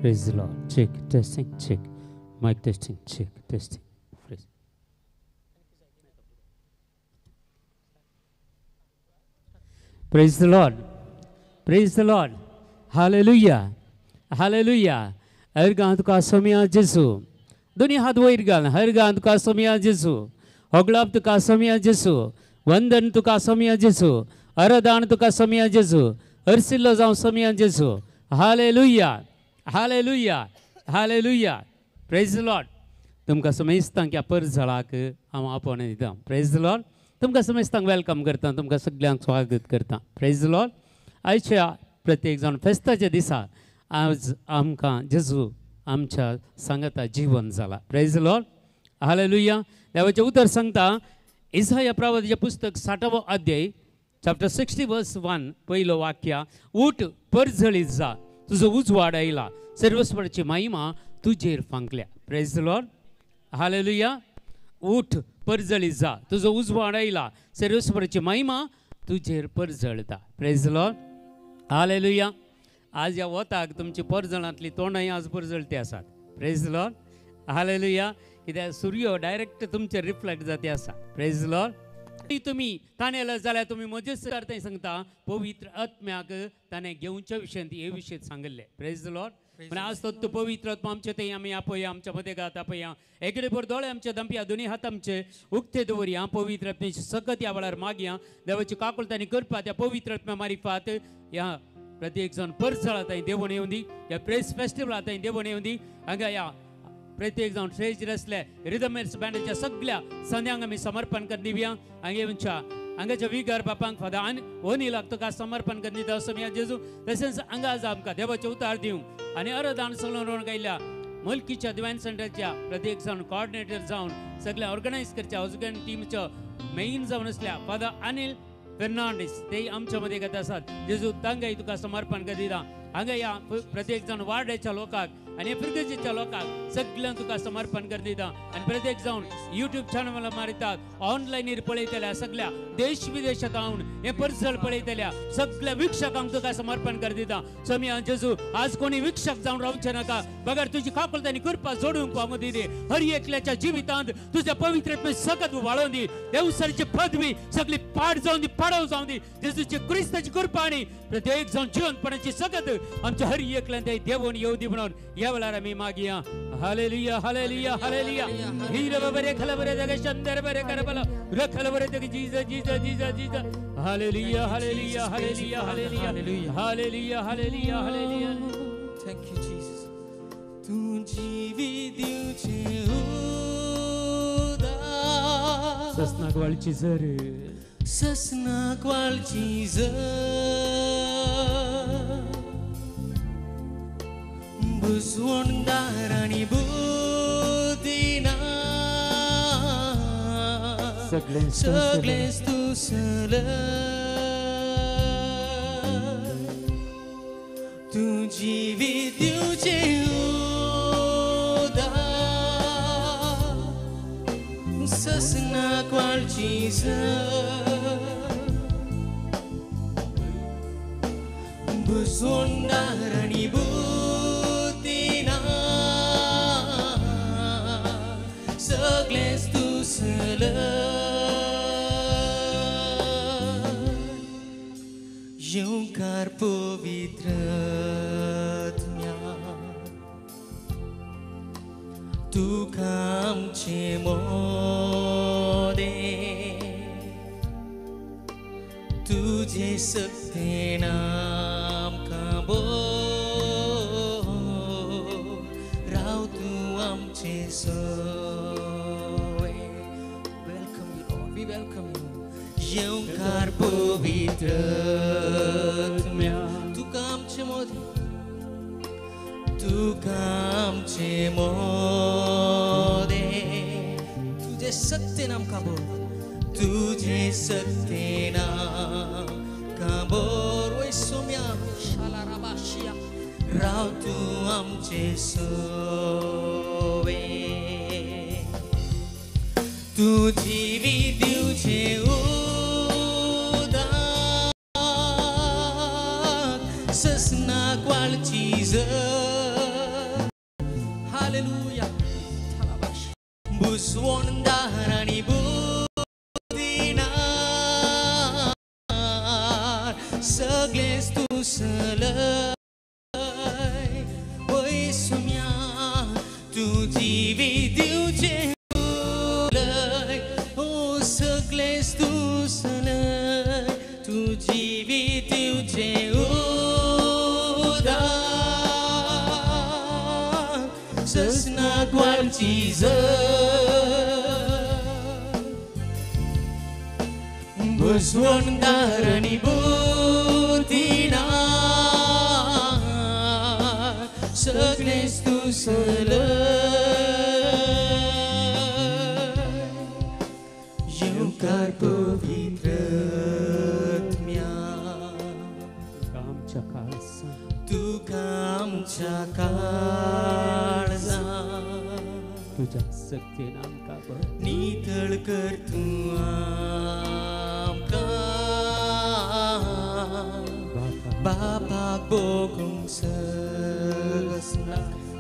Praise the Lord. Check, testing, check. Mic testing, check, testing. Praise. Praise the Lord. Praise the Lord. Hallelujah. Hallelujah. हर तुका सोम्या जेजू, दोनी हात वयर घाल. हर तुका सोम्या जेजू, होगळाप तुका सोम्या जेजू, वंदन तुका सोम्या जेजू, अरदान तुका सोम्या जेजू, हरसिल्लो जावं सोम्या जेजू. Hallelujah. Hallelujah. Hallelujah. Praise the Lord. तुमकां समेस्तांक ह्या परजळाक हांव आपोवणें दितां. प्रेज the Lord. तुमकां समेस्तांक welcome करता, तुमकां सगल्यांक स्वागत करता. Praise the Lord. आयच्या प्रत्येक जाण फेस्ताच्या दिसा आज आमकां जेजू आमच्या सांगाता जीवन जाला. Praise the Lord. Hallelujah. देवाचें उतर सांगता इसाया प्रवादाचें पुस्तक 60वो अध्याय चॅप्टर 60 वर्स 1 पयलो वाक्य, उठ परजळीत जा, तुजो उजवाड आयला, सर्वस्वराची महिमा तुजेर फांकल्या. Praise the Lord. Hallelujah. उठ परजळीत जा, तुजो उजवाड आयला, सर्वस्वराची महिमा तुजेर परजळता. Praise the Lord. Hallelujah. आज ह्या वताक तुमची परजळांतली तोंडांय आज परजळती आसात. Praise the Lord. Hallelujah. कित्याक सूर्य डायरेक्ट तुमचेर रिफ्लेक्ट जाते आसा. Praise the Lord. तुमी ताणें जाल्यार तुमी म्हजेच थंय सांगता पवित्र आत्म्याक ताणें घेवच्या विशयांत हे विशय सांगिल्लें. Praise the Lord. म्हण आज तो पवित्र आत्मा आमचे थंय आमी आपया, आमच्या मदेगात आपया, एकडे भर दोळे आमचे दंपया, दोनी हात आमचे उक्ते दवरया, पवित्र आत्म्याची सकत ह्या वेळार मागया, देवाची काकुळट आनी कृपा त्या पवित्र आत्म्या मारिफात ह्या प्रत्येक जाण परजळा थंय देवण येवन दी, ह्या प्रेस फेस्टिवला थंय देवण येवन दी. हांगा ह्या प्रत्येक जावन स्टेजीर आसले रिदमेर्स बँडाच्या सगळ्या संद्यांक आमी समर्पण कर दिवया. हांगा येवच्या हांगाच्या विगर बापांक फादर आनी ओनीलाक तुका समर्पण कर दिता सोम्या जेजू. तशेंच हांगा आज आमकां देवाचें उतार दिवंक आनी अरदान सगळो गायल्या मोलकीच्या दिवायन सेंटरच्या प्रत्येक जावन कॉर्डिनेटर जावन सगळें ऑर्गनायज करच्या हाऊसगन टीमचो मेन जावन आसल्या फादर अनिल फेर्नांडीस ते आमच्या मदें गाता आसात. जेजू तांकांय तुका समर्पण कर दिता. हांगा ह्या प्रत्येक जावन वार्डाच्या लोकांक आनी फिर्गजेच्या लोकांक सगळ्यांक तुका समर्पण कर दिता. आनी प्रत्येक जावन युट्यूब चॅनल मारितात ऑनलायनीर पळयतल्या सगळ्या देश विदेशांत हांव हे परजळ पळयतल्या सगळ्या वीक्षकांक तुका समर्पण कर दिता. स्वामी जेजू आज कोणी वीक्षक जावन रावचे नाका, बगर तुजी काकुळट आनी कृपा जोडूंक पावूं दी. हर एकल्याच्या जिवितांत तुज्या पवित्र सकत वाळोवन दी, देवसरची पदवी सगळी पाड जावन दी, पाडव जावन दी. जेजूची क्रिस्ताची कृपा आनी प्रत्येक जावन जिवंतपणाची सकत आमच्या हर एकल्यान देवून येवं दी म्हणून ह्या वेळार आमी मागया. Hallelujah. Hallelujah. Hallelujah. हीर बरे खल बरे जग शंदर बरे करबल रखल बरे जग Jesus Jesus Jesus Jesus. Hallelujah. Hallelujah. Hallelujah. Hallelujah. Hallelujah. Hallelujah. Hallelujah. Thank you Jesus. तूं जिवी दिवचें उदार, ससनाक वाळची जर, ससनाक वाळची जर, बुजवणदार आनी बुद्धिना सगळेंच तूं सलय, तूं जिवी दिवचें उदार, ससनाक वाळची जर, बुजवणदार आनी सगळेंच तूं सलय. येवकार पवित्र आत्म्या, तुका आमचे मोदे, तुजे सक्तेन आमकां बोर, राव तूं आमचे सोय. Welcome you Lord, we welcome you. येवकार पवित्र आत्म्या, तुका आमचे मोदे, तुका आमचे मोदे, तुजे सक्तेन आमकां बोर, तुजे सक्तेन आमकां बोर. वय सोम्या शाला राबाशिया, राव तूं आमचे सोवे, तूं जिवी दिवचें उदार, ससनाक वाळची जर, हालेलुया. बुजवण दारांनी बुद्धी ना, सगळेच तूं सलय वय सुम्या, तूं जिवी दिवचें उलय, ओ सगळेच तूं सलय, तूं जिवी दिवचें उदक, ससनाक वाडची बुजवण दारांनी बुद्धी ना, सगळेच तूं सलय, येवकार पवित्र आत्म्या, तुका आमच्या काळजांत, तुका आमच्या काळजांत, तुज्या शक्तीन आमकां भर, नितळ कर तूं आमकां, बापाक भोगूंक ससना.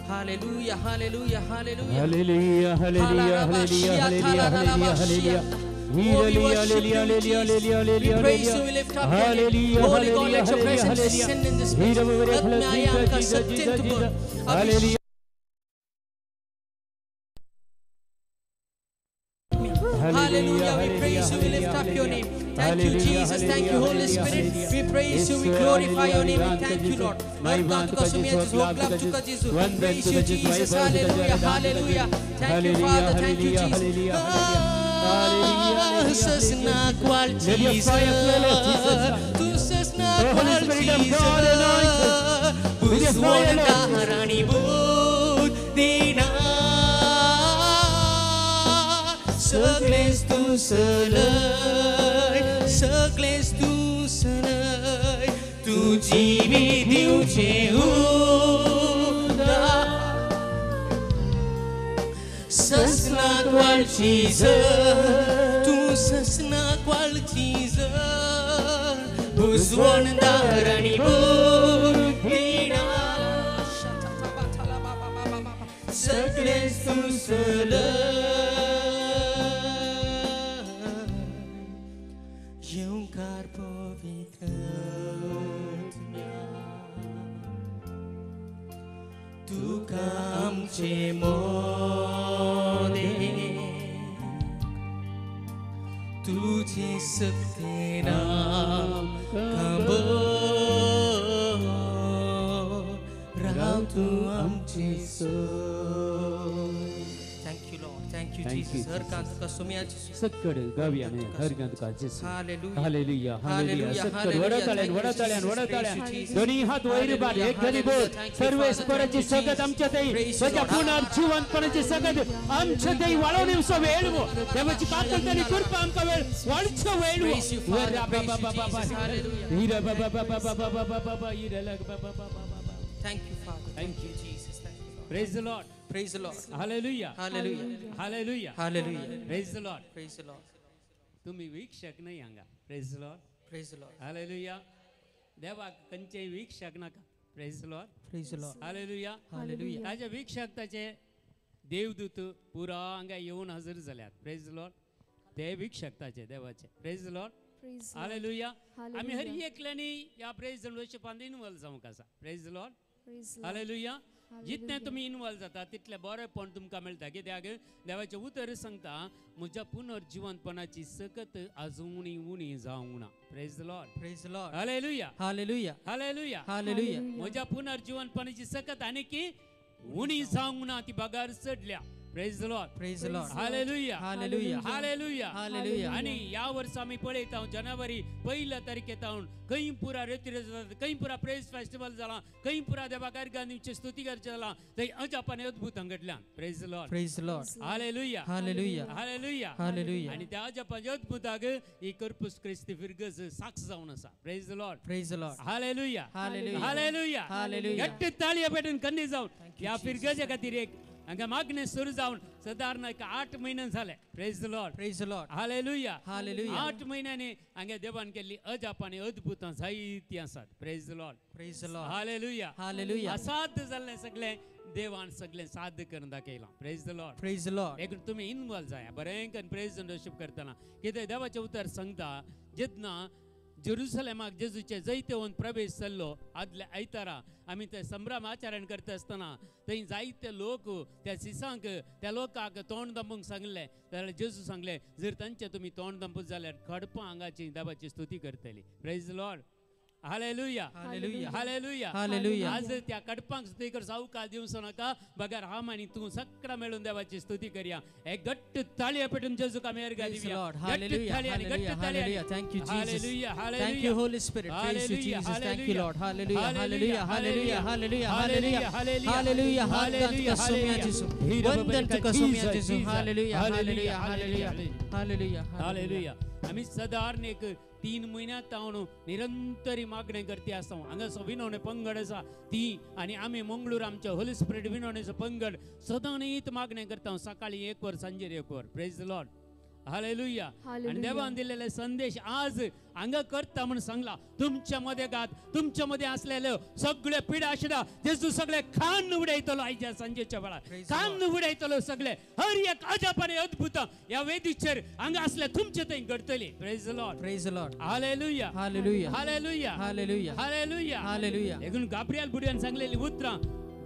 Hallelujah, hallelujah, hallelujah. Hallelujah, hallelujah, hallelujah, hallelujah, hallelujah. Oh, we worship you, Jesus. We praise you, we lift up your name. Holy God, let your presence descend in this place. आत्म्या आमकां सत्तेन तूं भर. Hallelujah. Hallelujah. We praise you, we lift up your name. Thank you, Jesus. Thank you, Holy Spirit. We praise you, we glorify your name. We thank you, Lord. Praise you, Jesus. Hallelujah. Hallelujah. Thank you, Father. Thank you, Jesus. Let your fire flow, Lord Jesus. Oh, Holy Spirit of God, anoint us with your fire, Lord Jesus. सगळेच तूं सलय, सगळेच तूं सलय, तूं जिवी दिवचें उदक, ससनाक वाडची जर, तूं ससनाक वाडची जर, बुजवण दारांनी बुद्धी ना, सगळेच तूं सलय, येवकार पवित्र आत्म्या, तुका आमचे मोदे, तुजे शक्तीन आमकां भर, राव तूं आमचे सोय. Thank you, Lord. Thank you, Thank you, Jesus. हर कान तुका सुम्या जेसू. सक्कड गावया न्ही, हर कान तुका जेसू. Hallelujah. Hallelujah, hallelujah. सक्कड Hallelujah. Vada ताळ्यान, Thank you, vada ताळ्यान, Jesus. Vada Praise ताळ्यान. you, Jesus. दोन्ही हात वयर उबार, Hallelujah. एक गली बोल. Hallelujah. Thank you, सर्वेस्पराची Father. Thank you, सकत Jesus. आमच्या थंय, Praise you, ताच्या Lord. पुनर्जिवंतपणाची सकत आमच्या थंय वाळोवन येवचो वेळ वो. देवाची कातलतानी कृपा आमकां वेळ वाळचो वेळ वो. Praise you, Father. Praise you, Jesus. Hallelujah. हिरा बाबा बाबा बाबा बाबा बाबा, हिरा लग बाबा बाबा बाबा. Thank you, Father. Thank you, Jesus. Thank you, Lord. Praise the Lord. Praise the Lord. Hallelujah. Hallelujah. Hallelujah. Hallelujah. Praise the Lord. Praise the Lord. तुम्ही वीक्षक नाही हांगा. Praise the Lord. Praise the Lord. Hallelujah. देवाक खंयचेय वीक्षक नाका. Praise the Lord. Praise the Lord. Hallelujah. Hallelujah. ताजे वीक्षक ताचे देवदूत पुरा हांगा येवन हजर जाल्यात. Praise the Lord. ते वीक्षक ताचे देवाचे. Praise the Lord. Praise the Lord. Hallelujah. आमी हर Hallelujah. एकल्यांनी ह्या प्रेज एंड वर्शिपांत इनवॉल्व जावंक आसा. Praise the Lord. Praise the Lord. Hallelujah. जितलें Hallelujah. तुमी इनवॉल्व जाता तितलें बरेंपण तुमकां मेळटा. कित्याक देवाचें उतर सांगता म्हज्या पुनर्जिवंतपणाची सकत अजूनय उणी जावंक ना. Praise the Lord. Praise the Lord. Hallelujah. Hallelujah. Hallelujah. Hallelujah. म्हज्या पुनर्जिवंतपणाची सकत आनी उणी जावंक ना, ती बगार चडल्या. Praise the Lord. Praise the Lord. Hallelujah. Hallelujah. Hallelujah. Hallelujah. आणि या वर्सा आमी पळयता जानेवारी 1 तारखेतावन खंय पुरा रेती खंय पुरा प्रेज फेस्टिवल जाला, खंय पुरा देवा कार्याची स्तुती करचें जाला, थंय अजापान अद्भुतां घडल्यान. Praise the Lord. Praise the Lord. Hallelujah. Hallelujah. Hallelujah. Hallelujah. आणि त्या अजापाच्या अद्भुताक ही कर्पूस क्रिस्ती फिरगज साक्ष जावन आसा. Praise the Lord. Praise the Lord. Hallelujah. Hallelujah. Hallelujah. Hallelujah. घट्ट ताळयो पेटून कन्नी जावन ह्या Jesus. फिरगजे खातीर एक हांगा मागणें सुरू जावन सादारण एक 8 म्हयने जाले. Praise the Lord. Praise the Lord. Hallelujah. Hallelujah. 8 म्हयन्यांनी हांगा देवान केल्ली अजाप आनी अद्भुतां जायतीं आसात. Praise the Lord. Praise the Lord. Hallelujah. Hallelujah. असाध्य जाल्लें सगळें देवान सगळें साध्य करून दाखयलां. Praise the Lord. Praise the Lord. देखून तुमी इनवॉल्व जाया बरें करून प्रेज एंड वर्शिप करतना. कितें देवाचें उतर सांगता, जेन्ना जेरुसलेमाक जेजूचे जैतवंत प्रवेश जाल्लो आदल्या आयतारा आमी ते संभ्रम आचरण करता आसतना थंय जायते लोक त्या सिसांक त्या लोकांक तोंड दांपूंक सांगलें. जाल्यार जेजू सांगलें जर तांचें तुमी तोंड दांपूत जाल्यार खडपां हांगाची देवाची स्तुती करतली. Praise the Lord. Hallelujah. Hallelujah. Hallelujah. Hallelujah. आज त्या कडपांक स्तुती कर सावकाश दिवचो नाका, बगर हांव आनी तूं सगळा मेळून देवाची स्तुती करया. एक घट्ट ताळये पेटून जेजूक आमी अर्घ दिवया. Hallelujah. Hallelujah. Hallelujah. Thank you Jesus. Thank you Holy Spirit. Praise you Jesus. Thank you Lord. Hallelujah. Hallelujah. Hallelujah. Hallelujah. Hallelujah. Hallelujah. Hallelujah. वंदन तुका सोम्या जेजू. Hallelujah. Hallelujah. Hallelujah. Hallelujah. Hallelujah. आमी सदारण एक 3 म्हयन्यात तावन निरंतरी मागणें करती आसा. हांगासो विनवणे पंगड आसा ती आनी आमी मंगळूर आमच्या होली स्पिरिट विनवणेचो पंगड सदांच मागणें करता. सकाळी 1 वर सांजेर 1 वर. Praise the Lord. Hallelujah. आनी देवान दिलेले संदेश आज हांगा करता म्हूण सांगला. तुमच्या मध्ये गात तुमच्या मध्ये असलेले सगळे पिडा आशिडा जेजू सगळे खान उडयतलो. आयच्या सांजेच्या वेळार खान उडयतलो सगळे. हर एक अजाप आनी अद्भुत ह्या वेदीचेर हांगा असले तुमचे थंय घडतली. Praise the Lord. Praise the Lord. Hallelujah. Hallelujah. Hallelujah. Hallelujah. Hallelujah. Hallelujah. देखून गाब्रियल बुडयान सांगलेली उतरां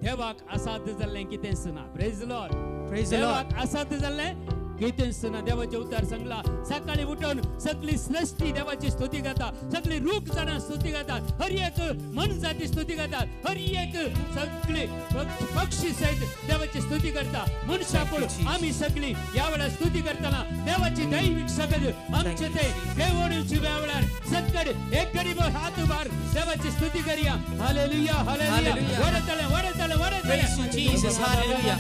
देवाक असाध्य जाल्लें कितेंच ना. Praise the Lord. Praise the Lord. देवाक असाध्य जाल्लें कितेंच ना. देवाचें उतर सांगला सकाळी उठून सगळी सृष्टी देवाची स्तुती गाता, सगळी रूख जाणां स्तुती गातात, हर एक मनजाती स्तुती गातात, हर एक सगळी पक्षी सहित देवाची स्तुती करता. मनशापूण आमी सगळी ह्या वेळार स्तुती करतना देवाची दैवीक सकत आमचे ते देवणीची वेळार सकड एक गरीब हात उबार देवाची स्तुती करया. हालेलुया. हालेलुया. वडतले वडतले वडतले. Praise you Jesus. Hallelujah.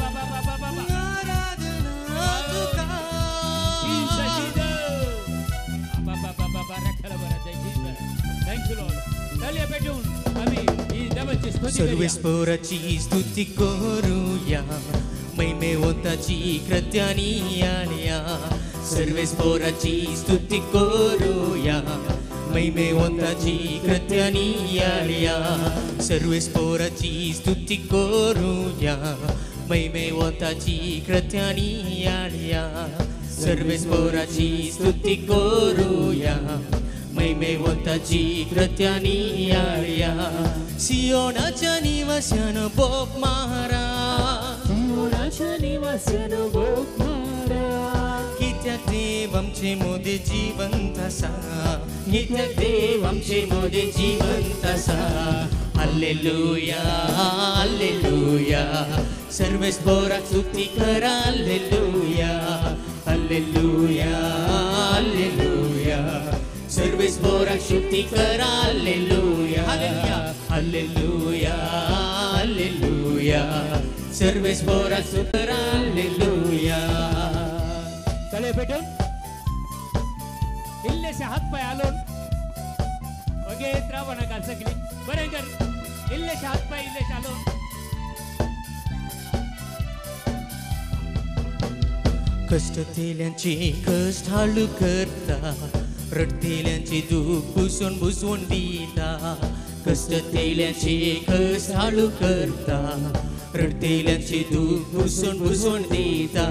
सर्वेस्पोराची स्तुती करूया, महिमेवंताची कृत्यानी आल्या. सर्वेस्पोराची स्तुती करूया, महिमेवंताची कृत्यानी आल्या. सर्वेस्पोराची स्तुती करूया, महिमेवंताची कृत्यानी आल्या. सर्वेस्पोराची स्तुती करूया, महिमेवंताची कृत्यानी आल्या. सियोनाच्या निवास्यानो बोप मारा, सियोनाच्या निवास्यानो बोप मारा. कित्याक देव आमचे मोदे जिवंत आसा, कित्याक देव आमचे मोदे जिवंत आसा. हालेलुया. हालेलुया. सर्वेस्पोराक स्तुती करा. हालेलुया. हालेलुया. हालेलुया. सर्वेस्पोराक स्तुती करा. हालेलुया. हालेलुया. हालेलुया. सर्वेस्पोराक स्तुती करा. हालेलुया. तळे पेटून इल्लेशे हात पाय हालोवन वगेत रावो नाका सगळी. बरें कर. इल्लेशे हात पाय इल्लेशे हालोवन. कष्ट तेल्यांची कष्ट हाळू करता, रडतेल्यांची दूख पुसून बुजवून दिता. कष्ट तेल्यांची कष्ट हाळू करता, रडतेल्यांची दूख पुसून बुजवून दिता.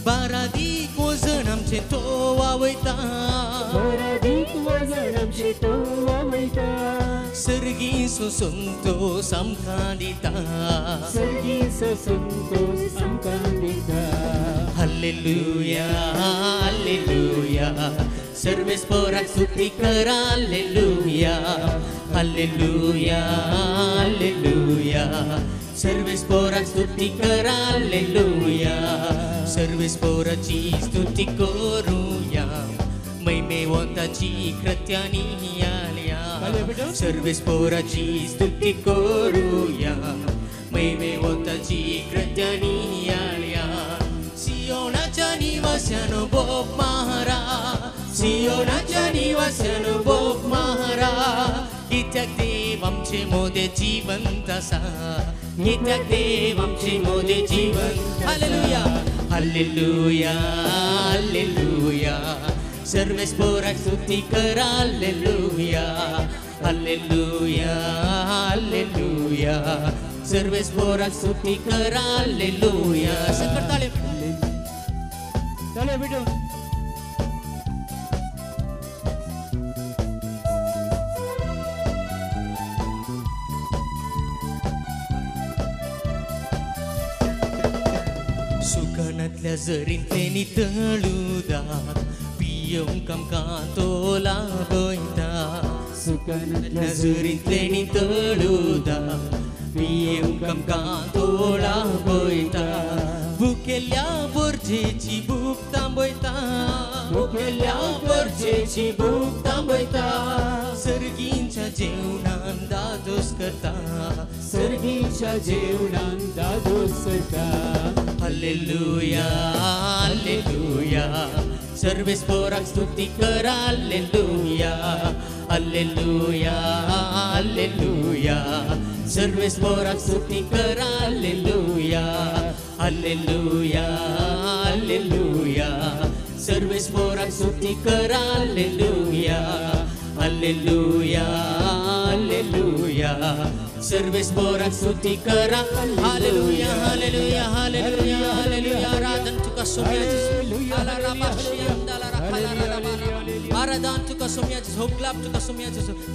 बारादीक वजन आमचें तो वावयता, बारादीक वजन आमचें तो वावयता. सर्गी संतोष आमकां दिता, सर्गी संतोष आमकां दिता. हालेलुया. हालेलुया. सर्वेस्पोराक स्तुती करा. हालेलुया. हालेलुया. हालेलुया. सर्वेस्पोराक स्तुती करा. हालेलुया. सर्वेस्पोराची स्तुती करूया, महिमेवंताची कृत्यानी आल्या. सर्वेस्पोराची स्तुती करूया, महिमेवंताची कृत्यानी आल्या. सियोनाच्या निवास्यानो बोप मारा, सियोनाच्या निवास्यानो बोप मारा. कित्याक देव आमचे मोदे जिवंत आसा, कित्याक देव आमचे मोदे जिवंत. हालेलुया. हालेलुया. हालेलुया. सर्वेस्पोराक स्तुती करा. हालेलुया. हालेलुया. हालेलुया. सर्वेस्पोराक स्तुती करा हालेलुया. सकट ताळे ताळे भेटून. सुकणांतल्या जरींतले तळुदात पियोवंक आमकां तो लाभयता. सुकणांतल्या जरींतले तळुदात पियोवंक आमकां तो लाभयता. भुकेल्या गरजेची भूक थांबयता, भुकेल्या गरजेची भूक थांबयता. सर्गींच्या जेवणान दादोस करता, सर्गींच्या जेवणान दादोस करता. हालेलुया हालेलुया सर्वेस्पोराक स्तुती करा हालेलुया हालेलुया हालेलुया सर्वेस्पोराक स्तुती करा हालेलुया हालेलुया हालेलुया सर्वेस्पोराक स्तुती करा हालेलुया हालेलुया हालेलुया सर्वेस्पोराक स्तुती करा हालेलुया हालेलुया हालेलुया हालेलुया. आराधन तुका सोम्या आराधन तुका सोम्या होगलाप तुका सोम्या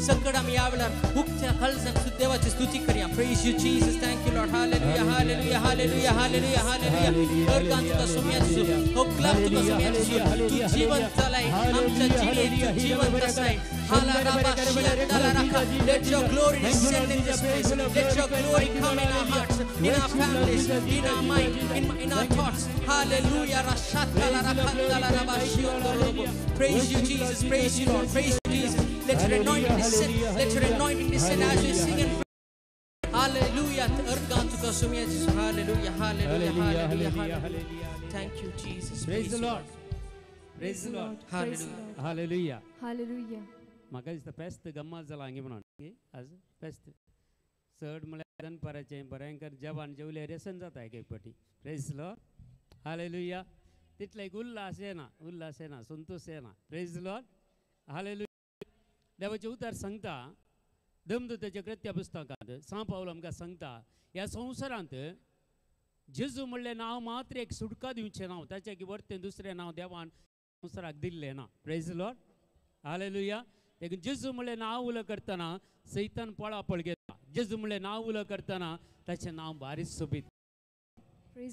सकड आमी ह्या वेळार उक्त्या कळजान देवाची स्तुती करया. Praise you Jesus, thank you Lord. Hallelujah hallelujah hallelujah hallelujah hallelujah. वर्गान तुका सोम्या होगलाप तुका सोम्या तू जिवंत जालाय आमच्या जिणेत, तू जिवंत आसाय. Let your glory descend in this place. Let your glory come in our hearts, in our families, in our mind, in our thoughts. Hallelujah. Praise you, Jesus. Praise you, Lord. Praise you, Jesus. Let your anointing descend. Let your anointing descend as we sing and pray. Hallelujah. Hallelujah. Hallelujah. Hallelujah. Hallelujah. Thank you, Jesus. Praise the Lord. Praise the Lord. Hallelujah. Hallelujah. Hallelujah. म्हाका दिसता फेस्त गम्मत जाला हांगे म्हणून आज फेस्त चड म्हळ्यार दनपाराचें भयंकर जेवण जेवलें रेसन जाता एक एक फावटी. Praise Lord hallelujah. तितलो एक उल्हास येना, उल्हास येना, संतोश येना. Praise Lord hallelujah. देवाचें उतर सांगता दमदूताच्या कृत्या पुस्तकांत सां पावल आमकां सांगता ह्या संवसारांत जेजू म्हणलें नांव मात्र एक सुटका दिवचें नांव, ताच्या वरतें दुसरें नांव देवान संवसाराक दिल्लें ना. Praise Lord hallelujah. देखून जेजू म्हणलें नांव उलो करतना सैतान पळापळ घेता. जेजू म्हणलें नांव उलो करतना ताचें नांव बारीक सोबीत.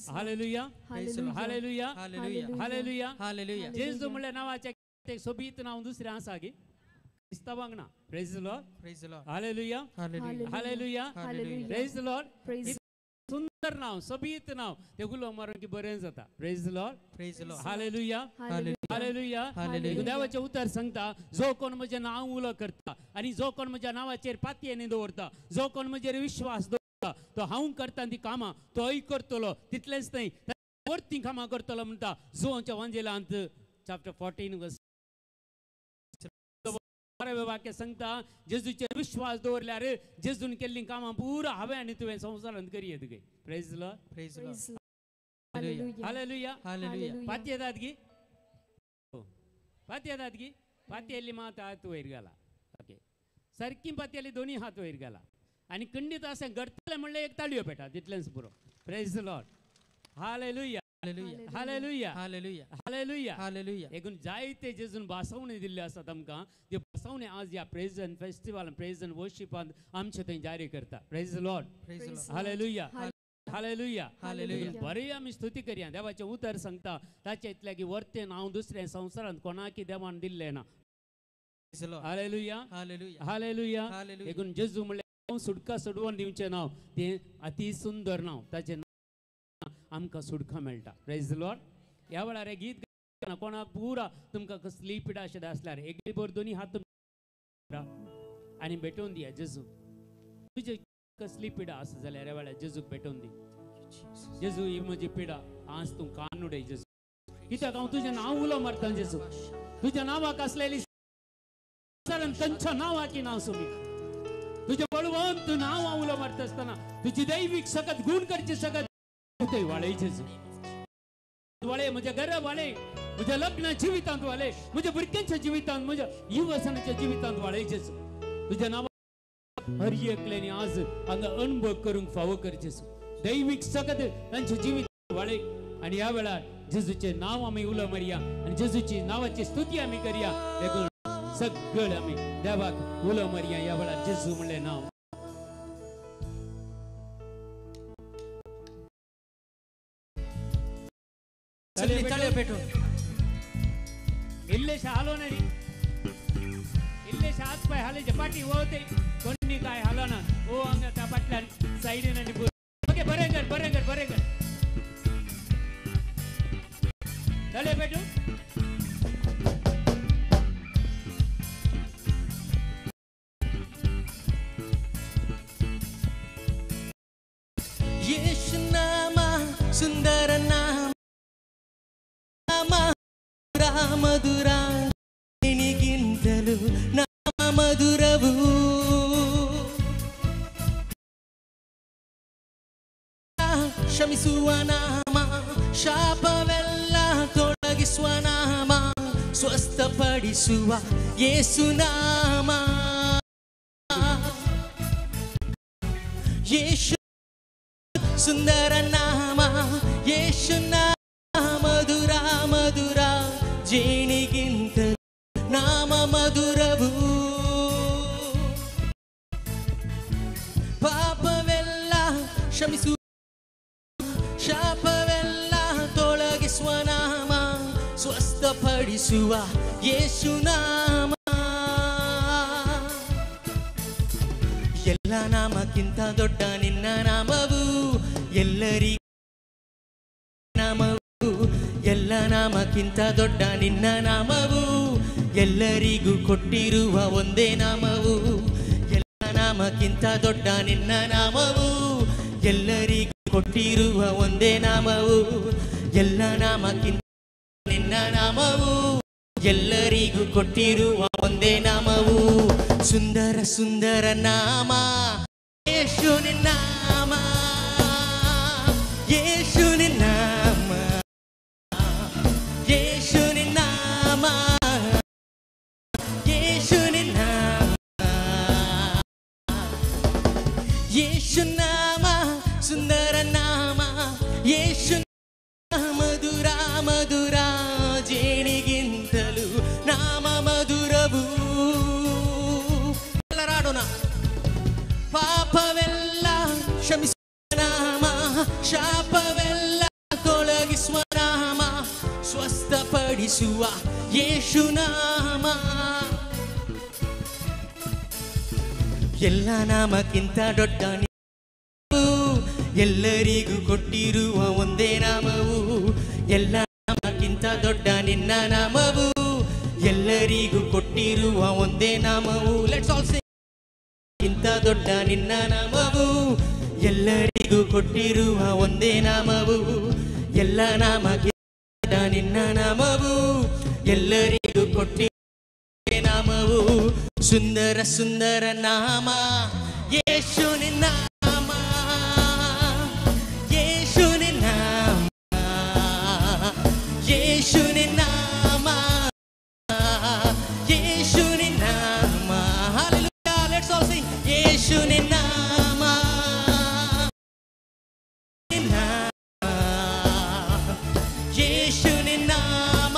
Hallelujah hallelujah hallelujah hallelujah. जेजू म्हणलें नांवाचें एक सोबीत नांव दुसरें आसा की क्रिस्तावांक ना. Praise Lord hallelujah hallelujah. Praise Lord. सुंदर नाव, सोबीत नाव, ते उलो मारून की बरें जाता. Praise Lord hallelujah hallelujah. देवाचें उतर सांगता जो कोण म्हजें नांव उलो करता आनी जो कोण म्हज्या नांवाचेर पातयेनी दवरता, जो कोण म्हजेर विश्वास दवरता, तो हांव करता ती कामां तोय करतलो. तितलेंच न्हय वरती कामां करतलो म्हणटा जुवांच्या वांजेलांत चॅप्टर 14 वर्स 12 वाक्य सांगता जेजूचेर विश्वास दवरल्यार जेजून केल्लीं कामां पुरा हांवें आनी तुवें संवसारांत करी तुगे. Praise Lord praise Lord hallelujah hallelujah. पाती येतात की पाती येतात की पाती येयली मात हात वयर घाला. ओके सारकी पाती येयली दोनी हात वयर घाला आनी खंडीत अशें घडटलें म्हणल्यार एक ताळयो पेटा तितलेंच पुरो. Praise Lord hallelujah hallelujah hallelujah hallelujah hallelujah. एकूण जायते जेजून भासवणी दिल्ल्यो आसात आमकां, त्यो भासवणी आज ह्या प्रेज एंड फेस्टिवल प्रेज एंड वर्शिपांत आमचे थंय जारी करता. Praise Lord hallelujah hallelujah hallelujah. बरी आमी स्तुती करया. देवाचें उतर सांगता ताचे इतलें की वर्तें नांव दुसरें संवसारांत कोणाकी देवान दिल्लें ना. Hallelujah hallelujah. देखून जेजू म्हणलें सुटका सोडवून दिवचें नांव तें अती सुंदर नांव, ताचें आमकां सुटका मेळटा. Praise Lord. ह्या वेळार हें गीत गायतना कोणाक पुरा तुमकां कसली पिडा अशें आसल्यार एक भर दोनी हात आनी भेटोवन दिया जेजू. तुजे कसली पिडा आसा जाल्यार ह्या वेळार जेजूक भेटोवन दी. जेजू ही म्हजी पिडा आज तूं कान उडय जेजू, कित्याक हांव तुजें नांव उलो मारता जेजू. तुज्या नांवाक आसलेली तांच्या नांवाकी नांव सोमी तुजें बळवंत नांव हांव उलो मारता आसतना तुजी दैवीक सकत गुण करची सकत वाळे जेजू वाळे म्हज्या घरा वाळे, म्हज्या लग्न जिवितांत वाळे, म्हज्या भुरग्यांच्या जिवितांत, म्हज्या युवसनाच्या जिवितांत वाळे जेजू. तुज्या नांवा हर एकल्यानी आज हांगा अणभव करूंक फावो कर जेजू. दैवीक सकत तांचे जिवीत वाळे आनी ह्या वेळार जेजूचें नांव आमी उलो मारया आनी जेजूची नांवाची स्तुती आमी करया. देखून सगळे आमी देवाक उलो मारया ह्या वेळार जेजू म्हणलें नांव. इल्लेशे हालो ना रे, इल्लेशे हात पाय हालयचे पाटी वळते कोणी काय हालो ना ओ हांगा त्या फाटल्यान सायडीन आनी ओके बरें कर बरें कर बरें कर चले पेटू. यीशु नामा सुंदर नाम ಮಧುರ ನಿನಗಿಂತಲೂ ನಾಮ ಮಧುರವು ಕ್ಷಮಿಸುವ ನಾಮ ಶಾಪವೆಲ್ಲ ತೊಲಗಿಸುವ ನಾಮ ಸ್ವಸ್ಥಪಡಿಸುವ ಯೇಸು ನಾಮ ಯೇಸು ಸುಂದರ ನಾಮ ಯೇಸು ನಾಮ ಮಧುರ ಮಧುರ ಜೇನಿಗಿಂತ ನಾಮ ಮಧುರವು ಪಾಪವೆಲ್ಲ ಕ್ಷಮಿಸುವ ಶಾಪವೆಲ್ಲ ತೊಲಗಿಸುವ ನಾಮ ಸ್ವಸ್ಥಪಡಿಸುವ ಯೇಸು ನಾಮ ಎಲ್ಲ ನಾಮಕ್ಕಿಂತ ದೊಡ್ಡ ನಿನ್ನ ನಾಮವು ಎಲ್ಲರಿಗೂ ನಾಮವು ಎಲ್ಲ ನಾಮಕ್ಕಿಂತ ದೊಡ್ಡ ನಿನ್ನ ನಾಮವು ಎಲ್ಲರಿಗೂ ಕೊಟ್ಟಿರುವ ಒಂದೇ ನಾಮವು ಎಲ್ಲ ನಾಮಕ್ಕಿಂತ ದೊಡ್ಡ ನಿನ್ನ ನಾಮವು ಎಲ್ಲರಿಗೂ ಕೊಟ್ಟಿರುವ ಒಂದೇ ನಾಮವು ಎಲ್ಲ ನಾಮಕ್ಕಿಂತ ನಿನ್ನ ನಾಮವು ಎಲ್ಲರಿಗೂ ಕೊಟ್ಟಿರುವ ಒಂದೇ ನಾಮವು ಸುಂದರ ಸುಂದರ ನಾಮ ಯೇಸು ನಿನ್ನ ನಾಮ ಯೇಸು ನಿನ್ನ ನಾಮ ಯೇಸು ನಿನ್ನ ನಾಮ ಯೇಸು ನಿನ್ನ ಯೇಸು ನಾಮ ಸುಂದರ ನಾಮ ಯೇಸು ಮಧುರ ಮಧುರ ಜೇನಿಗಿಂತಲೂ ನಾಮ ಮಧುರವು ಎಲ್ಲರಾಡೋಣ ಪಾಪವೆಲ್ಲ ಕ್ಷಮಿಸುವ ನಾಮ ಶಾಪವೆಲ್ಲ ತೊಲಗಿಸುವ ನಾಮ ಸ್ವಸ್ಥಪಡಿಸುವ ಯೇಸು ನಾಮ ಎಲ್ಲ ನಾಮಕ್ಕಿಂತ ದೊಡ್ಡ ಎಲ್ಲರಿಗೂ ಕೊಟ್ಟಿರುವ ಒಂದೇ ನಾಮವು ಎಲ್ಲ ನಾಮಕ್ಕಿಂತ ದೊಡ್ಡ ನಿನ್ನ ನಾಮವು ಎಲ್ಲರಿಗೂ ಕೊಟ್ಟಿರುವ ಒಂದೇ ನಾಮವು let's all ಸೇ ಗಿಂತ ದೊಡ್ಡ ನಿನ್ನ ನಾಮವು ಎಲ್ಲರಿಗೂ ಕೊಟ್ಟಿರುವ ಒಂದೇ ನಾಮವು ಎಲ್ಲ ನಾಮಕ್ಕಿಂತ ನಿನ್ನ ನಾಮವು ಎಲ್ಲರಿಗೂ ಕೊಟ್ಟಿರುವ ನಾಮವು ಸುಂದರ ಸುಂದರ ನಾಮ ಯೇಸು ನಿನ್ನ ನಾಮ ಯೇಸು ನಿನ್ನ ನಾಮ ಯೇಸು ನಿನ್ನ ನಾಮ ಯೇಸು ನಿನ್ನ ನಾಮ ಹಲ್ಲೆಲೂಯಾ let's all Singh ಯೇಸು ನಿನ್ನ ನಾಮ ನಿನ್ನ ಯೇಸು ನಿನ್ನ ನಾಮ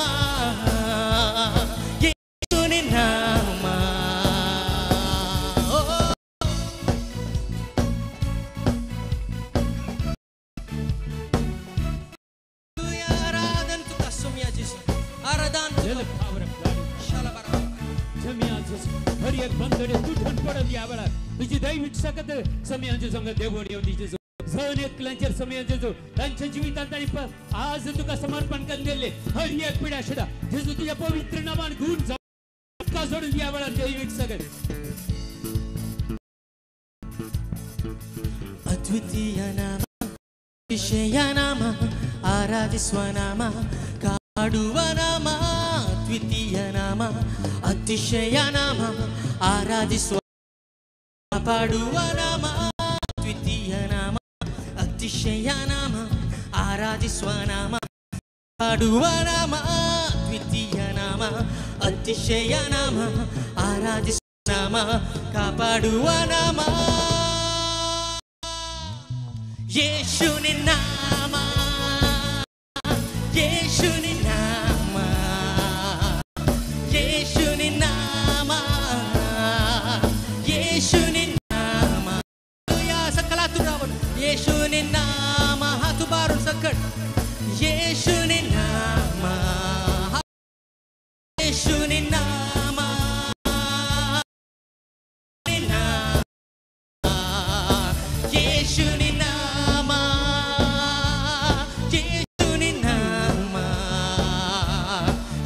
ಯೇಸು ನಿನ್ನ ನಾಮ हर एक बंधने तुटून पडत या वेळार तुझी दैविक सकत समयांचे संग देवण येवन जेजू जण एकल्यांचेर समय जेजू तांच्या जिवितांत तांणी आज तुका समर्पण करून दिल्ले हर एक पिढ्या सुद्धा जेजू तुझ्या पवित्र नामान गुण तुका सोडून या वेळार दैविक सकत ಅದ್ವಿತೀಯ ನಾಮ ವಿಷಯ ನಾಮ ಆರಾಧಿಸುವ ನಾಮ ಕಾಡುವ ನಾಮ ದ್ವಿತೀಯ ನಾಮ ಅತಿಶಯ ನಾಮ ಆರಾಧಿಸುವ ಕಾಪಾಡುವ ನಾಮ ದ್ವಿತೀಯ ನಾಮ ಅತಿಶಯ ನಾಮ ಆರಾಧಿಸುವ ನಾಮ ಕಾಪಾಡುವ ನಾಮ ದ್ವಿತೀಯ ನಾಮ ಅತಿಶಯ ನಾಮ ಆರಾಧಿಸುವ ನಾಮ, ಕಾಪಾಡುವ ನಾಮ, ಯೇಸು ನಿನ್ನ ನಾಮ, ಯೇಸು ನಿನ್ನ ನಾಮ, ಯೇಸು ನಿನ್ನ ನಾಮ, ಯೇಸು ನಿನ್ನ ನಾಮ. ಸಕಲಾತು ರಾವಣ ಯೇಸು ನಿನ್ನ ನಾಮ, ಹಾತು ಬಾರು ಸಕ್ಕಟ್ ಯೇಸು ನಿನ್ನ ನಾಮ, ಯೇಸು ನಿನ್ನ ನಾಮ, ಯೇಸು ನಿನ್ನ ನಾಮ, ಯೇಸು ನಿನ್ನ ನಾಮ,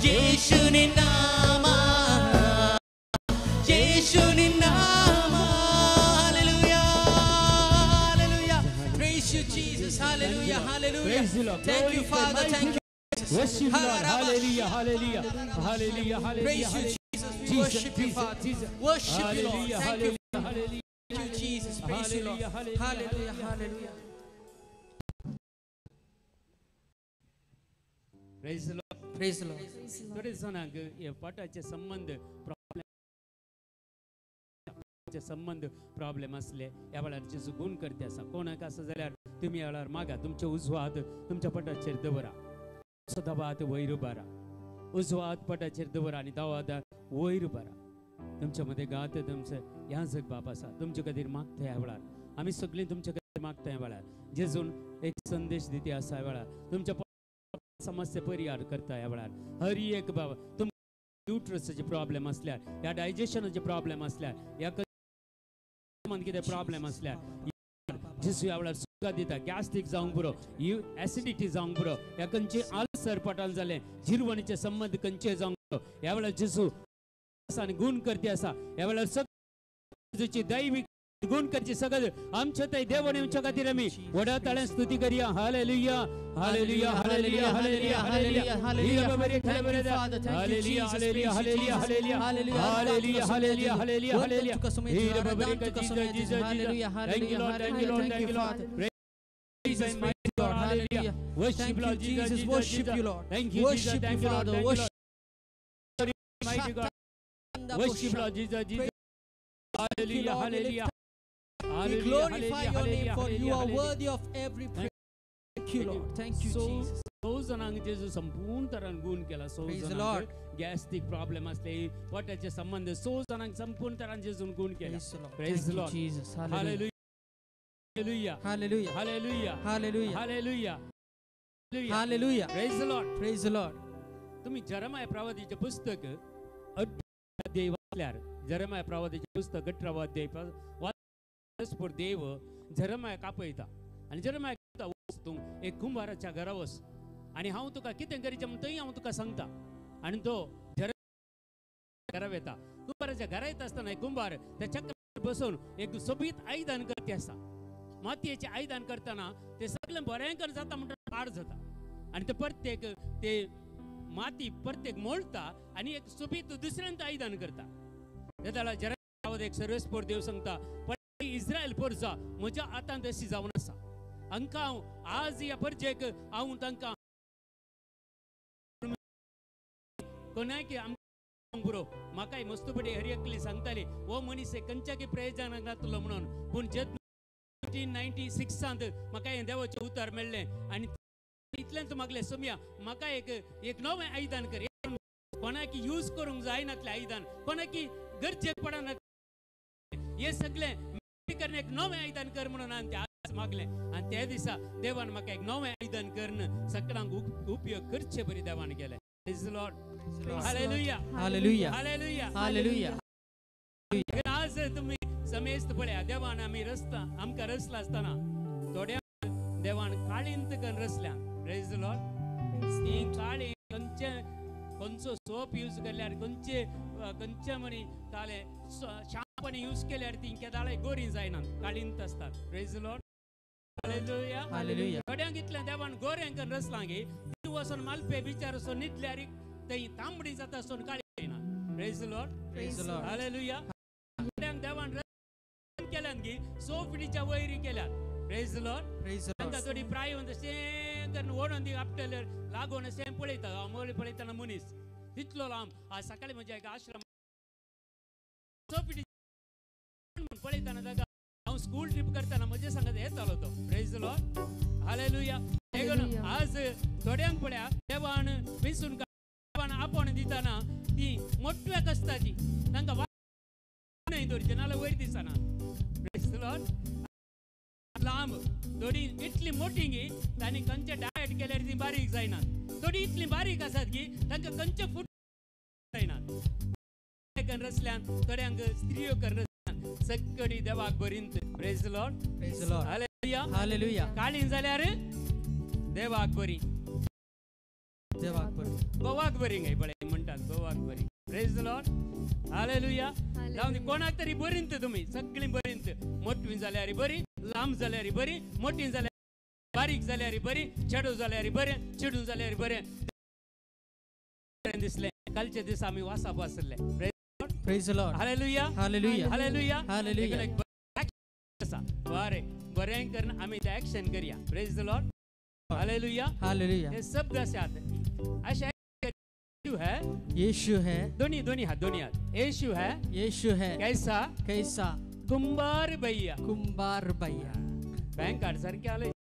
ಯೇಸು ನಿನ್ನ ನಾಮ, ಯೇಸು ನಿನ್ನ ನಾಮ. Hallelujah, hallelujah. Praise you Jesus. Hallelujah, hallelujah. Thank you Father, thank you. Worship Lord. Hallelujah, hallelujah, hallelujah, hallelujah. Praise you Jesus. We worship you Father. Worship you Lord. Thank you. Hallelujah. Thank you Jesus. Praise you Lord. Hallelujah, hallelujah. Praise the Lord. Praise the Lord. थोडे जाणांक हे पोटाचे संबंध problem संबंध problem आसले ह्या वेळार जेजू गुण करते आसा. कोणाक आसा जाल्यार तुमी ह्या वेळार मागा. तुमचे उजवो हात तुमच्या पोटाचेर दवरा, दावो हात वयर उबारा, उजवो हात पोटाचेर दवरा आनी दावो हात वयर उबारा. तुमच्या मदें गात तुमचें ह्या जग बाप आसा, तुमचे खातीर मागता ह्या वेळार. आमी सगळीं तुमचे खातीर मागता ह्या वेळार. जेजून एक संदेश दिती आसा ह्या वेळार, तुमच्या समस्या परिहार करता ह्या वेळार. हर एक बाबा तुम युट्रसाचे प्रॉब्लेम आसल्यार, ह्या डायजेशनाचे प्रॉब्लेम आसल्यार, ह्या कितें प्रॉब्लेम आसल्यार जेजू ह्या वेळार सुखा दिता. गॅस्ट्रीक जावंक पुरो, एसिडिटी जावंक पुरो, ह्या खंयचे आल्सर पोटान जालें, जिरवणीचे संबंद खंयचे जावंक पुरो, ह्या वेळार जेजू आसा आनी गुण करती आसा. ह्या वेळार सगळ्याची दैवीक गुण करची सगळं आमच्या थंय देव आमच्या खातीर आमी व्हडा ताळ्यान स्तुती करया. Hallelujah, hallelujah, hallelujah, hallelujah, hallelujah. Hallelujah, hallelujah, hallelujah, hallelujah, hallelujah, hallelujah, hallelujah, hallelujah. Thank you Lord, thank you Lord, thank you Lord. Jesus, my God, hallelujah. Worship Thank you, Lord Jesus, Jesus. Worship you, Lord. Thank you, Jesus. Worship you, Thank you, Lord. Father. Thank you, Worship. Lord. Mighty God. Worship Lord Jesus, Jesus. Hallelujah, Lord. We hallelujah. We glorify your name, for you are worthy of every praise. Thank you, Lord. Thank you, Jesus. सौ जाणांक जेजू संपूर्ण तरान गुण केला. सौ Praise the जाणांक Lord. Gastric problem आसले, पोटाचे संबंध, सौ जाणांक संपूर्ण तरान जेजून गुण केला. Praise the Lord. Praise Thank the you, Lord. Jesus. Hallelujah. Hallelujah. Hallelujah. Hallelujah. Hallelujah. Hallelujah. Hallelujah. Praise the Lord. Praise the Lord. तुम्ही जरमाय प्रवादीचें पुस्तक 18 अध्याय वाचल्यार, जरमाय प्रवादीचें पुस्तक 18 अध्याय वाचपूर देव जरमाय कापयता आनी जरमाय वच तूं एक कुंभाराच्या घरा वच आनी हांव तुका कितें करचें म्हूण थंय हांव तुका सांगता. आनी तो जरमाय घरा वता. कुंभाराच्या घरा येता आसतना एक कुंभार त्या चक्रार बसून एक सोबीत आयदन करते आसा. मातयेचें आयदन करतना ते सगळें बरें कर जाता म्हणटा पाड जाता आनी ते प्रत्येक ते माती प्रत्येक मोडटा आनी एक सोबीत दुसऱ्यांत आयदन करता. ते जाल्यार जरा एक सर्वेस्पोर देव सांगता, पण इस्रायल परजा म्हज्या हातांत अशी जावन आसा, हांकां हांव आज ह्या परजेक हांव तांकां कोणाक आमकां पुरो. म्हाकाय मस्तपटी हर एकली सांगताली हो मनीस खंयच्याकी प्रयोजनाक नातलो म्हणून. पूण जेन्ना 1996 म्हाका हें देवाचें उतर मेळ्ळें आनी इतलेंच मागलें, सोम्या म्हाका एक एक नवें आयदन कर, कोणाक यूज करूंक जायनातलें आयदन, कोणाक गरजेक पडना हें सगळें करून एक नवें आयदन कर म्हणून हांवें तें आज मागलें. आनी त्या दिसा देवान म्हाका एक नवें आयदन करून सगळ्यांक उपयोग करचे बरी देवान केलें. Praise the Lord. Hallelujah. Hallelujah. Hallelujah. Hallelujah. आज तुमी समेस्त पळया देवान आमी रस्ता आमकां रसला आसतना थोड्या देवान काळींत करून रसल्या. Praise the Lord. ती काळी खंयचे खंयचो सोप यूज केल्यार, खंयचे खंयचे म्हणी काले शांपणी यूज केल्यार ती केदाळे गोरी जायना, काळींत आसतात. Praise the Lord. Hallelujah. Hallelujah. थोड्यांक इतलें देवान गोऱ्यांक रसलां गे ती वचून मालपे बिचार वचून न्हिदल्यार थंय तांबडी जाता आसून काळी जायना. Praise the Lord. Praise the Lord. Hallelujah. थोड्यांक देवान केल्यान गी 6 फिटीच्या वयरी केल्यात. Praise the Lord. Praise the Lord. तांकां थोडी प्राय अशें करून ओडून ती आपटल्यार लागून अशें पळयता, हांव पळयतना मनीस तितलो लांब. आज सकाळी म्हज्या एका आश्रम 6 फिटी म्हूण पळयतना ताका हांव स्कूल ट्रीप करतना म्हजे सांगत येतालो तो. Praise the Lord. Hallelujah. देखून आज थोड्यांक पळया देवान वेंचून देवान आपोवणें दितना ती मोटव्या कश्टाची तांकां न्हय दवरचे नाजाल्यार वयर दिसना. Praise the Lord. लांब थोडी इतली मोटी गी तांणी खंयचे डायट केल्यार ती बारीक जायना. थोडी इतली बारीक आसात की तांकां खंयचे फूड जायना. रसल्यान थोड्यांक स्त्रियो कर रसल्यान सक्कडी देवाक बरींत. Praise the Lord. Praise the Lord. Hallelujah. Hallelujah. काळी जाल्यार देवाक बरी. देवाक बरी. गोवाक बरी न्हय पळय म्हणटात गोवाक बरी. Praise the Lord. Hallelujah. जावं दी कोणाक तरी बरींत तुमी सगळीं बरींत. मोटवी जाल्यार बरी, लांब जाल्यार बरी, मोटी जाल्यार बारीक जाल्यार बरी, चेडू जाल्यार बरें, चेडूं जाल्यार बरें दिसलें. कालचे दिसा आमी वासाप आसले. Praise the Lord. Hallelujah. Hallelujah. Hallelujah. Hallelujah. बरें बरें करून आमी ते एक्शन करया. Praise the Lord. Hallelujah. Hallelujah. हे शब्द आसात अशें यीशु है. यीशु है. दोनी दोनी हात दोनी हात. यीशु है. यीशु है. कैसा कैसा कुंभार भैया. कुंभार भैया. बैंक कार्ड सारकें आले.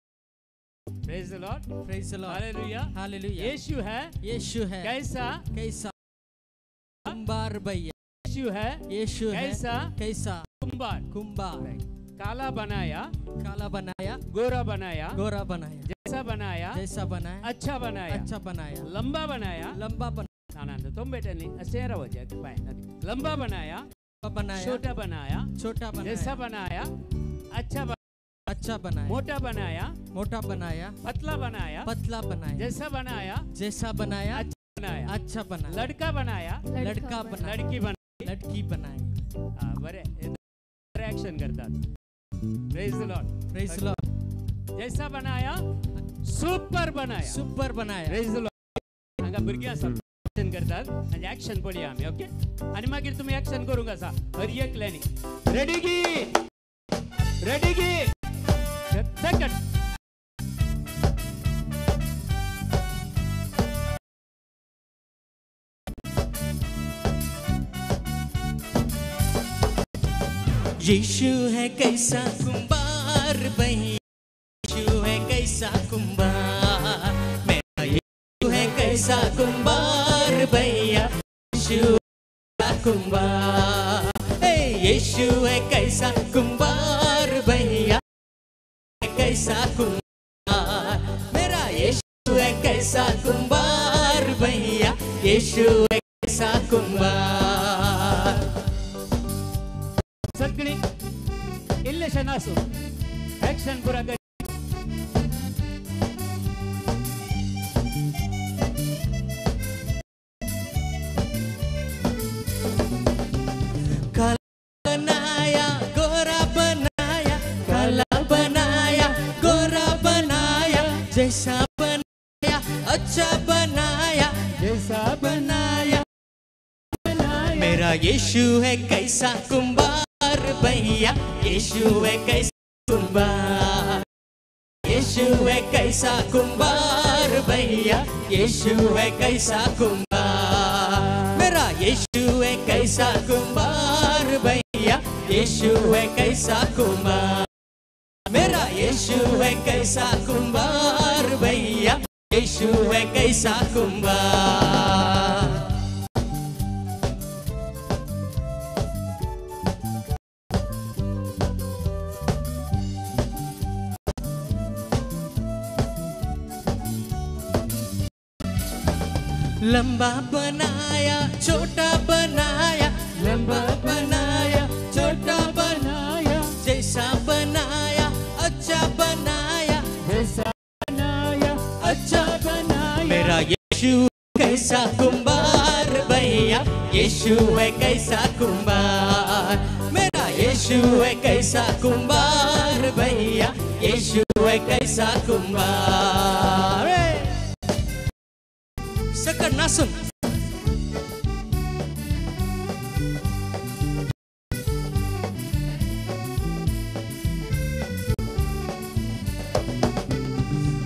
Praise the Lord. Praise the Lord. Hallelujah. Hallelujah. यीशु है. यीशु है. कैसा कैसा कुंभार भैया. यीशु है. यीशु है. कैसा कैसा कुंभार. कुंभार. काला बनाया. काला बनाया. गोरा बनाया. गोरा बनाया. जैसा बनाया. जैसा बनाया. अच्छा बनाया. अच्छा बनाया. लंबा बनाया. लंबा बनाया. ना ना तुम बेटे नहीं ऐसे रहो जाए. लंबा बनाया. बनाया. छोटा बनाया. छोटा बनाया. जैसा बनाया. अच्छा बनाया. अच्छा बनाया. मोटा बनाया. मोटा बनाया. पतला बनाया. पतला बनाया. जैसा बनाया. जैसा बनाया. अच्छा बनाया. अच्छा बनाया. लड़का बनाया. लड़का बनाया. लड़की बनाई. लड़की बनाई. हाँ बरे एक्शन करतात. Praise the Lord. Praise the Lord. जैसा बनाया सुपर बनाया. सुपर बनाया. Praise the Lord. हांगा भुरगीं आसा एक्शन करतात आनी एक्शन पळया आमी. ओके आनी मागीर तुमी एक्शन करूंक आसा हर एकल्यांनी. रेडी गी रेडी गी सेकंड. यीशु है कैसा कुंभार भैया. यीशु है कैसा कुंभार. मेरा यीशु है कैसा कुंभार भैया. यीशु कुंभार. यीशु है कैसा कुंभार भैया. कैसा कुंभार. मेरा यीशु है कैसा कुंभार भैया. यीशु है कैसा कुंभार. सगळी इल्लेशें नासूं एक्शन पुरा कर. काला बनाया गोरा बनाया. काला बनाया गोरा बनाया. जैसा बनाया अच्छा बनाया. जैसा बनाया. मेरा यीशु है कैसा कुंभार भैया. यीशु है कैसा कुंभार. यीशु है कैसा कुंभार भैया. यीशु है कैसा कुंभार. मेरा यीशु है कैसा कुंभार भैया. यीशु है कैसा कुंभार. मेरा यीशु है कैसा कुंभार भैया. यीशु है कैसा कुंभार. लंबा बनाया छोटा बनाया. लंबा बनाया छोटा बनाया. जैसा बनाया अच्छा बनाया. जैसा बनाया अच्छा बनाया. मेरा यीशु कैसा कुंभार भैया. यीशु है कैसा कुंभार. मेरा यीशु है कैसा कुंभार भैया. यीशु है कैसा कुंभार. सकट नासून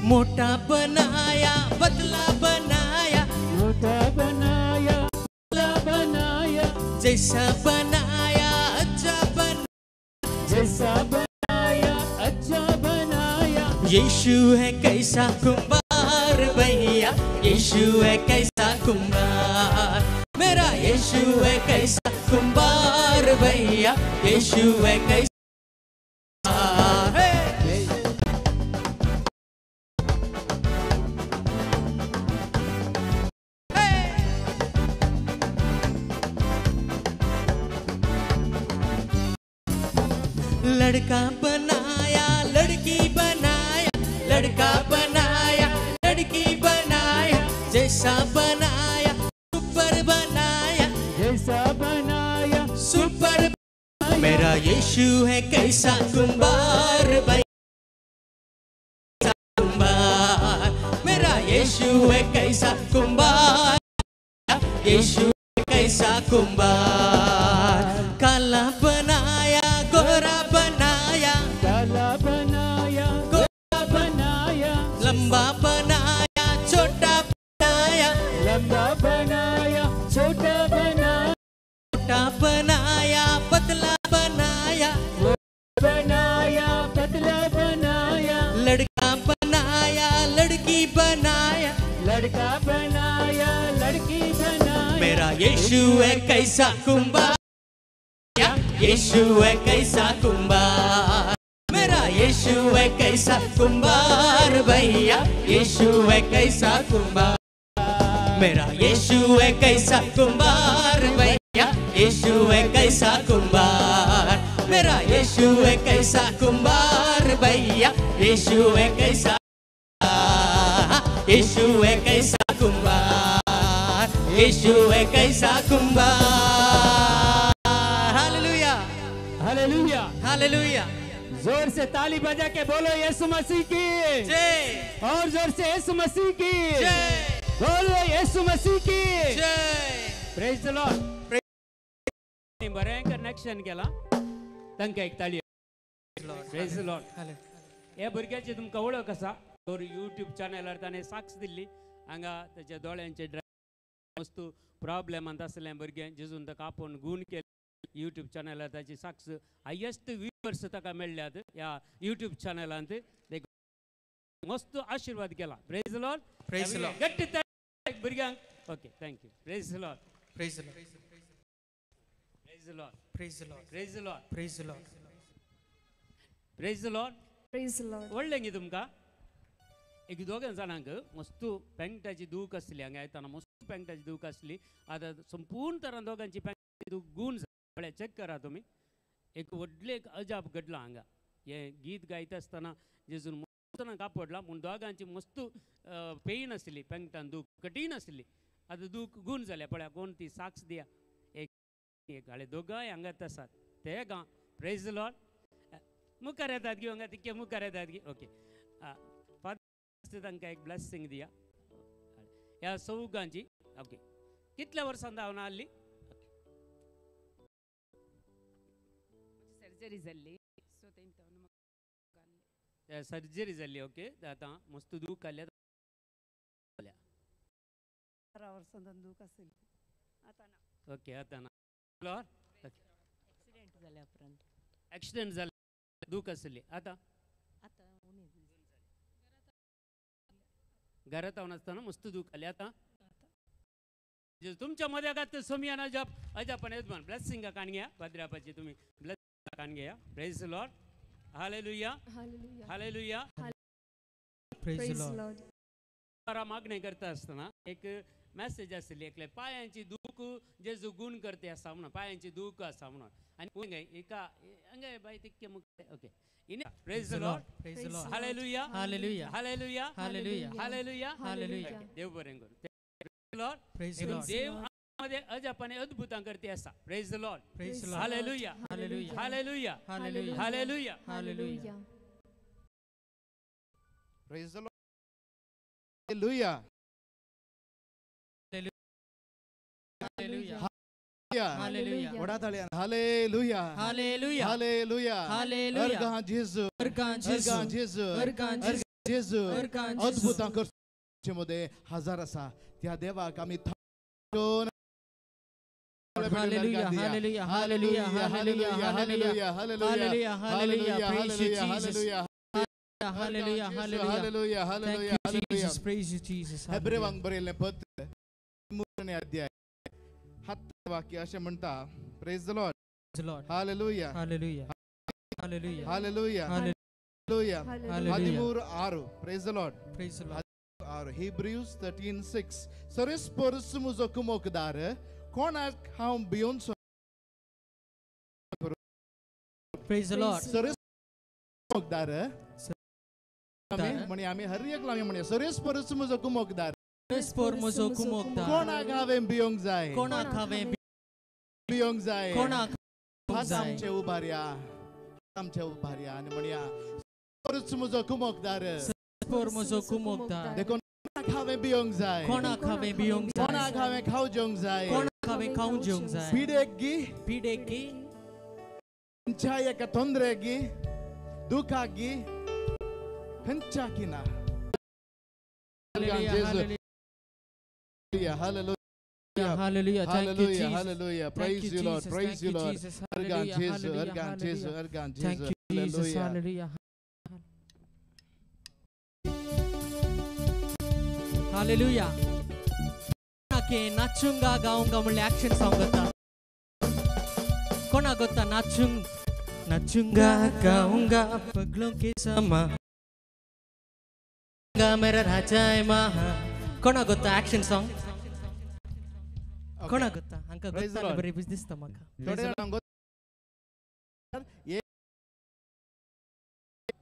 मोटा बनाया पतला बनाया. मोटा बनाया पतला बनाया. जैसा बनाया यीशु है कैसा कुंभार भैया, यीशु है कैसा कुंभार, मेरा यीशु है कैसा कुंभार भैया, यीशु है कैसा। लड़का बनाया लड़की बनाया, लड़का बनाया लड़की बनाया, जैसा बनाया सुपर बनाया, जैसा बनाया सुपर। मेरा यीशु है कैसा कुंभार भैया, कुंभार, मेरा यीशु है कैसा कुंभार, यीशु है कैसा कुंभार। काला बनाया गोरा बनाया, काला बनाया गोरा बनाया, लंबा बनाया छोटा बनाया, लंबा बनाया छोटा बनाया, छोटा बनाया पतला बनाया, बनाया पतला बनाया, लड़का बनाया लड़की बनाया, लड़का बनाया लड़की बनाया। मेरा यीशु है कैसा कुंभार, यीशु है कैसा कुंभार, मेरा यीशु है कैसा कुंभार भैया, यीशु है कैसा कुंभार, मेरा यीशु है कैसा कुंभार भैया, यीशु है कैसा कुंभार, मेरा यीशु है कैसा कुंभार भैया, यीशु है कैसा, यीशु है कैसा कुंभार, यीशु है कैसा कुंभार। हालेलुया, हालेलुया, हालेलुया। जोर से ताली बजा के बोलो यीशु मसीह की जय, और जोर से यीशु मसीह की जय, बोलो यीशु मसीह की जय। Praise the Lord. बरें कनेक्शन केला तांकां एक ताली। Praise the Lord. हे भुरग्याची तुमकां वळख आसा, तर यूट्यूब चॅनलार ताणें साक्ष दिल्ली, हांगा ताच्या दोळ्यांचे वस्तू प्रॉब्लेमांत आसलें भुरगें, जेजून ताका आपोवन गूण केलें। यूट्यूब चॅनलार ताची साक्ष हायेस्ट व्यूवर्स ताका मेळ्ळ्यात ह्या यूट्यूब चॅनलांत, देखून मस्त आशिर्वाद केला। Praise the Lord. Praise the Lord. गट्टी भुरग्यांक। Okay, thank you. Praise the Lord. Praise the Lord. Praise the Lord. Praise the Lord. Praise the Lord. Praise the Lord. Praise the Lord. Praise the Lord. व्हडलें तुमकां एक दोगां जाणांक मस्त पेंटाची दूख आसली, हांगा येतना मस्त पेंटाची दूख आसली, आतां संपूर्ण तरान दोगांची पेंटाची दूख गूण जाली। चॅक करा तुमी, एक व्हडलें एक अजाप घडलां हांगा। हें गीत गायता आसतना जेजून मस्त कापडलां पूण दोगांची मस्त पेन आसली, पेंटान दूख कठीण आसली, आतां दूख गूण जाल्या। पळया कोण ती साक्ष दिया, एक हाळे दोगांय हांगात आसात ते गांव। Praise the Lord. मुखार येतात गी हांगा तितके मुखार येतात गी। ओके, फादर तांकां एक ब्लेसिंग दिया ह्या सौगांची। ओके, कितल्या वर्सां धांवन आहली? सर्जरी जाल्ली, सो सर्जरी जाल्ली। ओके, आतां मस्त दूख आल्या। 12 वर्सां दूख आसली, आतां ना। ओके, आतां ना। एक्सिडेंट जाल्या उपरांत, एक्सिडेंट जाले दूख आसली, आतां आतां उणी घरात हांव नासतना मस्त दूख आली। आतां तुमच्या मद्यागात सोमियान अजाप अजापण येजमान ब्लेसिंगा काण घेया, पाद्र्यापाची तुमी ब्लेसिंगा काण घेया। Praise the Lord. Hallelujah, hallelujah. Praise the Lord. मागणें करता आसतना एक मॅसेज आसली, एकले पायांची दूख जेजू गूण करते आसा म्हणून, पायांची दूख आसा म्हणून, आनी एका हांगा बाय तितके मुखार। Okay, praise the Lord. Praise the Lord. Hallelujah, hallelujah, hallelujah, hallelujah, hallelujah, hallelujah. देव बरें करूं। Praise the Lord. Praise the Lord. देव मध्ये अजापाने अद्भुतां करते आसा। Praise the Lord. Praise the Lord. Hallelujah, hallelujah, hallelujah, hallelujah, hallelujah, hallelujah. Praise the Lord. Hallelujah. Hallelujah. Hallelujah. Vada ताळयान hallelujah, hallelujah, hallelujah, hallelujah. अर्गां जेजू, अर्गां जेजू, अर्गां जेजू, अर्गां जेजू, अर्गां जेजू। अद्भुतां करचे मध्ये हजार आसा त्या देवाक आमी hallelujah, hallelujah, hallelujah, hallelujah, hallelujah, hallelujah, hallelujah. Praise you Jesus. Hallelujah, hallelujah. Hallelujah, hallelujah, Thank you, Jesus. Hallelujah. Praise you, Jesus. हेब्रेवांक बरयल्लें पत्र 3 अध्याय 7 वाक्य अशें म्हणटा. Praise the Lord. Praise the Lord. Hallelujah. Hallelujah. Hallelujah. Hallelujah. Hallelujah. Hallelujah. 13:6. Praise the Lord. Praise the Lord. 6. Hebrews 13:6. सरेस परस म्हजो कुमोकदार कोणाक हांव भियोनचो. Praise the Lord. सरेस कुमोकदार म्हणी आमी हर एकलो आमी म्हणया सरेस परस म्हजो कुमोकदार सरेस पर म्हजो कुमोकदार कोणाक हांवें भियोंक जाय. कोणाक हांवें भियोंक जाय. कोणाक हात आमचे उबारया, आमचे उबारया आनी म्हणया परस म्हजो कुमोकदार. पर म्हजो कुमोकदार देखून कोणाक हांवें भियोंक जाय. कोणाक हांवें भियोंक जाय. कोणाक हांवें खाव जेवंक जाय. कोणाक हांवें खावंक जेवंक जाय. पिडेक गी, पिडेक गी, खंयच्या एका तोंदरेक गी, दुखाक गी, खंयच्या की ना. Hallelujah, Hallelujah, hallelujah, hallelujah. Thank you, hallelujah, Jesus. hallelujah. Thank Praise you, you, Lord. Jesus. Praise Thank you, you, Lord. Jesus. Argan Hallelujah, Jesu, hallelujah, Argan Jesu, hallelujah. Argan Thank Jesu. you, Jesus. Hallelujah. Hallelujah. Hallelujah. कोणाके नाचुंगा गाऊंगा म्हणले action song ಗೊತ್ತಾ? कोणा ಗೊತ್ತಾ? नाचुंग नाचुंगा गाऊंगा पगलों K समा मेरा राजा है महा. कोणा ಗೊತ್ತಾ action song? कोणा ಗೊತ್ತಾ? ಅಂಕ Praise the ಗೊತ್ತಾ Lord. बरे दिसता म्हाका. थोडे जाणांक ಗೊತ್ತಾ?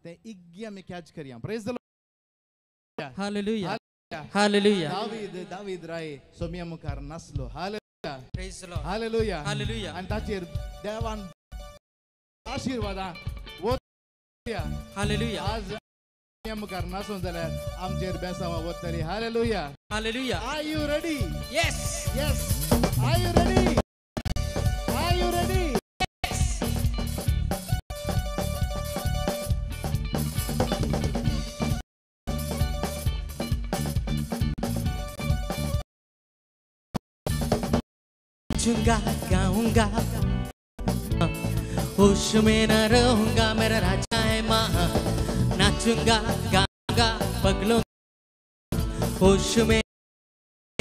ते इग्गी आमी कॅच करया. Praise the Lord. Hallelujah. Hallelujah. David, David राय सोम्या मुखार नासलो. Hallelujah. Praise the Lord. Hallelujah. Hallelujah. आनी ताचेर देवान आशिर्वादां वोतया. Hallelujah. आज सोम्या मुखार नासूं जाल्यार आमचेर बेसांवां वतली. Hallelujah. Hallelujah. Are you ready? Yes. Yes. Are you ready? Are you ready? Yes. नाचूंगा गाऊंगा होश में न रहूंगा मेरा राजा है महा. नाचूंगा गाऊंगा पगलों होश में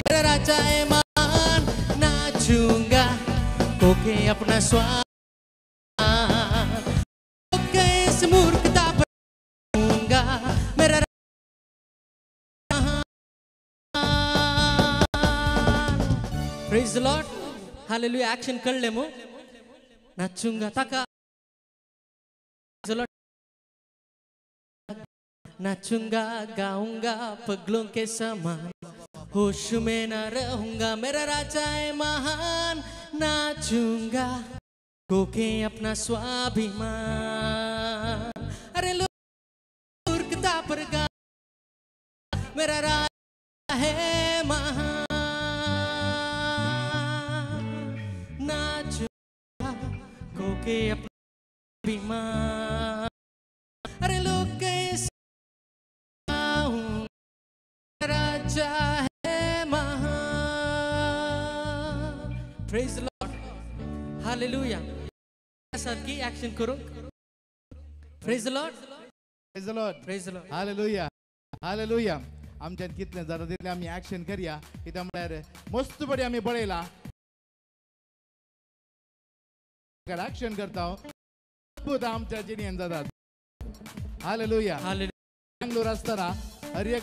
मेरा राजा है महान. नाचूंगा होके अपना स्वान होके इस मूर्खता पर रहूंगा मेरा Praise the Lord. Hallelujah. Action कळ्ळें मू? नाचूंगा ताका. Praise the Lord. नाचूंगा गाऊंगा पगलों के समान होश में न रहूंगा मेरा राजा है महान. नाचूंगा होके अपना स्वाभिमान अरे मूर्खता पर गा मेरा राजा है महान. नाचूंगा होके अपना स्वाभिमान अरे लोग कैसे राजा है महान. Praise the Lord. Hallelujah. सारखी ऍक्शन करूंक. Praise the Lord. Praise the Lord. Praise the Lord. Hallelujah. Hallelujah. आमच्यान कितलें जाता तितलें आमी ऍक्शन करया. कित्याक म्हळ्यार मस्त बडी आमी पळयला ऍक्शन करता अद्भुत आमच्या जिणेन जातात. हालेलुया. हालेलुया. बेंगलोर आसतना हर एक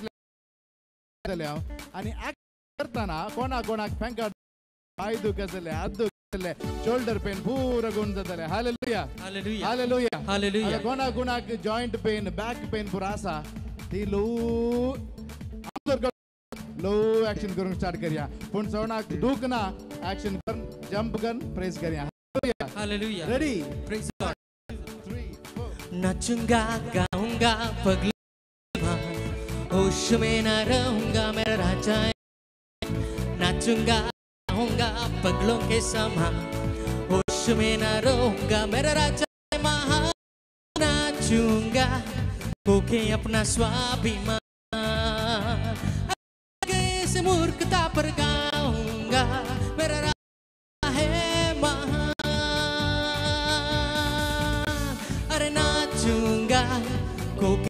जालें हांव आनी ऍक्ट करतना कोणा कोणाक फेंकाट पांय दुख आसले, हात दुख आसले, शोल्डर पेन पुरो गुण जाताले. हालेलुया. हालेलुया. हालेलुया. हालेलुया. कोणा कोणाक जॉयंट पेन, बॅक पेन पुरो आसा ती लो लो ऍक्शन करूंक स्टार्ट करया. पूण सवणाक दूख ना ऍक्शन कर, जंप कर, प्रेस करया. Hallelujah. Hallelujah. Ready? Praise the Lord. 3 4. नाचूंगा गाऊंगा पगलों होश में न रहूंगा मेरा राजा है. नाचूंगा गाऊंगा पगलों के समान होश में न रहूंगा मेरा राजा है महान. नाचूंगा होके अपना स्वाभिमान इस मूर्खता पर गाऊंगा मेरा राजा है महान. अरे नाचूंगा होके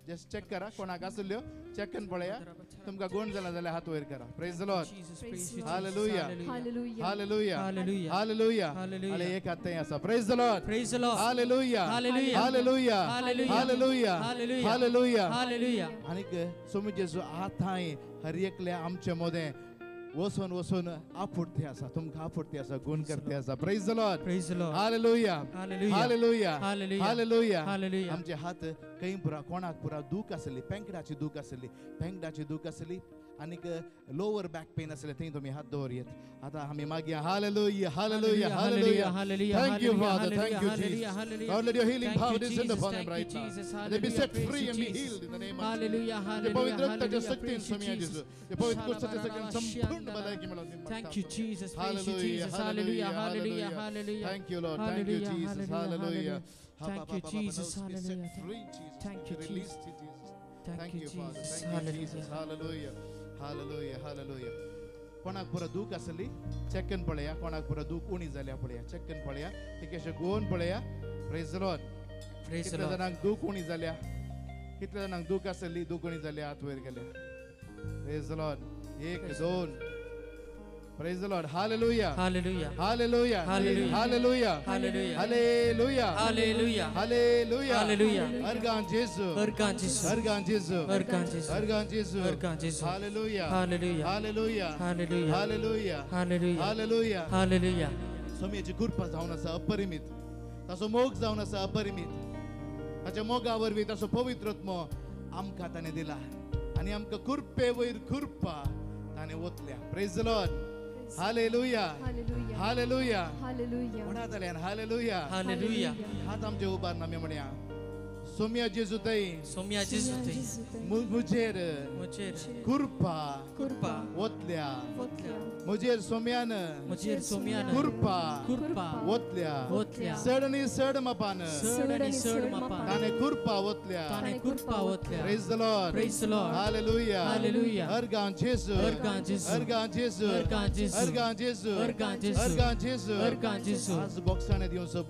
जस्ट चेक करा कोणाक आसल्यो चेक करून पळया तुमकां गुण जाला जाल्यार हात वयर करा. Praise the Lord. Hallelujah. Hallelujah. Hallelujah. आनी एक हात थंय आसा. Praise the Lord. Praise the Lord. Hallelujah. Hallelujah. Hallelujah. Hallelujah. Hallelujah. आनीक सोमी जेजू आतांय हर एकल्या आमचे मदें वचून वचून आफुडते आसा, तुमकां आफुडते आसा, गुण करते आसा. Praise the Lord. Praise the Lord. Hallelujah. Hallelujah. Hallelujah. Hallelujah. आमचे हात खंय पुरा कोणाक पुरा दूख आसली, पेंकडाची दूख आसली, पेंकडाची दूख आसली आनीक लोवर बॅक पेन आसले थंय तुमी हात दवरयत. आतां आमी मागया. Hallelujah. Hallelujah. Hallelujah. Thank you Father. Thank you Jesus. Lord, let your healing power descend upon them right now. They be set free and be healed in the name of Hallelujah. Jesus. पवित्र रक्ताच्या शक्तीन स्वामी जेजू, पवित्र कुस्ताच्या शक्तीन संपूर्ण भलायकी मेळोवन. Thank you Jesus. Praise you Jesus. Hallelujah. Hallelujah. Hallelujah. Thank you Lord. Thank you Jesus. Hallelujah. Thank you Jesus. Hallelujah. Thank you Jesus. Thank you Father. Thank you Jesus. Hallelujah. Hallelujah. Hallelujah. कोणाक पुरा दूख आसली चेकन पळया, कोणाक पुरा दूख उणी जाल्या पळया, चेकन पळया, तिकेशे गोवन पळया. Praise the Lord. Praise the कितल्या Lord. जाणांक दूख उणी जाल्या, कितल्या जाणांक दूख आसली दूख उणी जाल्या हात वयर गेल्या. Praise the Lord. 1 2. Praise the Lord. Hallelujah. Hallelujah. Hallelujah. Hallelujah. Hallelujah. Hallelujah. Hallelujah. Hallelujah. Hallelujah. Hallelujah. Organ जेजू. अर्गान जेजू. अर्गान जेजू. अर्गान जेजू. अर्गान जेजू. अर्गान जेजू. Hallelujah. Hallelujah. Hallelujah. Hallelujah. Hallelujah. Hallelujah. Hallelujah. Hallelujah. स्वामीची कृपा जावन आसा अपरिमित, ताचो मोग जावन आसा अपरिमित. ताच्या मोगा वरवीं ताचो पवित्र आत्मो आमकां ताणें दिला आनी आमकां कृपे वयर कृपा ताणें ओतल्या. Praise the Lord. Hallelujah. Hallelujah. Hallelujah. म्हणा जाल्यान हालेलुया. हालेलुया. हात आमचे उबार आमी म्हणया. सोम्या जेजू थंय, सोम्या जेजू थंय म्हजेर म्हजेर कृपा कृपा ओतल्या, ओतल्या, म्हजेर सोम्यान म्हजेर सोम्यान कृपा कृपा ओतल्या, ओतल्या, चड आनी चड मापान चड आनी चड मापान ताणें कृपा ओतल्या, ताणें कृपा ओतल्या. Praise the Lord. Praise the Lord. Hallelujah. Hallelujah. Organ जेजू. अर्गान जेजू. अर्गान जेजू. अर्गान जेजू. अर्गान जेजू. अर्गान जेजू. अर्गान जेजू. अर्गान जेजू. आज बॉक्साने दिवचो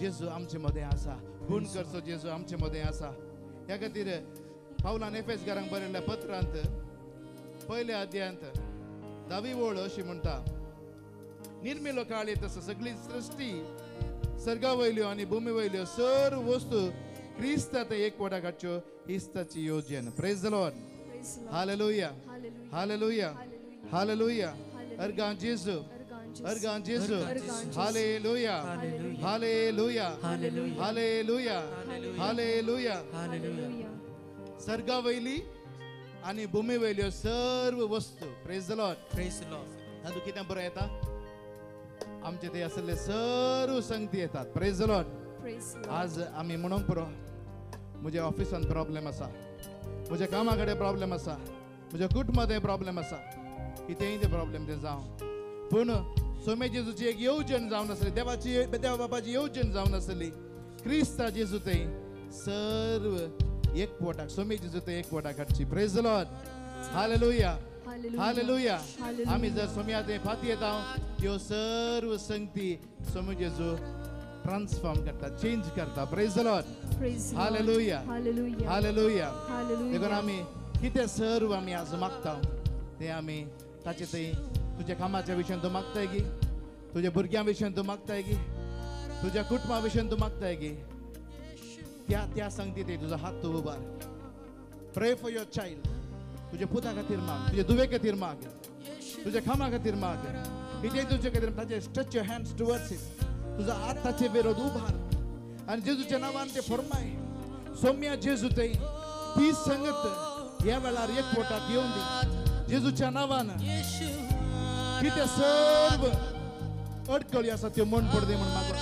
जेजू आमचे मदें आसा, गुण करचो जेजू आमचे मदें आसा. ह्या खातीर पावलान एफेस घरांक बरयल्ल्या पत्रांत पयल्या अध्यायांत 10वी ओळ अशी म्हणटा, निर्मिलो काळ येत आसा सगळी सृष्टी सर्गा वयल्यो आनी भूमी वयल्यो सर्व वस्तू क्रिस्तांत एकवटा काडच्यो हीच ताची योजन. Praise the Lord. Hallelujah. Hallelujah. Hallelujah. Organ जेजू. अर्गान जेजू. Hallelujah. Hallelujah. Hallelujah. Hallelujah. सर्गा वयली आनी भूमी वयल्यो सर्व वस्तू. Praise the Lord. Praise the Lord. तातूंत कितें बरें येता, आमचे ते आसले सर्व संगती येतात. Praise the Lord. आज आमी म्हणूंक पुरो म्हज्या ऑफिसान प्रॉब्लेम आसा, म्हज्या कामा कडेन प्रॉब्लेम आसा, म्हज्या कुटुंबांत प्रॉब्लेम आसा, कितेंय ते प्रॉब्लेम ते जावं, पूण सोमे जेजूची एक येवजण जावन आसली, देवाची देवा बाबाची येवजण जावन आसली, क्रिस्ता जेजू थंय सर्व एकवटाक, सोमे जेजू थंय एकवटाक हाडची. Praise the Lord. Hallelujah. Hallelujah. आमी जर सोम्या थंय फाती येता त्यो सर्व संगती सोमे जेजू ट्रान्सफॉर्म करता, चेंज करता. Praise the Lord. Hallelujah. Hallelujah. देखून आमी कितें सर्व आमी आज मागता तें आमी ताचे थंय तुज्या कामाच्या विशयान तूं मागताय की, तुज्या भुरग्यां विशयान तूं मागताय की, तुज्या कुटुंबा विशयान तूं मागताय की, त्या त्या संगती ते तुजो हात तूं उबार. Pray for your child. तुज्या पुता खातीर माग, तुज्या दुवे खातीर माग, तुज्या कामा खातीर माग, कितें तुजे खातीर ताचे stretch your hands towards it. तुजो हात ताचे विरोध उबार आनी जेजूच्या नांवान ते फरमाय. सोम्या जेजू थंय ती संगत ह्या वेळार एकवटाक येवन दी. जेजूच्या नांवान कितें सर्व अडकळी आसा त्यो मन पडदे म्हण मागो.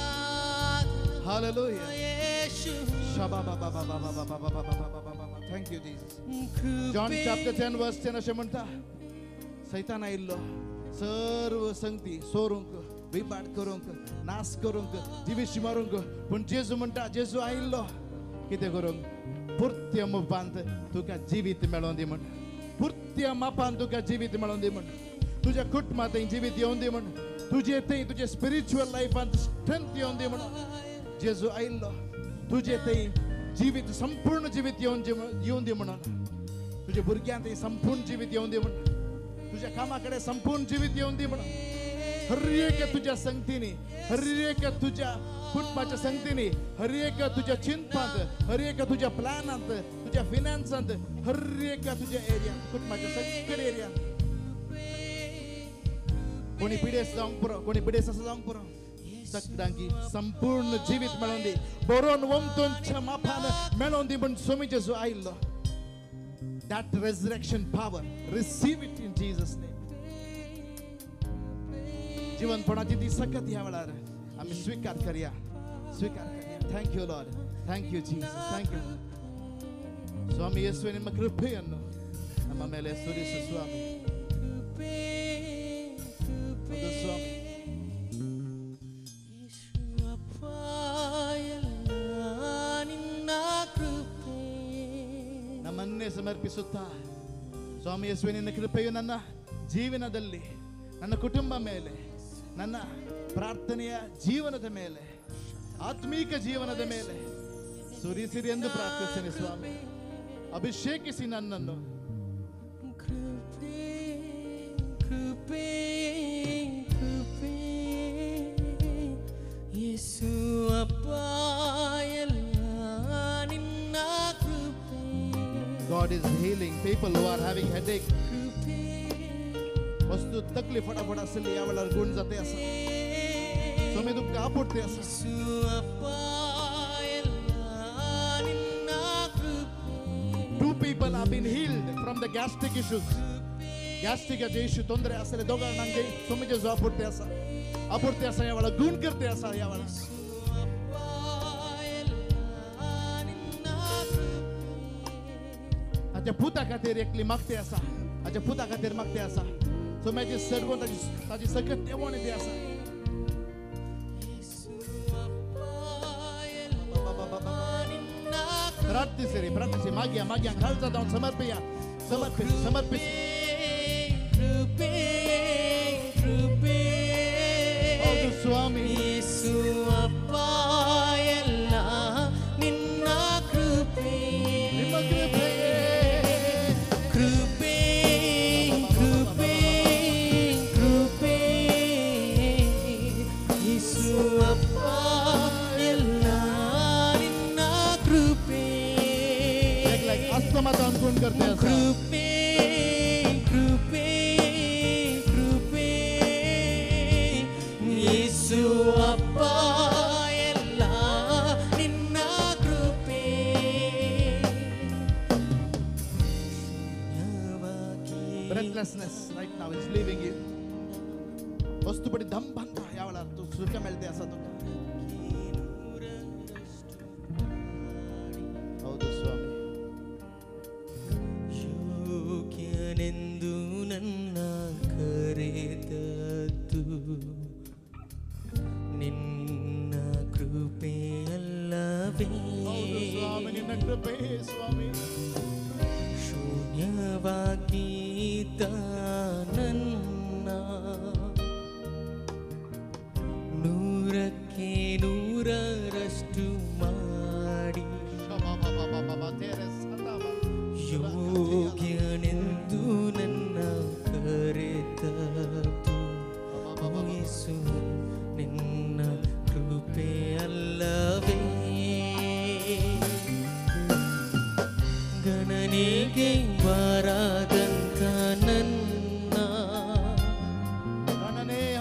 Hallelujah. Thank you Jesus. John chapter 10 verse 10 अशें म्हणटा, सैतान आयिल्लो सर्व संगती सोरूंक, विबाट करूंक, नाश करूंक, जिवीशी मारूंक, पूण जेजू म्हणटा जेजू आयिल्लो कितें करूंक, पुर्त्य मापांत तुका जिवीत मेळोवन दी म्हण, पुर्त्य मापान तुका जिवीत मेळोवन दी म्हण, तुज्या कुटुंबांत जिवीत येवन दी म्हण, तुजे थंय तुजे स्पिरिच्युअल लायफांत स्ट्रेंथ येवन दी म्हण. जेजू आयिल्लो तुजे थंय जीवित संपूर्ण जीवित येवन येवन दी म्हणून, तुज्या भुरग्यांक संपूर्ण जीवित येवन दी म्हणून, तुझ्या कामा कडेन संपूर्ण जीवित येवन दी म्हणून. हर एक तुझ्या संगतीनी, हर एक तुझ्या कुटुंबाच्या संगतीनी, हर एक तुझ्या चिंतपांत, हर एक तुझ्या प्लॅनांत, तुझ्या फिनान्सांत, हर एक तुझ्या एरियांत, कुटुंबाच्या सगळे एरियांत. कोणी पिडेस जावंक पुरो, कोणी पिडेस आसा जावंक पुरो, सगळ्यांकी संपूर्ण जीवित मेळोवन दी, बरोवन वमतूनच्या मापान मेळोवन दी म्हण स्वामी जेजू आयिल्लो. That resurrection power, receive it in Jesus' name. जीवनपणाची ती सकत ह्या वेळार आमी स्वीकार करया, स्वीकार करया. Thank you Lord, thank you Jesus, thank you Swami. ಯೇಸುವೆ ನಿಮ್ಮ ಕೃಪೆಯನ್ನು ನಮ್ಮ ಮೇಲೆ ಸುರಿಸು ಸ್ವಾಮಿ. ಹೌದು ಸ್ವಾಮಿ. ನಮ್ಮನ್ನೇ ಸಮರ್ಪಿಸುತ್ತಾ ಸ್ವಾಮಿ ಯೇಸುವೆ ನಿನ್ನ ಕೃಪೆಯು ನನ್ನ ಜೀವನದಲ್ಲಿ, ನನ್ನ ಕುಟುಂಬ ಮೇಲೆ, ನನ್ನ ಪ್ರಾರ್ಥನೆಯ ಜೀವನದ ಮೇಲೆ, ಆತ್ಮೀಕ ಜೀವನದ ಮೇಲೆ ಸುರಿಸಿರಿ ಎಂದು ಪ್ರಾರ್ಥಿಸ್ತೇನೆ ಸ್ವಾಮಿ. ಅಭಿಷೇಕಿಸಿ ನನ್ನನ್ನು. ಕೃಪೆ ಕೃಪೆ ಕೃಪೆ ಯೇಸು ಅಪ್ಪ ಎಲ್ಲ ನಿನ್ನ ಕೃಪೆ. God is healing people who are having headache. वस्तू तकली फटाफट आसली ह्या वेळार गुण जाते आसा. स्वामी तुमकां आपुडते आसा. Two people have been healed from the gastric issues. गॅस्ट्रिकाचे issue ತೊಂದರೆ आसले दोगां जाणांक स्वामी जेजू आपुडते आसा, आपुडते आसा ह्या वेळार, गुण करते आसा ह्या वेळार. ताच्या पुता खातीर एकली मागते आसा, ताच्या पुता खातीर मागते आसा. स्वाम्याची सर्व ताची सकत देवण ती आसा. प्रार्थीसी रे, प्रार्थीसी, मागया मागया, खालचा जावन समर्पया, समर्पित समर्पित. ಕೃಪೆ ಕೃಪೆ ಹೌದು ಸ್ವಾಮಿ. ಯೇಸು ಅಪ್ಪ ಎಲ್ಲ ನಿನ್ನ ಕೃಪೆ, ನಿಮ್ಮ ಕೃಪೆ. ಕೃಪೆ ಕೃಪೆ ಕೃಪೆ ಯೇಸು ಅಪ್ಪ ಎಲ್ಲ ನಿನ್ನ ಕೃಪೆ. ಅಸ್ತಮತ ಅನ್ಕೊಂಡ್ करते आसा. ಕೃಪೆ ಕೃಪೆ ಕೃಪೆ ಯೇಸು ಅಪ್ಪ ಎಲ್ಲ ನಿನ್ನ ಕೃಪೆ. Breathlessness right now is leaving you. वस्तू पडी दम बांधता ह्या वेळार तूं सुख मेळते आसा तुका. ಹೌದು ಸ್ವಾಮಿ. ಯೋಗ್ಯನೆಂದು ನನ್ನ ಕರೆದದ್ದು ನಿನ್ನ ಕೃಪೆಯಲ್ಲವೇ. ಹೌದು ಸ್ವಾಮಿ, ನಿನ್ನ ಕೃಪೆ ಸ್ವಾಮಿ. ಶೂನ್ಯವಾಗಿದ್ದ ನನ್ನ 100ಕ್ಕೆ 100ರಷ್ಟು ಮಾಡಿ ಯೋಗ್ಯನೆಂದು ನನ್ನ ಕರೆದದ್ದು ಯೇಸು ನಿನ್ನ ಕೃಪೆ ಅಲ್ಲವೇ. ಗಣನೆಗೆ ಬಾರದಂತ ನನ್ನ ಗಣನೆಯ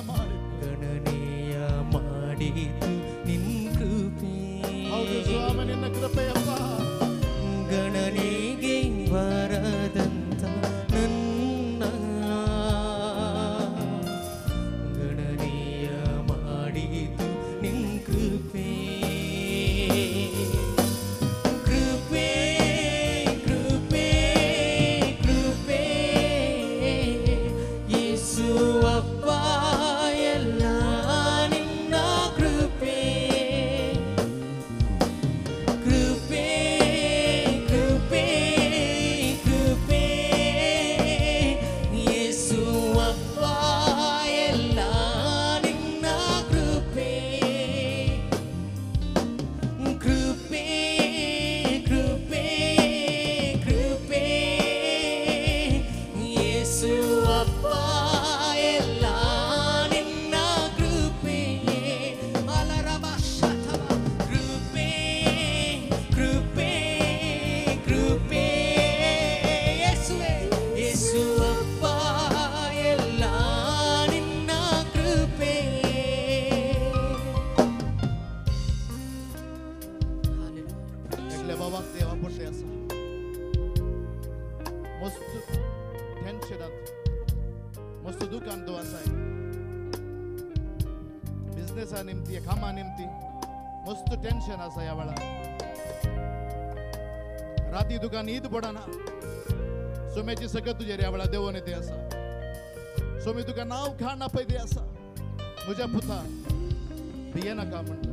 ಮಾಡಿತು ನಿನ್ನ ಕೃಪೆ. ಹೌದು ಸ್ವಾಮಿ, ನಿನ್ನ ಕೃಪೆಯಪ್ಪ. ಗಣನೆಗೆ ಬಾರದಂತ ನನ್ನ ಗಣನೆಯ ಮಾಡಿತು ನಿನ್ನ ಕೃಪೆ. ಕೃಪೆ ಕೃಪೆ ಕೃಪೆ ಯೇಸು ಅಪ್ಪ ಎಲ್ಲ ನಿನ್ನ ಕೃಪೆ. ಕೃಪೆ ಕೃಪೆ ಕೃಪೆ ಯೇಸು ಅಪ್ಪ ಎಲ್ಲ ನಿನ್ನ ಕೃಪೆ. ಕೃಪೆ ಅಪ್ಪ ಎಲ್ಲ ನಿನ್ನ ಕೃಪೆಯೇ. ಅಲರಬ ಶತವ ಕೃಪೆ ಕೃಪೆ ಕೃಪೆ ಯೇಸುವೆ ಯೇಸು ಅಪ್ಪ ಎಲ್ಲ ನಿನ್ನ ಕೃಪೆ. एकल्या बाबाक देवा पडले आसा मस्त टेन्शनात मस्त दुकान तो आसा बिझनेसा निमती कामा निमती मस्त टेन्शन आसा ह्या वेळार. राती तुका न्हीद पडना. सोम्याची सकत तुजेर ह्या वेळार देवोन येते आसा. सोमी तुका नांव खाण आपयते आसा. म्हज्या पुता भियेनाका म्हणटा.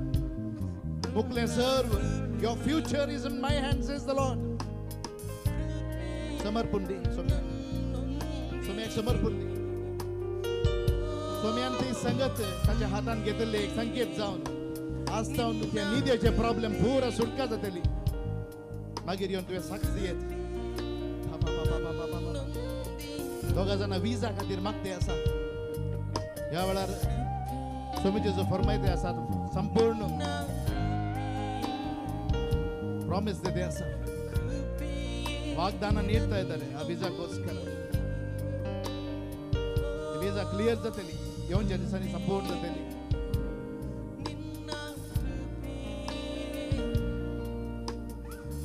मुकलें सर्व your future is in my hands is the Lord. समर्पण दी सोम्या, सोम्याक समर्पण दी. सोम्यान ती संगत ताच्या हातान घेतले एक संकेत जावन आज जावन तुज्या निदेचे प्रॉब्लेम पुरा सुटका जातली. मागीर येवन तुवें साक्ष दियेत. दोगा जाणां विजा खातीर मागते आसा. ह्या वेळार सोमीचे जो फरमायते आसा संपूर्ण प्रॉमिस देते आसा. वाग्दाನ ನೀಡ್ತಾ ಇದ್ದಾರೆ ಆ ವೀಸಾಕ್ಕೋಸ್ಕರ. ವೀಸಾ ಕ್ಲಿಯರ್ जातली येवच्या दिसांनी संपूर्ण जातली.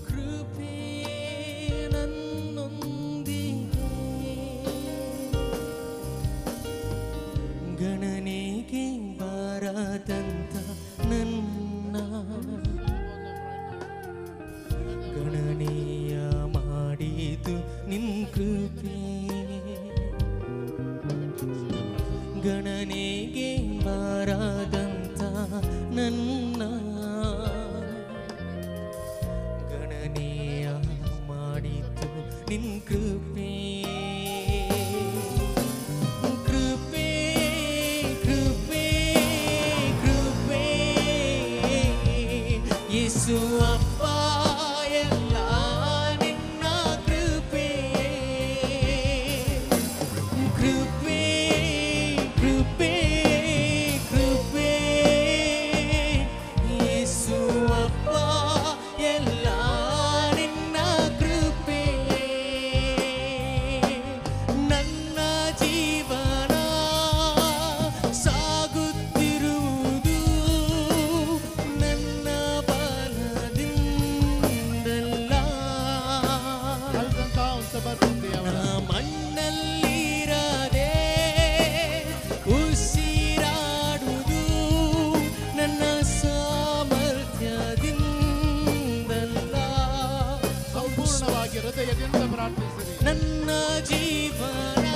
ಕೃಪೆ ನನ್ನೊಂದಿಗೆ ಗಣನೆಗೆ ಬಾರದಂತ ನನ್ನ ಗಣನೆಯ ಮಾಡಿತು ನಿನ್ ಕೃಪೆ. ಗಣನೆಗೆ ಬಾರದಂತ ನನ್ನ ಗಣನೆಯ ಮಾಡಿತು ನಿನ್ ಕೃಪೆ. ಕೃಪೆ ಕೃಪೆ ಕೃಪೆ ಯೇಸು ಅಪ್ಪ ಎಲ್ಲ ನಿನ್ನ ಕೃಪೆ. ಕೃಪೆ ಕೃಪೆ ಕೃಪೆ ಯೇಸು ಅಪ್ಪ ಎಲ್ಲ ನಿನ್ನ ಕೃಪೆ. ನನ್ನ ಜೀವನ ಸಾಗುತ್ತಿರುವುದು ನನ್ನ ಬಲದಿಂದಲ್ಲ. ಸಮರ್ಪಣ दी ह्या वेळार. ಮಣ್ಣಲ್ಲಿರದೆ ಉಸಿರಾಡುವುದು ನನ್ನ ಸಾಮರ್ಥ್ಯದಿಂದಲ್ಲ. ಸಂಪೂರ್ಣವಾಗಿ ಹೃದಯದಿಂದ ಪ್ರಾರ್ಥಿಸಿರಿ. ನನ್ನ ಜೀವನ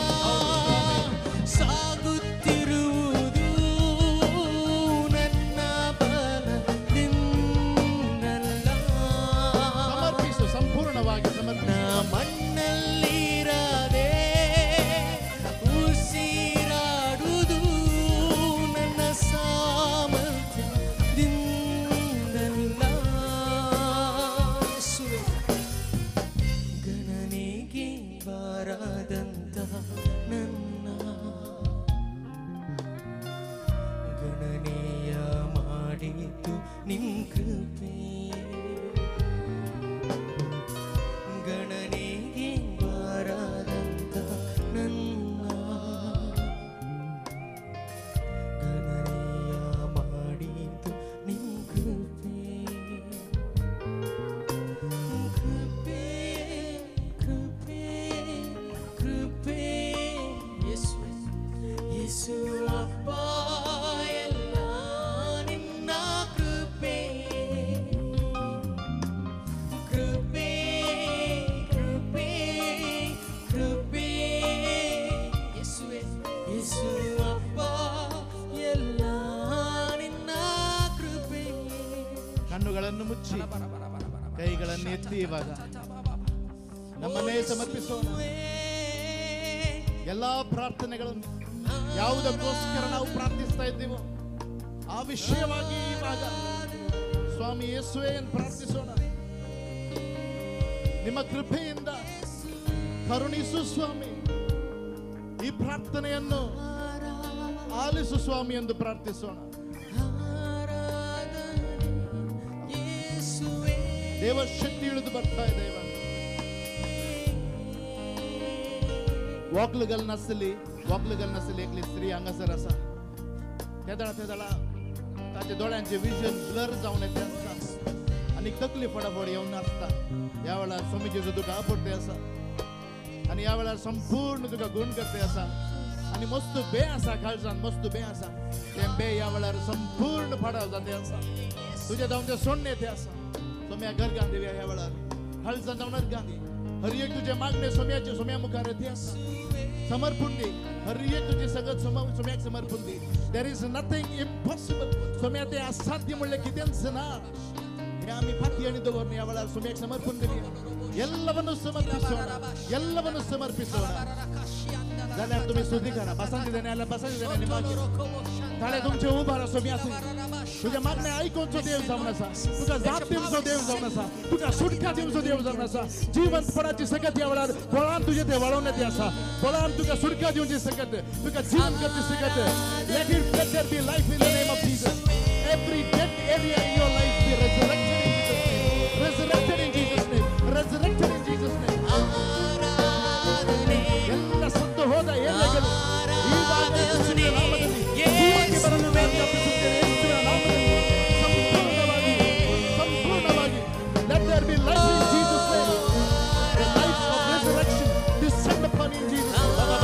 ಸಾಗುತ್ತಿರುವುದು ನನ್ನ ಬಲದಿಂದಲ್ಲ. ಸಮರ್ಪಿಸು, ಸಂಪೂರ್ಣವಾಗಿ ಸಮರ್ಪಿಸು. ನಾ ಮಣ್ಣಲ್ಲಿರದೆ ಉಸಿರಾಡುವುದು ನನ್ನ ಸಾಮರ್ಥ್ಯದಿಂದಲ್ಲ. ಯೇಸುವೇ, ಗಣನೆಗೆ ಬಾರದಂತ ನನ್ನ ಗಣನೆಯ ಮಾಡಿತು ನಿನ್ ಕೃಪೆ. ಗಣನೆಗೆ ಬಾರದಂತ ನನ್ನ ಗಣನೆಯ ಮಾಡಿತು ನಿನ್ ಕೃಪೆ. ಕೃಪೆ ಕೃಪೆ ಕೃಪೆ ಯೇಸು ಯೇಸು ಅಪ್ಪ ಎಲ್ಲ ನಿನ್ನ ಕೃಪೆ. ಕೃಪೆ ಕೃಪೆ ಕೃಪೆ ಯೇಸುವೆ ಯೇಸು ಅಪ್ಪ ಎಲ್ಲ ನಿನ್ನ ಕೃಪೆ. ಕಣ್ಣುಗಳನ್ನು ಮುಚ್ಚಿ ಕೈಗಳನ್ನು ಎತ್ತಿ ಇವಾಗ ನಮ್ಮನ್ನೇ ಸಮರ್ಪಿಸೋಣ. ಎಲ್ಲಾ ಪ್ರಾರ್ಥನೆಗಳನ್ನು ಯಾವುದಕ್ಕೋಸ್ಕರ ನಾವು ಪ್ರಾರ್ಥಿಸ್ತಾ ಇದ್ದೀವೋ ಆ ವಿಷಯವಾಗಿ ಇವಾಗ ಸ್ವಾಮಿ ಯೇಸುವೇ ಎಂದು ಪ್ರಾರ್ಥಿಸೋಣ. ನಿಮ್ಮ ಕೃಪೆಯಿಂದ ಕರುಣಿಸು ಸ್ವಾಮಿ. ಈ ಪ್ರಾರ್ಥನೆಯನ್ನು ಆಲಿಸು ಸ್ವಾಮಿ ಎಂದು ಪ್ರಾರ್ಥಿಸೋಣ. ದೇವ ಶಕ್ತಿ ಇಳಿದು ಬರ್ತಾ ಇದೆ. ವಾಕ್ಲುಗಲ್ ನಸಲಿ, ವಾಕ್ಲುಗಲ್ ನಸಲಿ एकली स्त्री हांगासर आसा. तेदळा तेदळा ताच्या दोळ्यांचे विजन ब्लर जावन येते आसता आनी तकली फटाफट येवन आसता. ह्या वेळार स्वामी जेजू तुका आपोवते आसा आनी ह्या वेळार संपूर्ण तुका गुण करते आसा आनी मस्त बे आसा, काळजान मस्त बे आसा. तें बे ह्या वेळार संपूर्ण फाडाव जाते आसा. तुज्या जावन तें सोडणे येते आसा. सोम्या गर्गान दिव्या ह्या वेळार काळजान जावन अर्गान हर एक तुझे मागणे सोम्याचे सोम्या मुखार येते आसा. समर्पण दी, हर एक तुझे सगळं सोम्याक समर्पण दी. There is nothing impossible. Saumya ते असाध्य म्हणले कितेंच ना. हे आमी फाती आनी दवरून ह्या वेळार सोम्याक समर्पण दिया. ಎಲ್ಲವನ್ನು ಸಮರ್ಪಿಸೋಣ, ಎಲ್ಲವನ್ನು ಸಮರ್ಪಿಸೋಣ. जाल्यार तुमी स्तुती करा. बसांची देणे आल्या, बसांची देणे निमागे ताळे तुमचे उभार सोम्या तुझ्या मागणे आयकोनचो देव जावन आसा, तुका जाप दिवचो देव जावन आसा, तुका सुटका दिवचो देव जावन आसा. जिवंतपणाची सकत ह्या वेळार बळान तुजे ते वळोवन येते आसा. बळान तुका सुटका दिवची सकत, तुका जीवन करची सकत. Let it, let there be life in the name of Jesus. Every dead area in your life be resurrected in Jesus' name. Resurrected in Jesus' name. Resurrected in Jesus' name. ಎಲ್ಲ ಸತ್ತು ಹೋದ ಏರಿಯಾಗಳು ಈವಾಗ ಯೇಸುವಿನ ನಾಮದಲ್ಲಿ ಜೀವಕ್ಕೆ ಬರಲು ಆಜ್ಞಾಪಿಸುತ್ತೇನೆ. ಯೇಸುವಿನ ನಾಮದಲ್ಲಿ ಸಂಪೂರ್ಣವಾಗಿ, ಸಂಪೂರ್ಣವಾಗಿ. Let there be life in Jesus' name. The life of resurrection descend upon you in Jesus' name.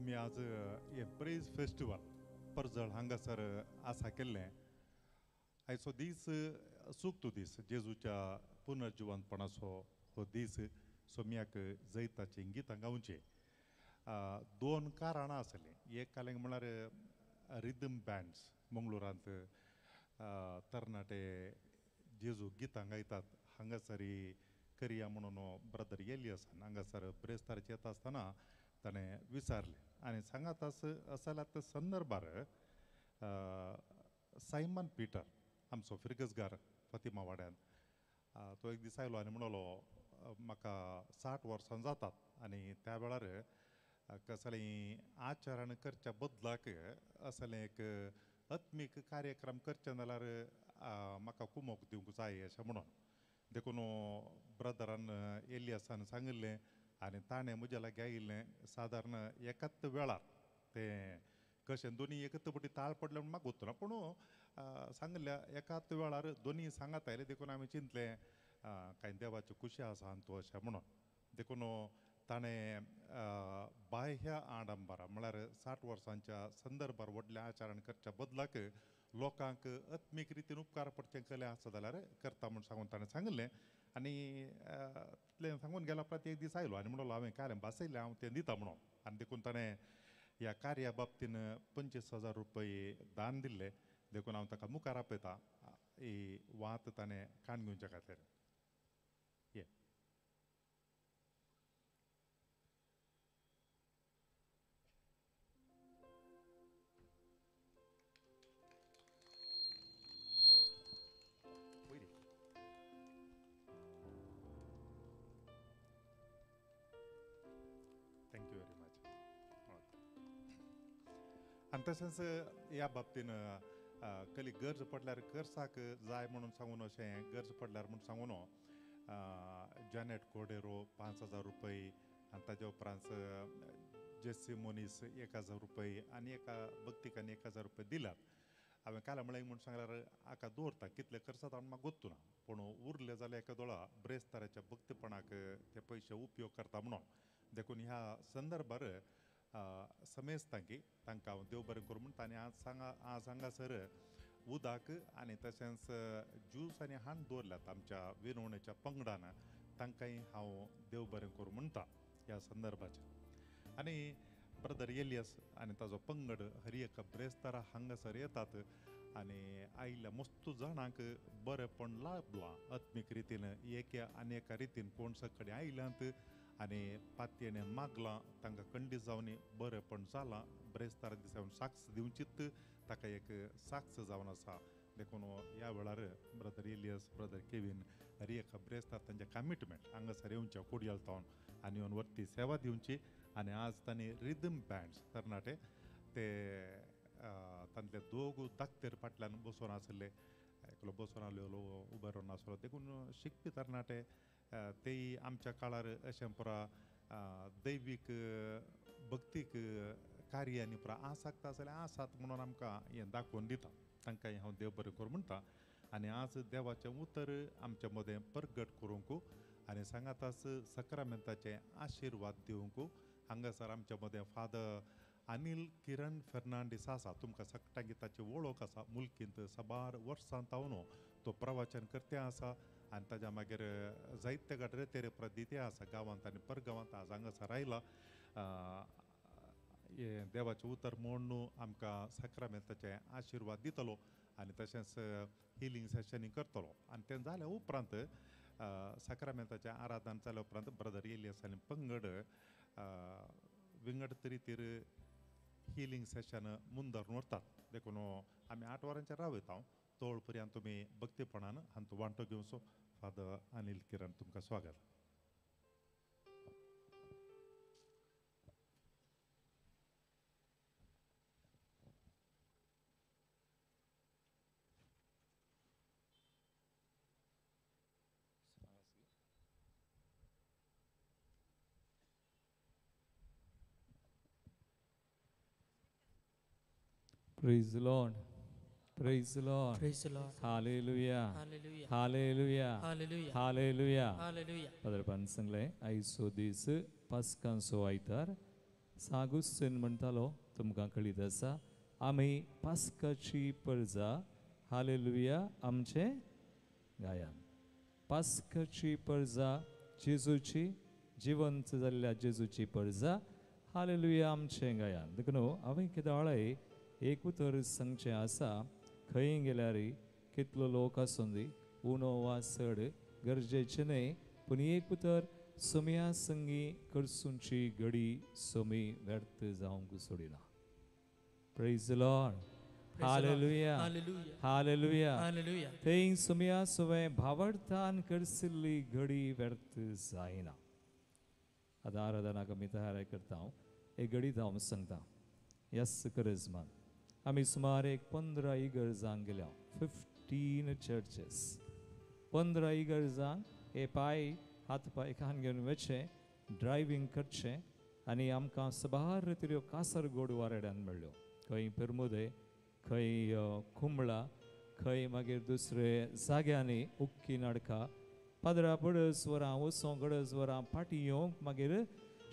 आमी आज हे प्रेज फेस्टिवल परजळ हांगासर आसा केल्लें. आयचो दीस सुक्त दीस, जेजूच्या पुनर्जिवंतपणाचो हो दीस. सोम्याक जैताचीं गितां गावचें दोन कारणां आसलीं. एक कारण म्हळ्यार रिदम बँड्स मंगळुरांत तरणाटे जेजू गितां गायतात हांगासर करया म्हणून ब्रदर एलियसान हांगासर ब्रेस्ताराचेर येता आसतना ताणें विचारलें आनी सांगात आस जाल्यार त्या संदर्भार सायमन पिटर आमचो फिरगजगार फातिमा वाड्यान तो एक दीस आयलो आनी म्हणलो म्हाका 60 वर्सां जातात आनी त्या वेळार कसलें आचरण करच्या बदलाक असलें एक आत्मीक कार्यक्रम करचें जाल्यार म्हाका कुमोक दिवंक जाय अशें म्हणून देखून ब्रदरान एलियसान सांगिल्लें आनी ताणें म्हज्या लागीं आयिल्लें सादारण एकाच वेळार तें कशें दोनी एकच पटी ताळ पडले म्हूण म्हाका गोत्तू ना पूण सांगिल्ल्या एकाच वेळार दोनी सांगात आयले देखून आमी चिंतलें कांय देवाची खुशी आसा आनी तूं अशें म्हणून देखून ताणें बाह्य आडंबरा म्हळ्यार 60 वर्सांच्या संदर्भार व्हडलें आचरण करच्या बदलाक लोकांक आत्मीक रितीन उपकार पडचें कलें आसा जाल्यार करता म्हूण सांगून ताणें सांगिल्लें आनी तितलें सांगून गेल्या उपरांत एक दीस आयलो आनी म्हणलो हांवें कालें भासयलें हांव तें दिता म्हणून आनी देखून ताणें ह्या कार्या बाबतीन 25,000 रुपये दान दिल्ले देखून हांव ताका मुखार आपयता ही वात ताणें काण घेवच्या खातीर. ये thank you very much. आनी तशेंच ह्या बाबतीन कली गरज पडल्यार करसाक जाय म्हणून सांगून अशें गरज पडल्यार म्हूण सांगून जॅनेट कोडेरो 5,000 रुपये आनी ताज्या उपरांत जेसी मोनीस 1,000 रुपये आनी एका भक्तिकांनी 1,000 रुपये दिल्यात. हांवें काल म्हळें म्हूण सांगल्यार हाका दवरता कितले खर्चात हांव म्हाका गोत्तू ना पूण उरले जाल्यार एका दोळा ब्रेस्ताराच्या भक्तपणाक ते पयशे उपयोग करता म्हणून देखून ह्या संदर्भार समेस्तांकी तांकां हांव देव बरें करूं म्हूण तांणी आज हांगासर उदक आनी तशेंच ज्यूस आनी हांड दवरल्यात आमच्या विनवणेच्या पंगडान तांकांय हांव देव बरें करूं म्हणटा ह्या संदर्भाचेर. आनी ब्रदर एलियस आनी ताजो पंगड हर एका ब्रेस्तारा हांगासर येतात आनी आयिल्ल्या मस्त जाणांक बरेंपण लाभलां आत्मीक रितीन एका आनी एका रितीन कोण सगळे आयल्यात आनी पातयेने मागलां तांकां कंडी जावन बरेंपण जालां ब्रेस्तारा दिसा साक्ष दिवचीत ताका एक साक्ष जावन आसा देखून ह्या वेळार ब्रदर एलियस ब्रदर केवीन हर एका ब्रेस्तार तांचे कमिटमेंट हांगासर येवच्या कोडयाल तावन आनी येवन वरती सेवा दिवची. आनी आज तांणी रिदम बँड्स तरणाटे ते तांतले दोग दाक्तेर फाटल्यान बसून आसले एकलो बसून आसलेलो उबे रावन आसलो देखून शिकपी तरणाटे तेय आमच्या काळार अशें पुरा दैवीक भक्तीक कार्यांनी पुरा आसक्त आसले आसात म्हणून आमकां हें दाखोवन दिता तांकां हांव देव बरें करूं म्हणटा. आनी आज देवाचें उतर आमच्या मदें परगट करूंक आनी सांगाताच सक्रामेंताचे आशिर्वाद दिवंक हांगासर आमच्या मदें फादर अनिल किरण फेर्नांडीस आसा. तुमकां सगळ्यांक ताची वळख आसा मुलकींत साबार वर्सां तावन तो प्रवचन करते आसा आनी ताज्या मागीर जायते गडरे तेरे प्रदिते आसा गांवांत आनी परगांवांत आज हांगासर आयला हें देवाचें उतर म्हूण आमकां साक्रामेंताचे आशिर्वाद दितलो आनी तशेंच हिलींग सेशनूय करतलो. आनी तें जाल्या उपरांत साक्रामेंताचें आराधन जाल्या उपरांत ब्रदर एलियस आनी पंगड विंगड रितीर हिलींग सेशन मुंदर व्हरतात देखून आमी 8 वरांचेर रावयता हांव तोळ पर्यंत तुमी भक्तीपणान हांतू वांटो घेवचो. फादर अनिल किरण तुमकां स्वागत. Praise the Lord. Praise the Lord. Praise the Lord. Hallelujah. Hallelujah. Hallelujah. Hallelujah. Hallelujah. Hallelujah. Father सांगलें आयचो दीस पास्कांचो आयतार सागुस्तीन म्हणटालो तुमकां कळीत आसा आमी पास्काची परजा. हालेलुया. आमचें गायन पास्काची परजा जेजूची जिवंत जाल्ल्या जेजूची परजा. हालेलुया. आमचें गायन देखून हांवें केदाळाय एक उतर सांगचें आसा खंय गेल्यार कितलो लोक आसूं दी उणो वा चड गरजेचें न्हय पूण एक उतर सोम्या संगी करसूंची घडी सोमी व्यर्थ जावंक सोडिना. Praise the Lord. Hallelujah. Hallelujah. थंय सोम्या सवें भावार्थान करसिल्ली घडी व्यर्थ जायना. आतां आराधनाक आमी तयार करता. हांव एक घडीत हांव सांगता यस करजमान आमी सुमार एक 15 इगर्जांक गेल्या, 15 चर्चीस, 15 इगर्जांक हे पांय हात पांय कान घेवन वचचें, ड्रायव्हींग करचें आनी आमकां सबार तिऱ्यो कासरगोड वारेड्यान मेळ्ळ्यो. खंय पेरमुदे, खंय कुंबळा, खंय मागीर दुसरे जाग्यांनी उक्की नाडका पादरा पडस वरां वचों गडस वरां फाटीं येवंक मागीर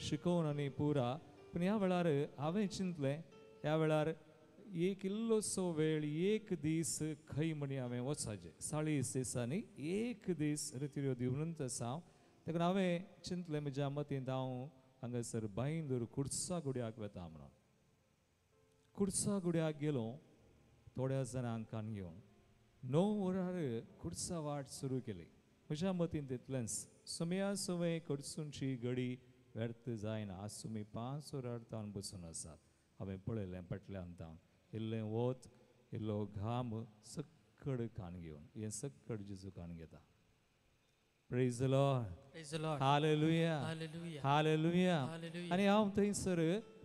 शिकोवन आनी पुरा. पूण ह्या वेळार हांवें चिंतलें ह्या वेळार एक इल्लोसो वेळ एक दीस खंय म्हणी हांवें वचपाचें 40 दिसांनी एक दीस रितिऱ्यो दिवनूच आसा हांव. देखून हांवें चिंतलें म्हज्या मतींत हांव हांगासर बांयदूर कुडसा गुड्याक वता म्हणून. कुडसा गुड्याक गेलो थोड्या जाणांक कान घेवन 9 वरार कुडसा वाट सुरू केली. म्हज्या मतींत तितलेंच सोम्या सवय कडसूनची घडी व्यर्थ जायना. आज तुमी 5 वरार तावन बसून आसात. हांवें पळयलें फाटल्यान तावन इल्लें वत इल्लो घाम सक्कड कान घेवन हें सक्कड जेजू कान घेता. Praise the Lord. Hallelujah. Hallelujah. आनी हांव थंयसर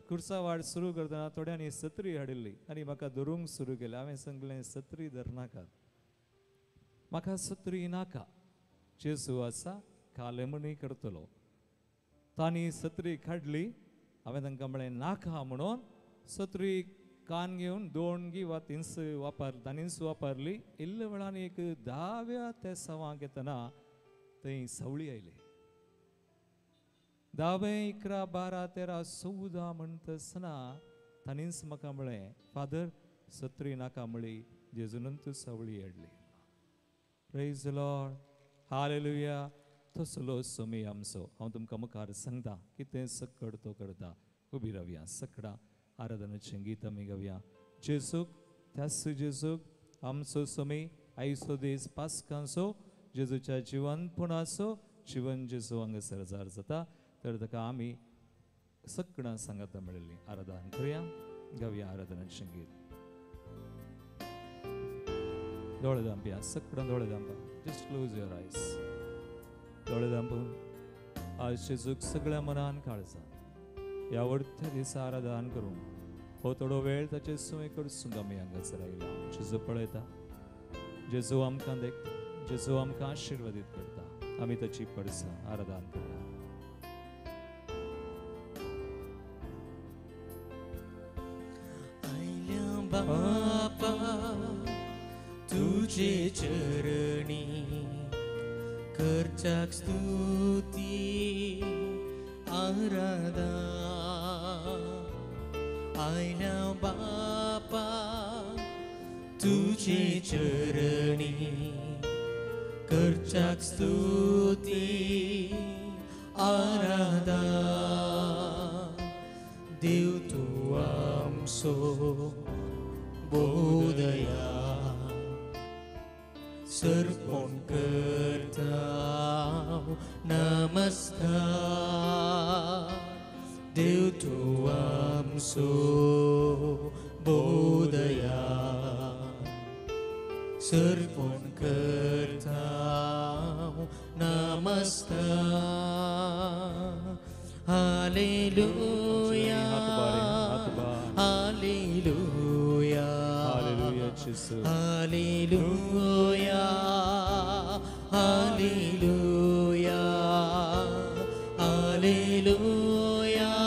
कुर्सा वाट सुरू करतना थोड्यांनी सत्री हाडिल्ली आनी म्हाका धरूंक सुरू केलें. हांवें सांगलें सत्री धरनाकात, म्हाका सत्री नाका, जेजू आसा कालेमणी करतलो. तांणी सत्री काडली. हांवें तांकां म्हळें नाका म्हणून सत्री कान घेवन 2 वा 3 वापर तांणीच वापरली. इल्ले वेळान एक 10व्या ते सवांक येतना थंय सवळी आयली. 10, 11, 12, 13, 14 म्हणटसना तांणीच म्हाका म्हळें फादर सत्री नाका म्हळी, जेजूनच सवळी हाडली. Praise the Lord. Hallelujah. तसलो सोमी आमचो. हांव तुमकां मुखार सांगता कितें सक्कड तो करता. उबी रावया सकडां आराधनाचें गीत आमी गावया. जेजूक त्याच जेजूक आमचो सोमी आयचो दीस पास्कांचो जेजूच्या जिवनपणाचो जिवन जेजू हांगासर जार जाता तर ताका आमी सकडां सांगाता मेळिल्ली आराधन करुया. गावया आराधनाचें गीत. दोळे धांपया, सकडां दोळे धांपा. Just close your eyes. दोळे धांपून आज जेजूक सगळ्या मनान काळजान ह्या वडत्या दिसा आराधन करूंक हो थोडो वेळ ताचे सुवे कडसून आमी हांगासर आयला. जेजू पळयता, जेजू आमकां देखता, जेजू आमकां आशिर्वादीत करता. आमी ताची पडसा आराधन करुया. आयल्या बापा तुझे चरणी करच्याक स्तुती आराधा. आयल्या बापा तुझे चरणी करच्याक स्तुती आराधा. देव तूं आमचो बोधया सर्पोण करता नमस्कार. देव तूं आमचो बोधया सर्पोण करता नमस्कार. Hallelujah. Hallelujah. Hallelujah. Hallelujah. Hallelujah.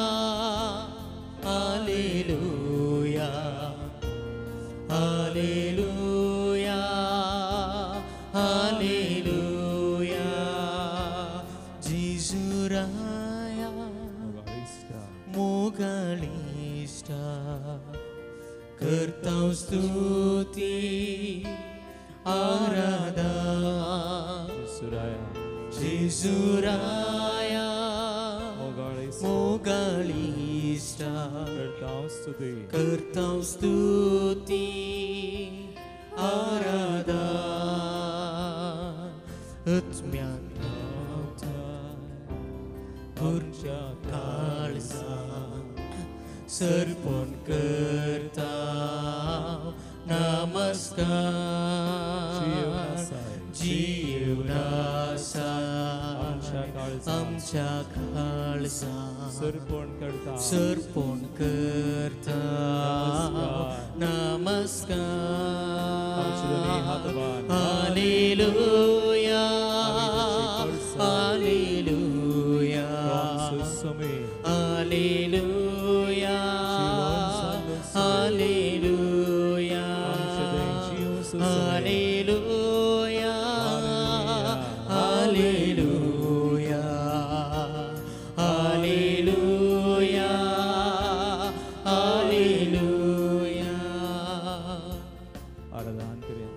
Hallelujah. Hallelujah. Hallelujah. जेजू राया मोगाळिश्टा करता स्तुती आराधा. जेजू राया मोगाळिश्टा करता स्तुती आराधा. आत्म्यान आमच्या काळजान सर्पण करता नमस्कार जीवनासा आमच्या काळजान सर्पण करता सर्पण करता नमस्कार. हालेलुया हालेलुया हालेलुया हालेलुया हालेलुया हालेलुया हालेलुया हालेलुया. आराधन करया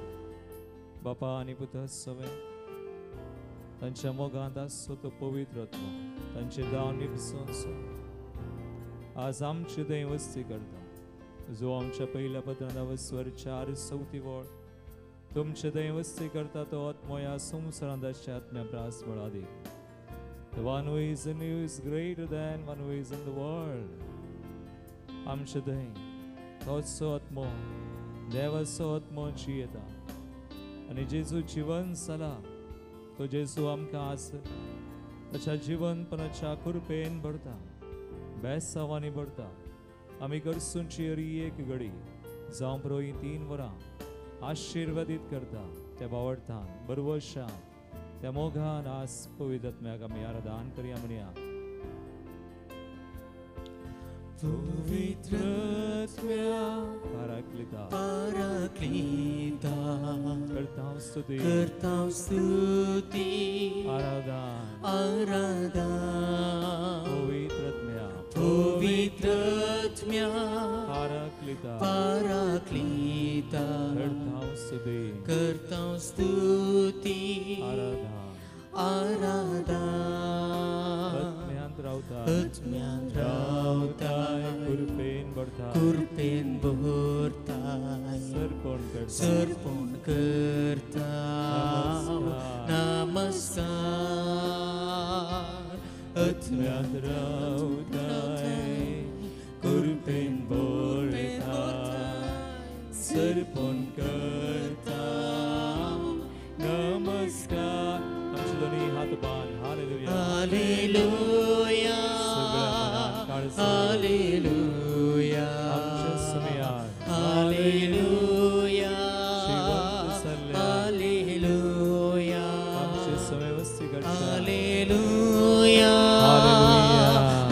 बापा आनी पुता सवे तांच्या मोगांत आसचो तो पवित्र आत्मो तांचे दाव निपसून आज आमचे थंय वस्ती करता जो आमच्या पहिल्या पत्रांत वस्वर 4:34 वळ तुमचे थंय वस्ती करता तो आत्मो ह्या संवसारांत आसच्या आत्म्या प्रास बळादीक. The one who is in you is greater than one who is in the world. आमचे थंय तोच आत्मो देवाचो आत्मो जियेता आनी जेजू जिवन जाला तो जेजू आमकां आज ताच्या जिवनपणाच्या कृपेन भरता बेसावांनी भरता. आमी गरसूंची हरी एक घडी जावं प्रोई 3 वरां आशिर्वादीत करता त्या बावडतान बरवशान त्या मोगान आज पवित्र आत्म्याक आमी आराधन करया म्हणया. पवित्र आत्म्या पाराक्लिता पाराक्लिता करता स्तुती करता स्तुती आराधन आराधन पवित्र आत्म्या पवित्र आत्म्या पाराक्लिता पाराक्लिता करता स्तुती करता स्तुती आराधन आराधन आत्म्यांत रावता आत्म्यांत रावताय कृपेन भरता कृपेन भरताय सर्पण करता सर्पण करता नमस्कार. आत्म्यांत रावताय कृपेन भरता सर्पण करता नमस्कार. आमचे दोन्ही हात बांद. हालेलुया हालेलुया हालेलुया आमच्या समयात हालेलुया हालेलुया आमचे समय वस्ती करता हालेलुया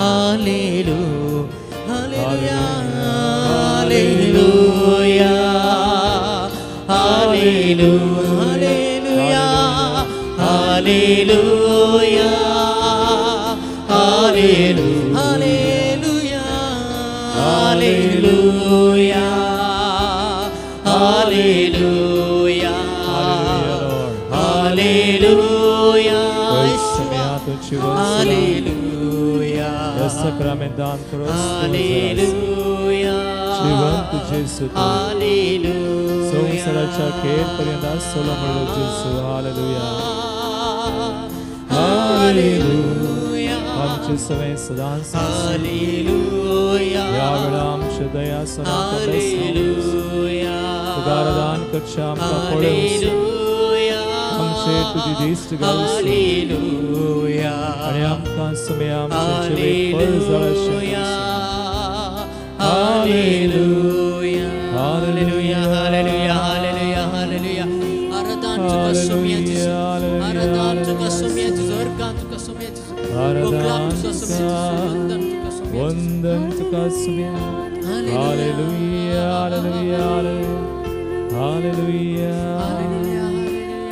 हालेलुया हालेलुया हालेलुया हालेलुया हालेलुया हालेलुया हालेलुया हालेलुया हालेलुया हालेलुया जिवंत जेसू हालेलुया संवसाराच्या खेर पर्यंत आसलो म्हणलो जेसू. हालेलुया हालेलुया आमचे समय सदांच हालेलुया ह्या वेळा आमचे दया हालेलुया उदारदान करच्या आमकां पळोवचो आमचे तुजी दिश्ट घालचो हालेलुया आनी आमकां समय आमचे जिवीत फळ जाळशें. हालेलुया हालेलुया हालेलुया हालेलुया हालेलुया. आराधन तुका सुम्या जेसू आराधन तुका सुम्या जेसू अर्गान तुका सुम्या जेसू आराधन वंदन तुका सुम्या. हालेलुया हालेलुया हालेलुया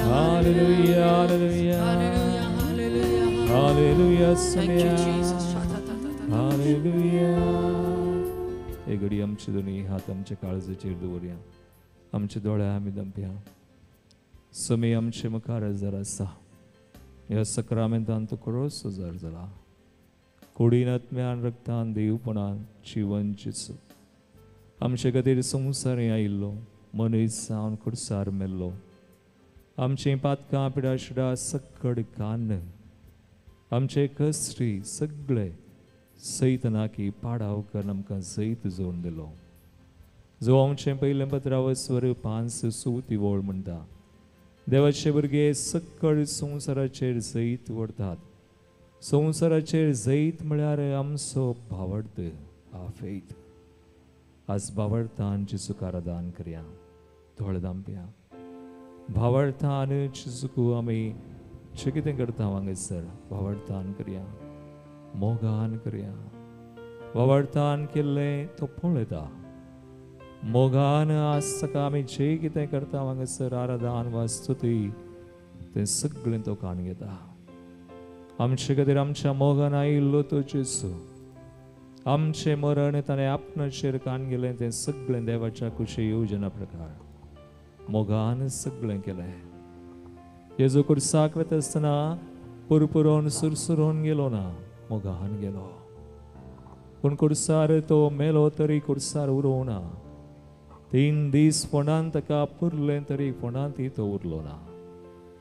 हालेलुया हालेलुया हालेलुया सुम्या हालेलुया. हे घडी आमचे दोन्ही हात आमच्या काळजाचेर दवरया आमचे दोळे आमी दंपया. समी आमचे मुखार जर आसा ह्या सक्रामेंतान तो क्रोस जर जाला कुडीन आत्म्यान रक्तान देवपणान जिवन जेसू आमचे खातीर संवसार आयिल्लो मनीस जावन खुर्सार मेल्लो आमचीं पातकां पिडाशिडा सक्कड कान्न आमचे कसरी सगळे सैतनाकी पाडाव करून आमकां जैत जोडून दिलो. जो आमचें पयलें पत्रावस्वर 5 सुवती वळ म्हणटा, देवाचे भुरगे सक्कड संवसाराचेर जैत व्हरतात. संवसाराचेर जैत म्हळ्यार आमचो भावार्थ, फेथ. आज भावार्थान जेजूक आराधन करया, दोळे धांपया. भावार्थान जेजूक आमी जें कितें करता हांगासर भावार्थान करया, मोगान करया. भावार्थान केल्लें तो पळयता. मोगान आज ताका आमी जें कितें करता हांगासर आराधन वा स्तुती तें सगळें तो काण घेता. आमचे खातीर आमच्या मोगान आयिल्लो तो जेजू, आमचें मरण ताणें आपणाचेर कान गेलें तें सगळें देवाच्या कुशी योजना प्रकार मोगान सगळें केलें. जेजू कुर्साक वता आसतना पुरपुरोन सुरसुरोन गेलो ना, मोगान गेलो. पूण कुर्सार तो मेलो तरी कुर्सार उरोवं ना. 3 दीस फोंडान ताका पुरलें तरी फोंडांतय तो उरलो ना,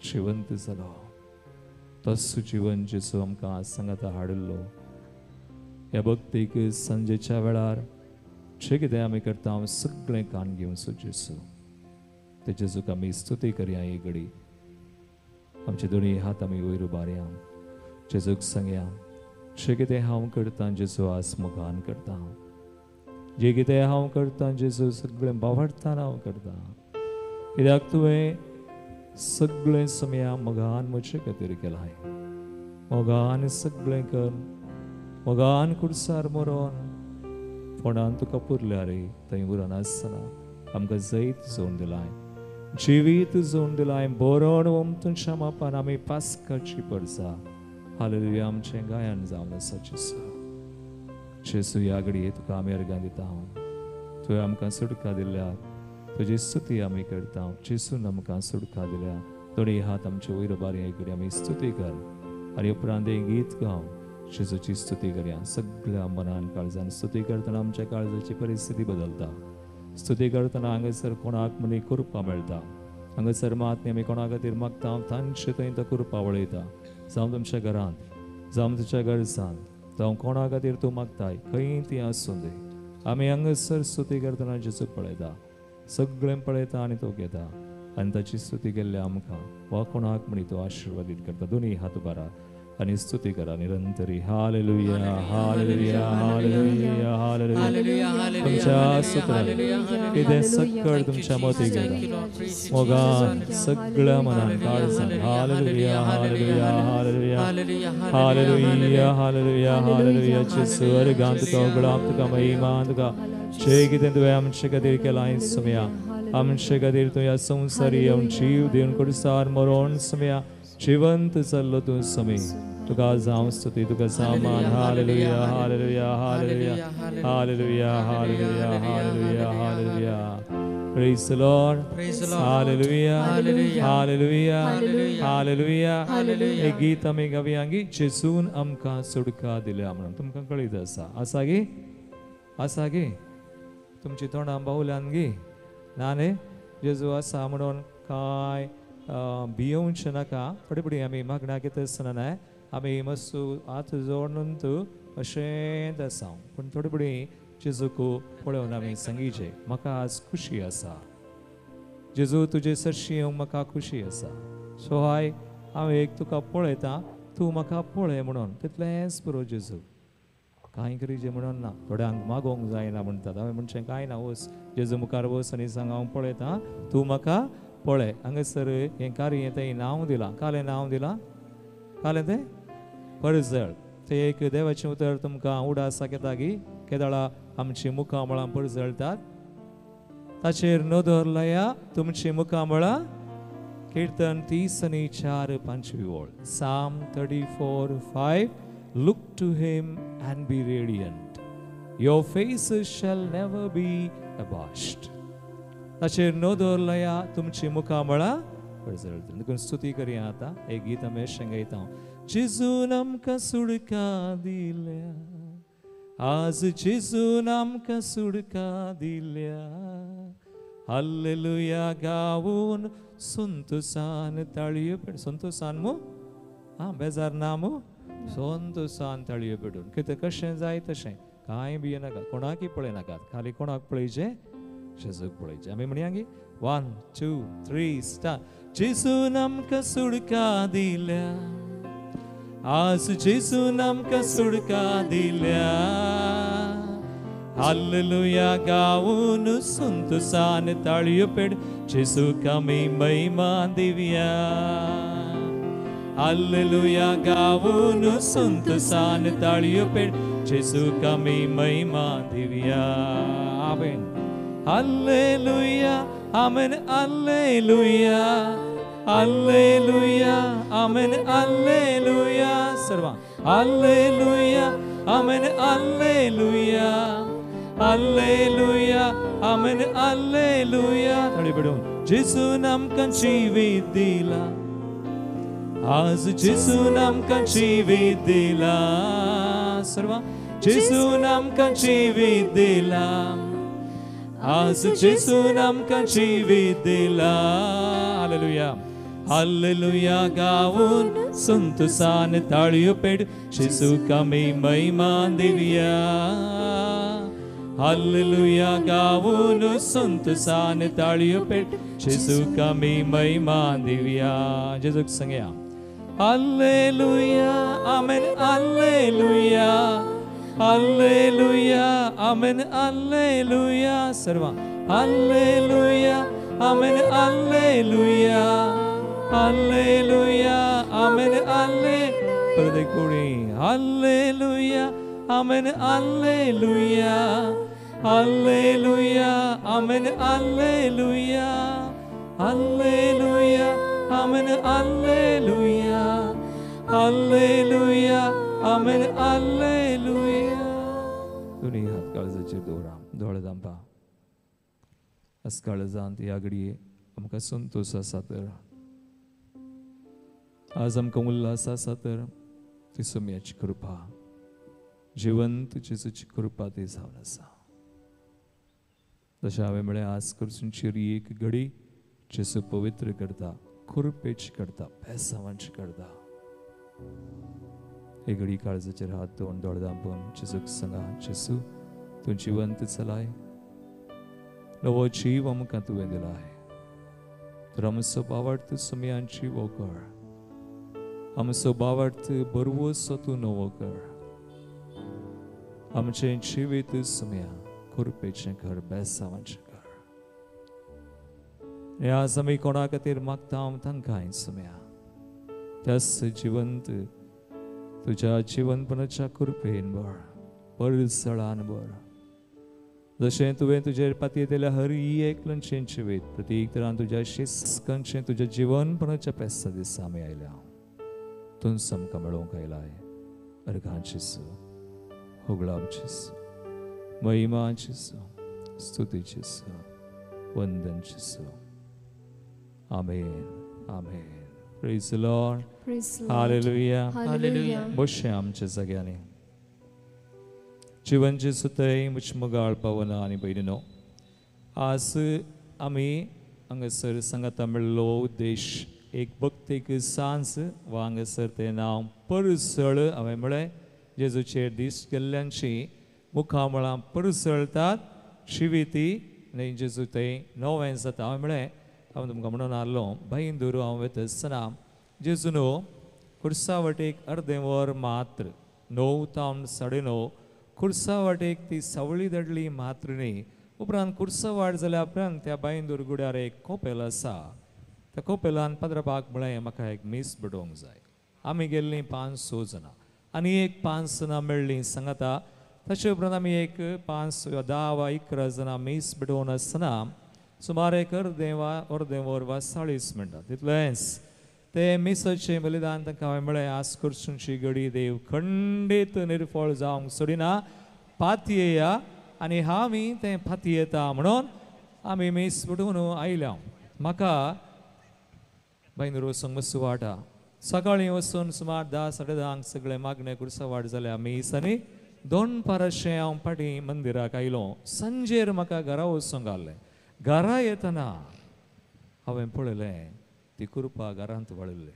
जिवंत जालो. तस्सो जिवन जेजू आमकां आज सांगाता हाडिल्लो. ह्या भक्तीक सांजेच्या वेळार जें कितें आमी करता हांव सगळें कान घेवन सो जेजू, ते जेजूक आमी स्तुती करया. ही घडी आमचे दोनी हात आमी वयर उबारया, जेजूक सांगया, जें कितें हांव करतां जेजू आज मोगान करता, जें कितें हांव करतां जेजू सगळें भावार्थान हांव करतां, कित्याक तुवें सगळें समया मोगान म्हजे खातीर केलां. मोगान सगळें कर, मोगान कुर्सार मरोन फोंडान तुका पुरल्या रे, थंय उरनासतना आमकां जैत जोडून दिलाय, जिवीत जोडून दिलाय. बरोण ओमतुच्या मापान आमी पास्काची परसा. हालेलुया. आमचें गायन जावन आसा जेजू. जेजू ह्या घडये तुका आमी अर्गां दिता. तुवें आमकां सुटका दिल्या, तुजी स्तुती आमी करता. जेजून आमकां सुटका दिल्या. दोनी हात आमचे वयर उबारया, घडये आमी स्तुती कर आनी उपरांत हें गीत गावन जेजूची स्तुती करया. सगळ्या मनान काळजान स्तुती करतना आमच्या काळजाची परिस्थिती बदलता. स्तुती करतना हांगासर कोणाक म्हणी कृपा मेळटा. हांगासर मात आमी कोणा खातीर मागता तांचे थंय तो कृपा वळयता. जावं तुमच्या घरांत, जावं तुमच्या गरजान, जावं कोणा खातीर तूं मागताय, खंय ती आसूं दी, आमी हांगासर स्तुती करतना जेजूक पळयता, सगळें पळयता आनी तो घेता आनी ताची स्तुती केल्ल्या आमकां वा कोणाक म्हणी तो आशिर्वादीत करता. दोनी हात उबारा आनी स्तुती करा निरंतरी. हालेलुया, हालेलुया, हालेलुया, हालेलुया. तुमच्या स्तोत्रान कितें सक्कड तुमच्या मती घेता मोगान सगळ्या मनान काळजान. हालेलुया, हालेलुया, हालेलुया, हालेलुया, हालेलुया, हालेलुया. जेजू अर्गान तुका उगडाप, तुका महिमा, तुका जे कितें तुवें आमचे खातीर केलां समया, आमचे खातीर तूं ह्या संवसारी येवन जीव दिवन कुर्सार मरोण समया जिवंत जाल्लो तूं समी, तुका जावं स्तुती, तुका जावं मान. हालेलुया, हालेलुया, hallelujah, hallelujah, hallelujah, hallelujah, hallelujah. Praise the Lord. Hallelujah, hallelujah, hallelujah. हे गीत आमी गावया गी, जेजून आमकां सुटका दिल्या म्हणून. तुमकां कळीत आसा, आसा गी, आसा गी, तुमची तोंडां बावल्यान गी ना न्ही, जेजू आसा म्हणून कांय भियोवचें नाका. थोडे फुडें आमी मागण्या घेता आसतना न्हय आमी मातसो हात जोडून अशेंच आसा, पूण थोडे फुडें जेजूक पळोवन आमी सांगीचे, म्हाका आज खुशी आसा जेजू, तुजे सरशी येवंक म्हाका खुशी आसा. सो हाय हांव एक तुका पळयता, तूं म्हाका पळय म्हणून तितलेंच पुरो. जेजू कांय करीजे म्हणून ना, थोड्यांक मागोवंक जायना म्हणटात. हांवें म्हणचें कांय ना, वच जेजू मुखार वच आनी सांग हांव पळयता, तूं म्हाका पळय. हांगासर हें कार्य तें नांव दिलां, कालें नांव दिलां, कालें तें परजळ. तें एक देवाचें उतर तुमकां उडास घेता गी, केदळा आमची मुखामळां परजळतात, ताचेर नदर लाया तुमची मुखामळां. कीर्तन 34 5 ओळ, Psalm 34:5. Look to him and be radiant, your faces shall never be abashed. ताचेर नदर लाया तुमची मुखामळां परजळतलीं. देखून स्तुती करया आतां. एक गीत आमी अशें गायता, जेजून आमकां सुटका दिल्या, आज जेजून आमकां सुटका दिल्या, हालेलुया गावून संतोसान ताळयो पेड. संतोसान मू आं बेजार ना मू, संतोसान ताळयो पेडून कितें कशें जाय तशें कांय बी नाका, कोणाकय पळयनाकात, खाली कोणाक पळयचें, जेजूक पळयचें. आमी म्हणया की 1 2 3 स्टार्ट. जेजून आमकां सुडका दिल्या, आज जेजून आमकां सुडका दिल्या, हालेलुया गावून संतोसान ताळयो पेड, जेजूक आमी महिमा दिवया. हालेलुया गावून संतोसान ताळयो पेड, जेजूक आमी महिमा दिवया. आमेन. हालेलुया आमेन हालेलुया हालेलुया आमेन हालेलुया. सर्वां हालेलुया आमेन हालेलुया हालेलुया आमेन हालेलुया. ताळी पेडून जेजून आमकां जिवीत दिला, आज जेजून आमकां जिवीत दिला. सर्वां जेजून आमकां जिवीत दिला, आज जेजून आमकां जिवीत दिला. हालेलुया हालेलुया गावून संतोसान ताळयो पेड, जेजूक आमी महिमा दिवया. हालेलुया गावून संतोसान ताळयो पेड, जेजूक आमी महिमा दिवया. जेजूक सांगया हालेलुया आमेन हालेलुया हालेलुया आमेन हालेलुया. सर्वां हालेलुया आमेन हालेलुया हालेलुया आमेन हाले. परत एक कोणी हालेलुया आमेन हालेलुया हालेलुया आमेन हालेलुया हालेलुया आमेन हालेलुया हालेलुया आमेन हालेलुया. दोन्ही हात काळजाचेर दवरा, दोळे धांपा. आज काळजांत ह्या घडये आमकां संतोश आसा तर, आज आमकां उल्हास आसा तर ती सोम्याची कृपा, जिवंत जेजूची कृपा ती जावन आसा. तशें हांवें म्हळें, आज करचुंची एक घडी जेजू पवित्र करता, कृपेची करता, पेसावांची करता. हे घडी काळजाचेर हात दवरून दोळे धांपून जेजूक सांगा, जेजू तूं जिवंत चलाय, नवो जीव आमकां तुवें दिलाय, तर आमचो बावडत सुमयांची वोकर, आमचो बावडत बरवसो तूं नवो कर, आमचें जिवीत सुमया कृपेचें घर, बेसावांचें घर. आनी आज आमी कोणा खातीर मागता तांकांय सुमया त्याच जिवंत तुज्या जिवनपणाच्या कृपेन भर, परसळान भर. जशें तुवें तुजेर पातयेतल्या हर एकल्याचें जिवीत प्रत्येक तरान तुज्या शिस्कांचें तुज्या जिवनपणाच्या पेसा दिसा आमी आयल्या, तूंच आमकां मेळोवंक आयलाय. अर्घां जेजू, होगळाम जेजू, महिमा जेजू, स्तुती जेजू, वंदन जेजू. आमेन आमेन. Praise the Lord. Hallelujah. Hallelujah. बशे आमच्या जाग्यांनी. जिवन जेजू थंय मुचमगाळ पावना आनी भयणीनो, आज आमी हांगासर सांगाता मेळ्ळो उद्देश एक भक्तीक सांज वा हांगासर तें नांव परसळ. हांवें म्हळें जेजूचेर दीस गेल्ल्यांची मुखामळां परसळतात, शिविती आनी जेजू थंय नवें जाता. हांवें म्हळें, हांव तुमकां म्हणून हारलो भाईंदूर हांव वता आसतना जेजू न्हू खुर्सा वाटेक अर्दें वर मात्र 9 तावन 9:30 खुर्सा वाटेक ती सावळी धाडली मात्र न्ही. उपरांत खुर्सा वाट जाल्या उपरांत त्या बांयदूर गुड्यार एक कोपेल आसा, त्या कोपेलान पाद्रबाक म्हळें म्हाका एक मीस बडोवंक जाय. आमी गेल्लीं 5-6 जाणां आनी एक 5 जाणां मेळ्ळीं सांगाता. ताचे उपरांत आमी एक 5 वा 10 वा 11 जाणां मीस बडोवन आसतना सुमार एक अर्दें वा अर्दें वर वा 40 मिनटां तितलेंच ते मिसाचें बलिदान तांकां हांवें म्हळें, आज करचुंची घडी देव खंडीत निर्फळ जावंक सोडिना, पातयेया आनी हांव तें पातयेता म्हणून आमी मीस बडोवन आयल्या. म्हाका बायनूर वचूंक मातसो वाटा, सकाळीं वचून सुमार 10 साडे 10 सगळें मागणें कुर्सा वाट जाल्या मीस आनी 2 पाराशें हांव फाटीं मंदिराक आयलो. सांजेर म्हाका घरा वचूंक घाल्लें. घरा येतना हांवें पळयलें ती कुरपा घरांत वाडिल्ली.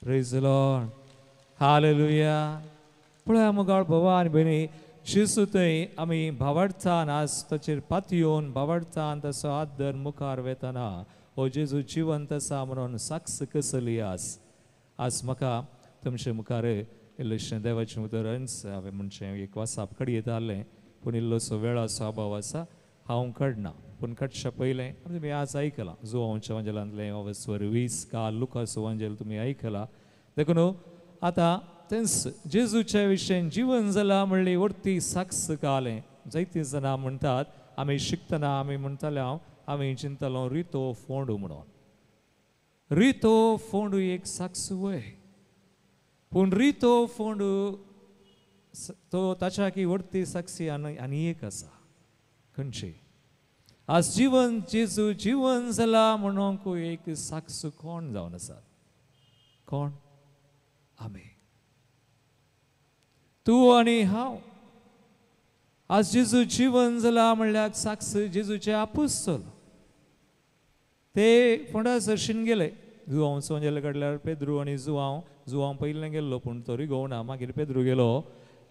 Praise the Lord, hallelujah. पळया मुगाळ भावा आनी भयणी, जेजू थंय आमी भावार्थान आज ताचेर पातयेवन भावार्थान ताचो हात धर मुखार वेतना हो जेजू जिवंत आसा म्हणून साक्ष कसली आज. आज म्हाका तुमचे मुखार इल्लेशें देवाचें उतरच हांवें म्हणचें एक वासाप कडयेत आहलें, पूण इल्लोसो वेळाचो अभाव आसा, हांव काडना. पूण काडच्या पयलें तुमी आज आयकलां जुवांवच्या वांजेलांतलें अवस्वर 20 काल लुकाचो वांजेल तुमी आयकला. देखून आतां तेंच जेजूच्या विशयन जिवन जाला म्हणली वरती साक्ष कालें. जायतीं जाणां म्हणटात आमी शिकतना आमी म्हणटाले हांव आमी चिंतलो रितो फोंडू म्हणून. रितो फोंडू एक साक्ष वय, पूण रितो फोंडू तो ताच्या की वरती साक्षी आनी एक आसा. खंयची? आज जिवन जेजू जिवन जाला म्हणूंक एक साक्ष कोण जावन आसा? कोण? आमी, तूं आनी हांव. आज जेजू जिवन जाला म्हणल्यार साक्ष जेजूचे आपुस्तल ते फोंडा सरशीन गेले. जुवांव सोंजेल काडल्यार पेद्रू आनी जुवांव, जुवांव पयलें गेल्लो पूण तो रिगोवना, मागीर पेद्रू गेलो.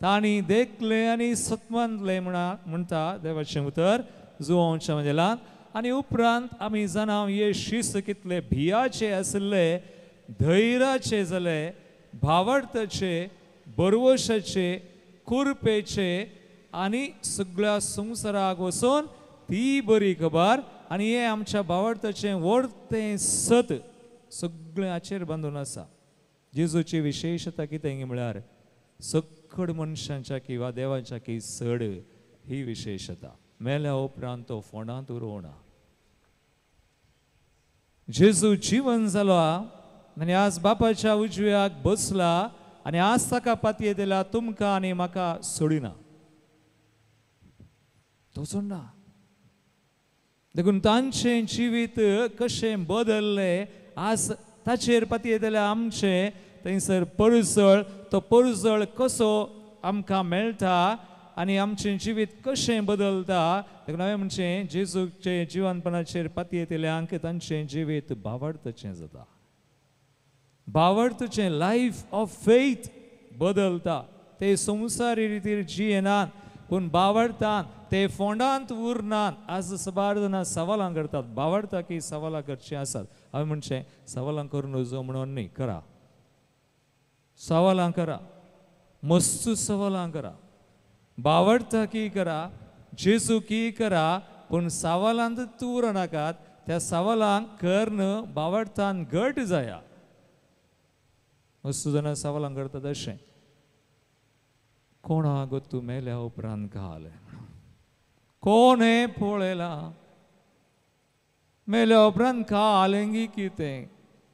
तांणी देखलें आनी सत्मानलें म्हणटा देवाचें उतर जुवांवच्या वांजेलान. आनी उपरांत आमी जाणा हे शिस्त कितले भियाचे आशिल्ले, धैर्याचे जाले, भावार्थाचे, बरवशाचे, कुरपेचे आनी सगळ्या संवसाराक वचून ती बरी खबर आनी हें आमच्या भावार्थाचें व्हडतें सत सगळें हाचेर बांदून आसा. जेजूची विशेशता कितें म्हळ्यार सकड मनशांच्या किंवा देवाच्या की चड ही विशेशता. मेल्या उपरांत तो फोंडांत उरोवना. जेजू जिवन जालो आनी आज बापाच्या उजव्याक बसला आनी आज ताका पातये दिला तुमकां आनी म्हाका सोडिना, तो सोडना. देखून तांचें जिवीत कशें बदल्लें आज ताचेर पातये दिल्या आमचें थंयसर परजळ, तो परजळ कसो आमकां मेळटा आनी आमचें जिवीत कशें बदलता. देखून हांवें म्हणचें जेजूचे जिवनपणाचेर पातये दिल्यांक तांचें जिवीत भावार्थाचें जाता, भावार्थाचें लायफ ऑफ फेथ बदलता. ते संवसारी रितीर जियेनात पूण भावार्थान ते फोंडांत उरनात. आज सबार जाणां सवालां करतात, भावार्था की सवालां करचीं आसात. हांवें म्हणचें सवालां करून नजो म्हणून न्ही, करा सवालां, करा मस्त सवालां करा, भावार्था की करा, जेजू की करा, पूण सवालांत तूं उरनाकात. त्या सवालांक कर्ण भावार्थान घट जाया. मस्त जाणां सवालां करतात अशें, कोणा गो तूं मेल्या उपरांत घाल, कोणें पळयलां मेल्या उपरांत घालेंगी कितें,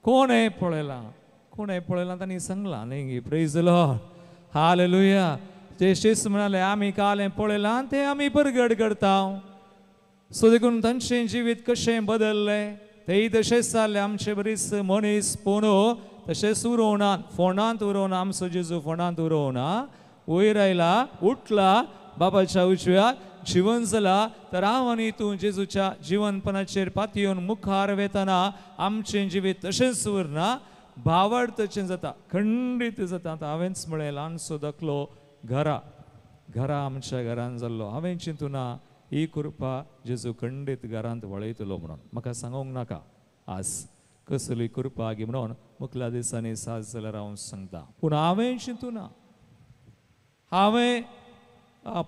कोणें पळयलां, कोणें पळयलां तांणी सांगलां न्ही. Praise the Lord, hallelujah. जे शिस्त म्हणाले आमी कालें पळयलां तें आमी परगट करता. सो देखून तांचें जिवीत कशें बदल्लें तेय तशेंच जालें. आमचे बरीच मनीस पूण तशेंच उरोवना, फोंडांत उरोवना. आमचो जेजू फोंडांत उरोवना, वयर आयला, उठला बाबाच्या उजव्याक, जिवन जाला. तर हांव आनी तूं जेजूच्या जिवनपणाचेर पातयेवन मुखार वेतना आमचें जिवीत तशेंच उरना, भावार्थाचें जाता, खंडीत जाता. आतां हांवेंच म्हळें ल्हानसो धाकलो घरा घरा आमच्या घरान जाल्लो. हांवें चिंतूना ही कृपा जेजू खंडीत घरांत वळयतलो म्हणून. म्हाका सांगूंक नाका आज कसली कृपा गी म्हणून मुखल्या दिसांनी साज जाल्यार हांव सांगता. पूण हांवें चिंतूना, हांवें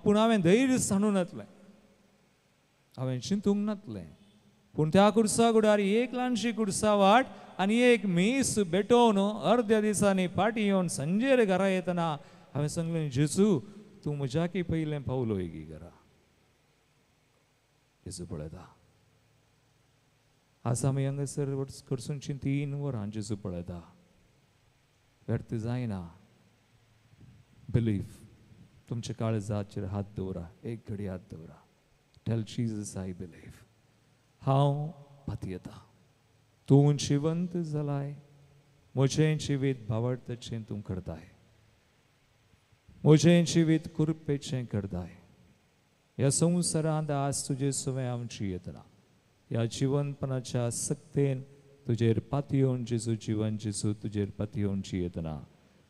पूण हांवें धैर्य सांडूं नातलें, हांवें चिंतूंक नातलें. पूण त्या कुर्सा गुडार एक ल्हानशी कुर्सा वाट आनी एक मीस भेटोवन अर्द्या दिसांनी फाटीं येवन संजेर घरा येतना हांवें सांगलें, जेजू तूं म्हज्याकी पयलें पावलो गी घरा. जेजू पळयता. आज आमी हांगासर करसूनची 3 वरां जेजू पळयता, व्यर्थ जायना. बिलीफ, तुमच्या काळजाचेर हात दवरा, एक घडी हात दवरा. टेल जीजस I believe, हांव पातयेता, तूं जिवंत जालाय, म्हजें जिवीत भावार्थाचें तूं करताय, म्हजें जिवीत कृपेचें करताय. ह्या संवसारांत आज तुजे सवय आमची येतना ह्या जिवनपणाच्या सक्तेन तुजेर पातयेवन जेजू जिवन जेजू तुजेर पातयेवन जियेतना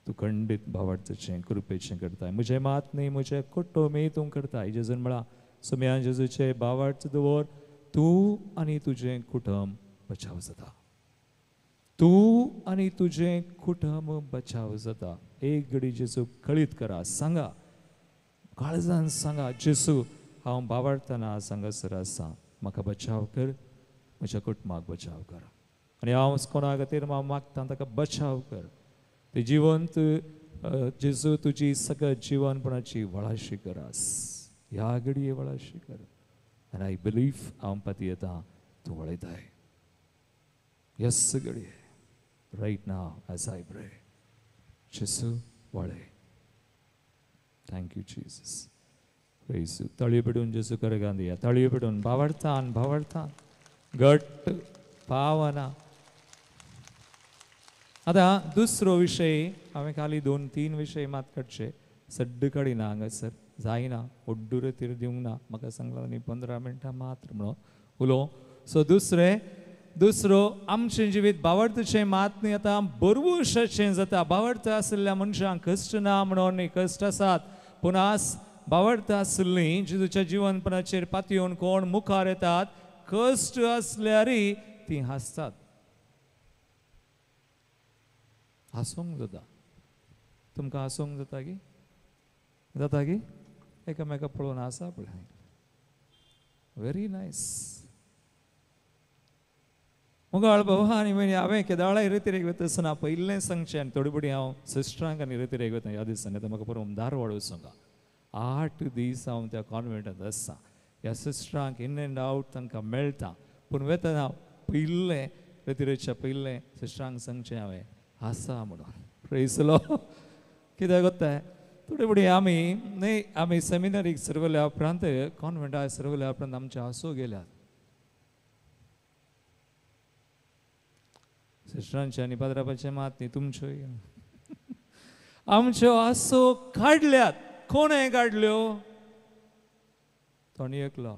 तूं खंडीत भावार्थाचें कृपेचें करताय. म्हजें मात न्ही म्हजें कुटुंबय तूं करताय. जेजून म्हळां सुम्या जेजूचे भावार्थ दवर तूं आनी तुजें कुटुंब बचाव जाता. तूं आनी तुजें कुटुंब बचाव जाता. एक घडी जेजू कळीत करा, सांगा काळजान सांगा, जेजू हांव भावार्थाना हांगासर आसा, म्हाका बचाव कर, म्हज्या कुटुंबाक बचाव कर. आनी हांव कोणा खातीर हांव मागता ताका बचाव कर. ते जिवंत जेजू तुजी सगळ्या जिवनपणाची वळाशी करास, ह्या घडये वळाशी कर. आनी I believe हांव पातयेता तूं वळयताय. यस घडये right now as I pray जेजू वळय. Thank you Jesus. Praise you. ताळयो पेटून जेजू करगान दिया. ताळयो पेटून भावार्थान भावार्थान घट पावना. आतां दुसरो विशय हांवें खाली 2-3 विशय मात काडचे, सड्ड काडिना हांगासर जायना, ओड्डुरे तीर दिवंक ना, म्हाका सांगलां न्ही 15 मिनटां मात्र म्हणून उलोवं. सो दुसरो आमचें जिवीत भावार्थाचें मात न्ही आतां बरवशाचें जाता. भावार्थ आशिल्ल्या मनशांक कश्ट ना म्हणून न्ही, कश्ट आसात, पूण आज भावार्थ आशिल्लीं जेजूच्या जिवनपणाचेर पातयेवन कोण मुखार येतात, कश्ट आसल्यारय तीं हांसतात. हांसूंक जाता. तुमकां हांसूंक जाता की? जाता की? एकामेका पळोवन आसा पळय. Very nice. मुगाळ बाबा आनी मागीर हांवें केदाळाय रितीरेक वता आसतना पयलें सांगचें आनी थोडी फुडें हांव सिस्टरांक आनी रितीरेक वता ह्या दिसांनी. आतां म्हाका पुरो धारवाड वचूंक 8 दीस हांव त्या कॉन्वेंटांत आसा. ह्या सिस्टरांक इन एंड आवट तांकां मेळटा, पूण वेतना पयलें रितीरेच्या पयलें सिस्टरांक सांगचें हांवें आसा म्हणून. प्रेसलो कित्याक वता थोडे फुडें आमी न्ही आमी सेमिनारीक सरवल्या उपरांत कॉन्वेंटाक सरवल्या उपरांत आमचे हांसो गेल्यात. सिस्टरांचे आनी पाद्रापाचें मात न्ही तुमच्योय आमच्यो आसो काडल्यात. कोणें काडल्यो? तोणी एकलो.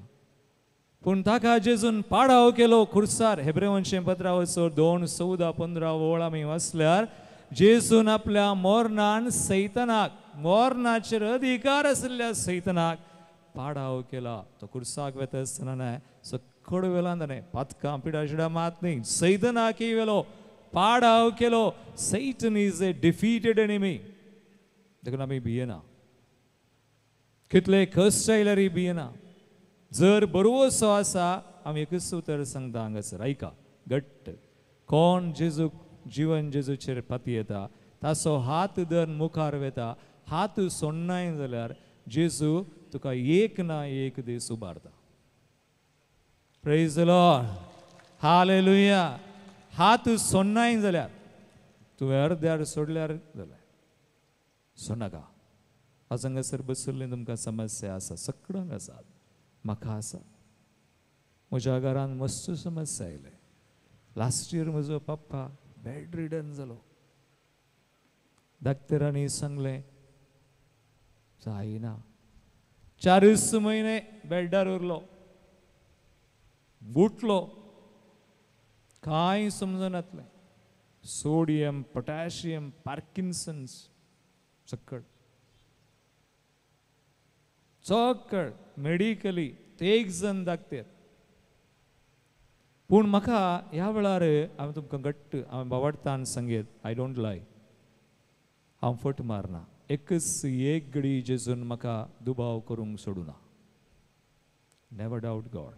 पूण ताका जेजून पाडाव केलो खुर्सार. हेब्रेवांचें पत्रावचो 2:14-15 ओळ आमी वाचल्यार जेजून आपल्या मोरनान सैतनाक, मोरनाचेर अधिकार आशिल्ल्या सैतनाक पाडाव केला. तो खुर्साक वेता आसतना न्हय सकड वेला न्हय पातकां पिडा शिडा मात न्ही, सैतनाकय वेलो पाडाव केलो. Satan is a defeated enemy. देखून आमी भियेना, कितले कश्ट आयल्यारय भियेना. जर बरवसो आसा आमी एकूच उतर सांगता हांगासर आयका घट्ट, कोण जेजूक जिवन जेजूचेर पातयेता ताचो हात धरून मुखार वेता, हात सोडनाय जाल्यार जेजू तुका एक ना एक दीस उबारता. Praise the Lord. Hallelujah. हात सोडनाय जाल्यार तुवें अर्द्यार सोडल्यार जाल्यार सोडनाका. आज हांगासर बशिल्ली तुमकां समस्या आसा, सगळ्यांक आसात, म्हाका आसा. म्हज्या घरान मस्त समस्या आयले. लास्ट इयर म्हजो पप्पा बेड रिडन जालो. डाक्टरांनी सांगलें जायना. 4 म्हयने बेडार उरलो, उठलो, कांय समजनातलें. सोडियम, पोटॅशियम, पार्किन्सन्स सकळ चकळ मेडिकली एक जण दाखतेर. पूण म्हाका ह्या वेळार हांवें तुमकां घट्ट हांवें बावडतान सांगेत, I don't लाय, हांव फट मारना. एकच एक घडी जेजून म्हाका दुबाव करूंक सोडूना. Never doubt God.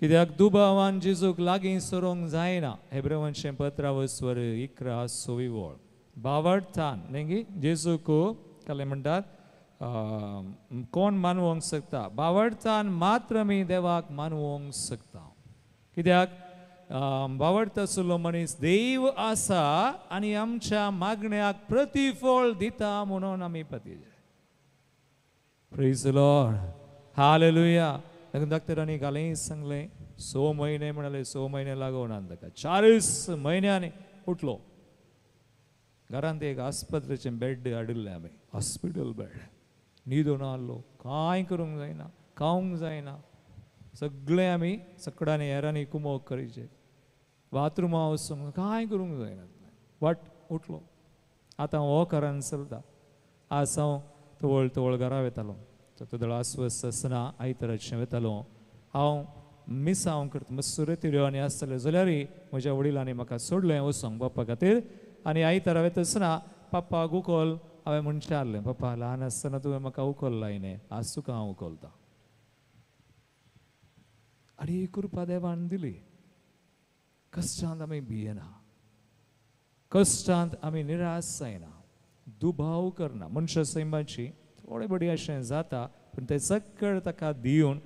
कित्याक दुबावान जेजूक लागीं सरोंक जायना. हेब्रेवांचें पत्रावस्वर 11:26 वळ बावडतान न्ही जेजूक काले म्हणटात कोण मानवंक शकता, बावडतान मात्र आमी देवाक मानवंक शकता. कित्याक बावडत आशिल्लो मनीस देव आसा आनी आमच्या मागण्याक प्रतिफळ दिता म्हणून आमी पतिजे. Praise the Lord. Hallelujah. ताका डॉक्टरांनी घालें सांगलें 6 म्हयने म्हणाले, 6 म्हयने लागोना ताका. 4 म्हयन्यांनी उठलो. घरांत एक आस्पत्रेचें बेड हाडिल्लें आमी, हॉस्पिटल बेड. न्हिदून आहलो, कांय करूंक जायना, खावंक जायना, सगळें आमी सकडांनी हेरांनी कुमोक करीचे, बाथरुमा वचूंक कांय करूंक जायना. वाट उठलो, आतां हो करान चलता. आज हांव तवळ तवळ घरा वेतालो, तो अस्वस्थ आसतना आयताराचें वेतालो. हांव मिसांव करता, मातसो रेतिऱ्यो आनी आसतलें जाल्यारय म्हज्या वडिलांनी म्हाका सोडलें वचोंक बाप्पा खातीर. आनी आयतारा वेता आसतना पप्पाक उखल हांवें म्हणचें आहलें, पप्पा ल्हान आसतना तुवें म्हाका उखल लायलें, आज तुका हांव उखलतां. आनी ही कृपा देवान दिली. कश्टांत आमी भियेना, कश्टांत आमी निराश जायना, दुबाव करना. मनशा सैमाची थोडे बडी अशें जाता, पूण तें सगळें ताका दिवन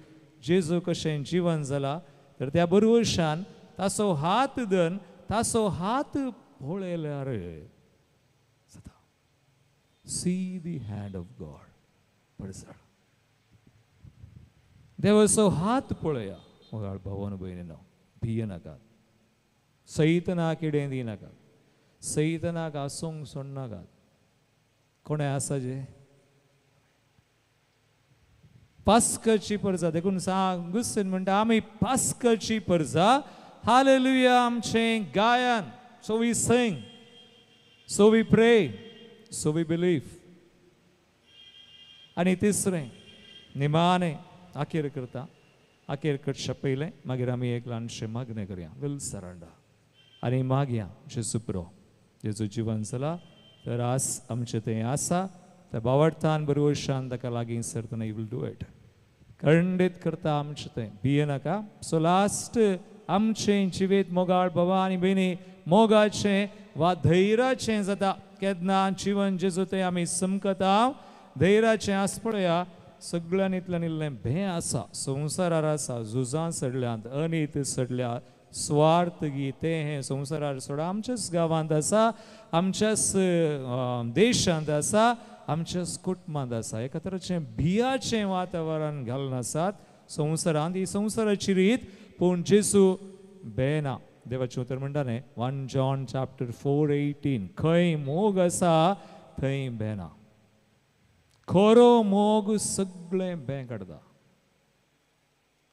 जेजू कशें जिवन जाला तर त्या बरवशान ताचो हात धन ताचो हात पळयल्यार जाता. See the hand of God. पडसाळ देवाचो हात पळया. मोगाळ भावन भयणीनो, भियेनाकात, सैतनाक किडें दिनाकात, सैतनाक आसूंक सोडनाकात. कोणें आसा जे पास्कची परजा, देखून सांग गुस्सेन म्हणटा आमी पास्कची परजा. हालेलुया. आमचें गायन, so we sing, so we pray, so we believe. आनी तिसरें निमाणें आखेर करता, आखेर करच्या पयलें मागीर आमी एक ल्हानशें मागणें करया. Will surrender आनी मागया जेजू प्रो, जेजू जिवन जाला तर आज आमचें तें आसा त्या बावडतान बरवशान ताका लागीं सरतना you will do it. खंडीत करता आमचें तें, भियेनाका. सो लास्ट आमचें जिवीत मोगाळ बाबा आनी भयणी मोगाचें वा धैर्याचें जाता. केन्ना जिवन जेजू तें आमी समकता धैर्याचें आस पळया. सगळ्यांनी इतल्यान इल्लें भें आसा, संवसारार आसा, झुजां सडल्यांत, अनीत सडल्या, स्वार्थ गी तें हें संवसारार सोडा आमच्याच गांवांत आसा, आमच्याच देशांत आसा, आमच्याच कुटुंबांत आसा. एका तरेचें भियाचें वातावरण घालून आसात संवसारांत. ही संवसाराची रीत, पूण जेजू बेना. देवाचें उतर म्हणटा न्ही, 1 John chapter 4:18, खंय मोग आसा थंय बेना. खरो मोग सगळें बें काडटा.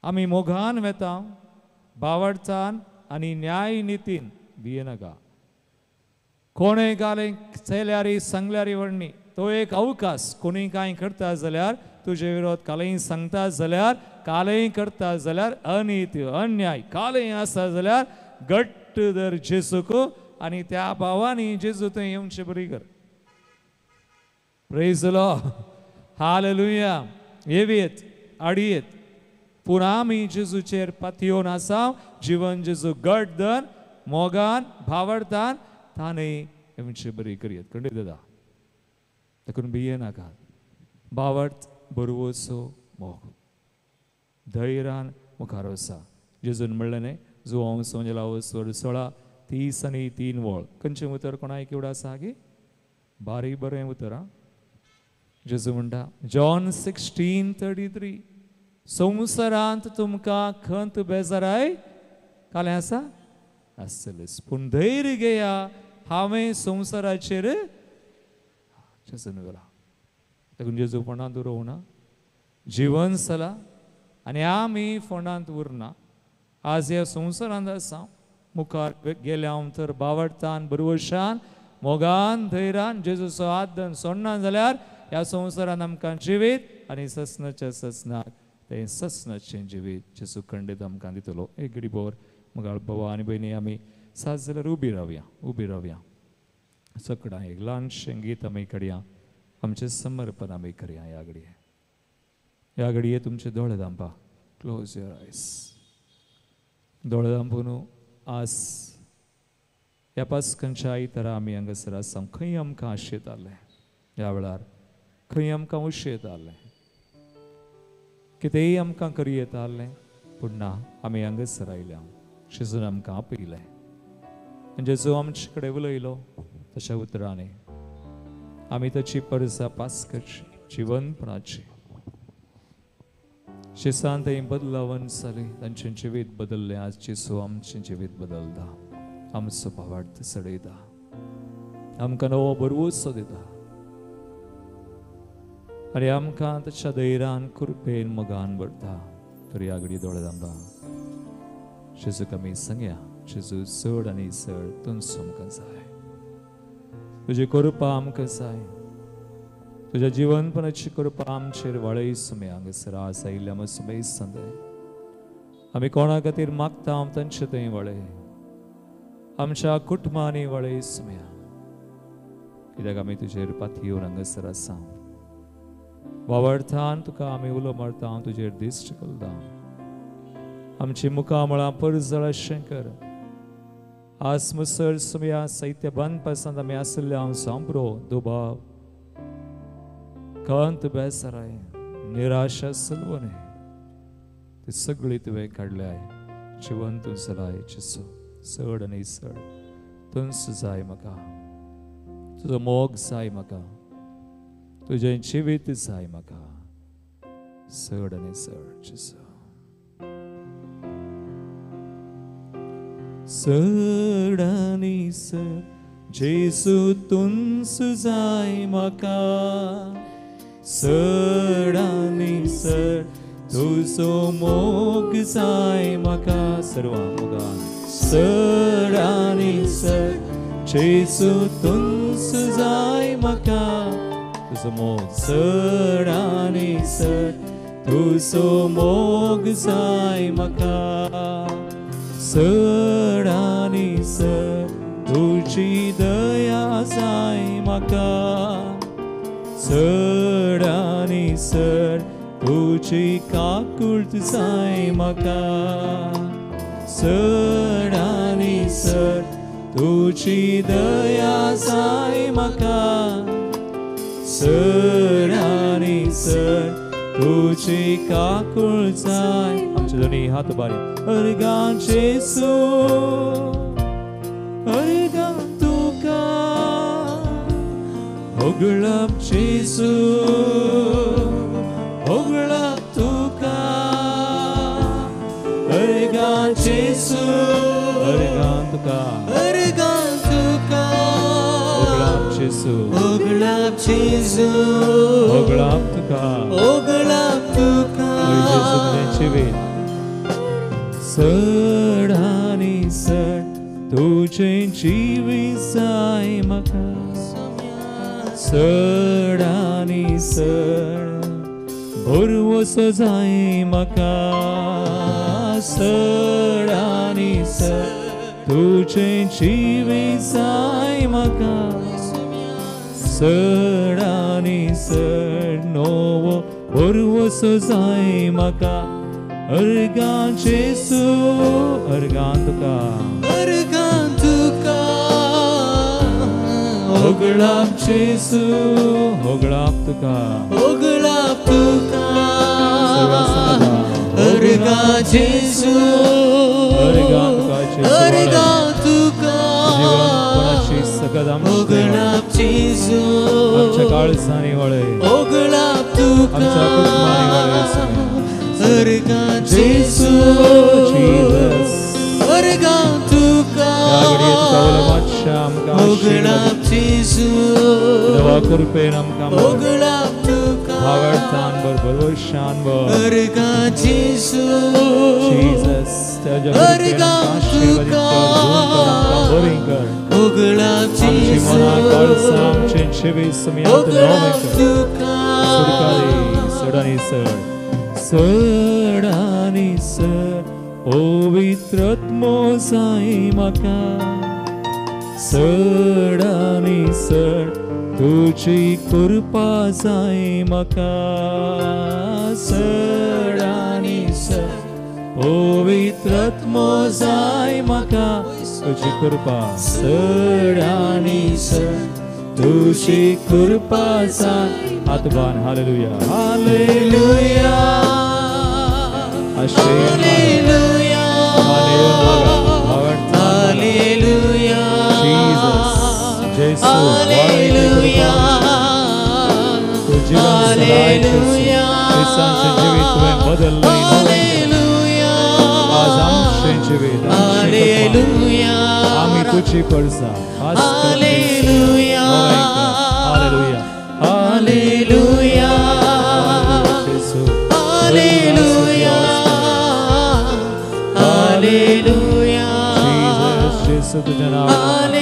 आमी मोगान वेता, बावडचान आनी न्याय नितीन भियेनाका. कोणें घालें चेल्यारी सांगल्यारी व्हडणी तो एक अवकाश. कोणी कांय करता जाल्यार तुजे विरोध कालय सांगता जाल्यार, कालय करता जाल्यार, अनीत अन्याय कालय आसा जाल्यार घट्ट धर जेजूक आनी त्या भावांनी जेजू थंय येवचें बरी कर. Praise the Lord. हालेलुया. येवयेत आडयेत, पूण आमी जेजूचेर पातयेवन आसा. जिवन जेजू घट धर मोगान भावडतान ताणें येवचें बरी करयेत. खंडीत दादा, देखून भियेनाका. बावट बरवचो मोग धैर्यान मुखार वसा. जेजून म्हणलें न्ही, जुवांव सोंजेला स्वर 16:33 वळ. खंयचें उतर कोणाक केवडो आसा गे? बारीक बरें उतर आं. जेजू म्हणटा जॉन 16:33, संवसारांत तुमकां खंत बेजाराय कालें आसा आसतलेच, पूण धैर्य घेया, हांवें संवसाराचेर जेजून वेला. देखून जेजू फोंडांत उरोवना, जिवन चला आनी आमी फोंडांत उरना. आज ह्या संवसारांत आसा, मुखार गेल्या हांव तर बावडतान बरवशान मोगान धैर्यान जेजूचो हात धरून सोडना जाल्यार ह्या संवसारान आमकां जिवीत आनी ससनाच्या ससनाक तें ससनाचें जिवीत जेजू खंडीत आमकां दितलो. एक घडी भोर मुखार बाबा आनी भयणी आमी सात जाल्यार उबी रावया, उबी रावया. सगळ्यां एक ल्हानशें गीत आमी करया, आमचें समर्पण आमी करया. ह्या घडये, ह्या घडये तुमचे दोळे धांपा, क्लोज your आयज. दोळे धांपून आज ह्या पास्कांच्या आयतारा आमी हांगासर आसा. खंय आमकां आशेतालें ह्या वेळार, खंय आमकां उशेतालें, कितेंय आमकां करयेतालें, पूण ना, आमी हांगासर आयल्या. जेजून आमकां आपयलें, जेजू आमचे कडेन उलयलो तशा उतरांनी आमी ताची परसा पास्काची जिवनपणाची शिसान थंय बदलावन जाली. तांचें जिवीत बदल्लें. आज जेजू आमचें जिवीत बदलता, आमचो भावार्थ चडयता, आमकां नवो बरवोसो दिता. आनी आमकां ताच्या धैर्यान कृपेन मोगान भरता. तरी आगडी दोळे दांबा जेजूक आमी सांगया, जेजू चड आनी चड तुमचो आमकां जाय, तुजी कृपा आमकां जाय, तुज्या जिवनपणाची कृपा आमचेर वाळय सुमे. हांगासर आज आयिल्ल्या आमकां सुमे सांदय, आमी कोणा खातीर मागता आम तांचे थंय वळय, आमच्या कुटुंबांनी वळय सुम्या, कित्याक आमी तुजेर पातयेवन हांगासर आसा. वावरतान तुका आमी उलो मारता, हांव तुजेर दिश्ट करता, आमची मुखामळां परजळ अशें कर. आज मुसळ सुम्या साहित्य बांदपासांत आमी आशिल्ले हांव सांबरो दुबाव खंत बेसराय निराशा सलवणे ती सगळी तुवें काडल्याय. जिवन तूं चलाय जेजू, चड आनी चड तुंच जाय म्हाका, तुजो मोग जाय म्हाका, तुजें जिवीत जाय म्हाका, चड आनी चड जेजू. चड आनी चड जेजू तुंच जाय म्हाका, चड आनी चड तुजो मोग जाय म्हाका, सर्वां मोगान. चड आनी चड जेजू तुंच जाय म्हाका, तुजो मोग. चड आनी चड तुजो मोग जाय म्हाका, चड आनी चड तुजी दया जाय म्हाका, चड आनी चड तुजी काकूळट जाय म्हाका, चड आनी चड तुजी दया जाय म्हाका, चड आनी चड तुजी काकूळट जाय. आमचे दोनी हात उबारी. अर्गां जेजू, अर्गां तुका, होगळप जेजू, होगळप तुका, अर्गां जेजू, अर्गां तुका, अर्गां तुका, होगळप जेजू, होगळप जेजू, होगळप तुका, होगळप तुका, जेजू तुजें जिवीत. चड आनी चड तुजें जिवीत जाय म्हाका, चड आनी चड भरवसो जाय म्हाका, चड आनी चड तुजें जिवीत जाय म्हाका, चड आनी चड नवो भरवसो जाय म्हाका. अर्गां जेजू, अर्गां तुका, अर्गां तुका, होगळप जेजू, होगळप तुका, होगळप तुका, अर्गां जेजू, अर्गां तुका, अर्गां तुका, जिवनपणाची सगळं होगळप जेजू, आमच्या काळजांनी वळय, होगळप तुका, आमच्या कुटुंबांनी वळय. अर्गां जेजू, अर्गां तुका, होगळप जेजू, कृपेन आमकां होगळप तुका, भावार्थान भर, भरवशान भर. अर्गां जेजू, जीसस, अर्गां तुका, होगळप जेजू, आमचें जिवीत होगळप तुका, चड आनी चड, चड आनी चड पवित्र आत्मो जाय म्हाका, चड आनी चड तुजी कृपा जाय म्हाका, चड आनी चड पवित्र आत्मो जाय म्हाका, तुजी कृपा. चड आनी चड तुजी कृपा जाय. हात बांद. हालेलुया, हालेलुया, हालेलुया, हालेलुया, Jesus, hallelujah, hallelujah, जिवीत तुवें बदललें, आज आमचें जिवीत, हालेलुया, आमी तुजी परसा. हालेलुया, हालेलुया, हालेलुया, जेजू तुझ्या नांवान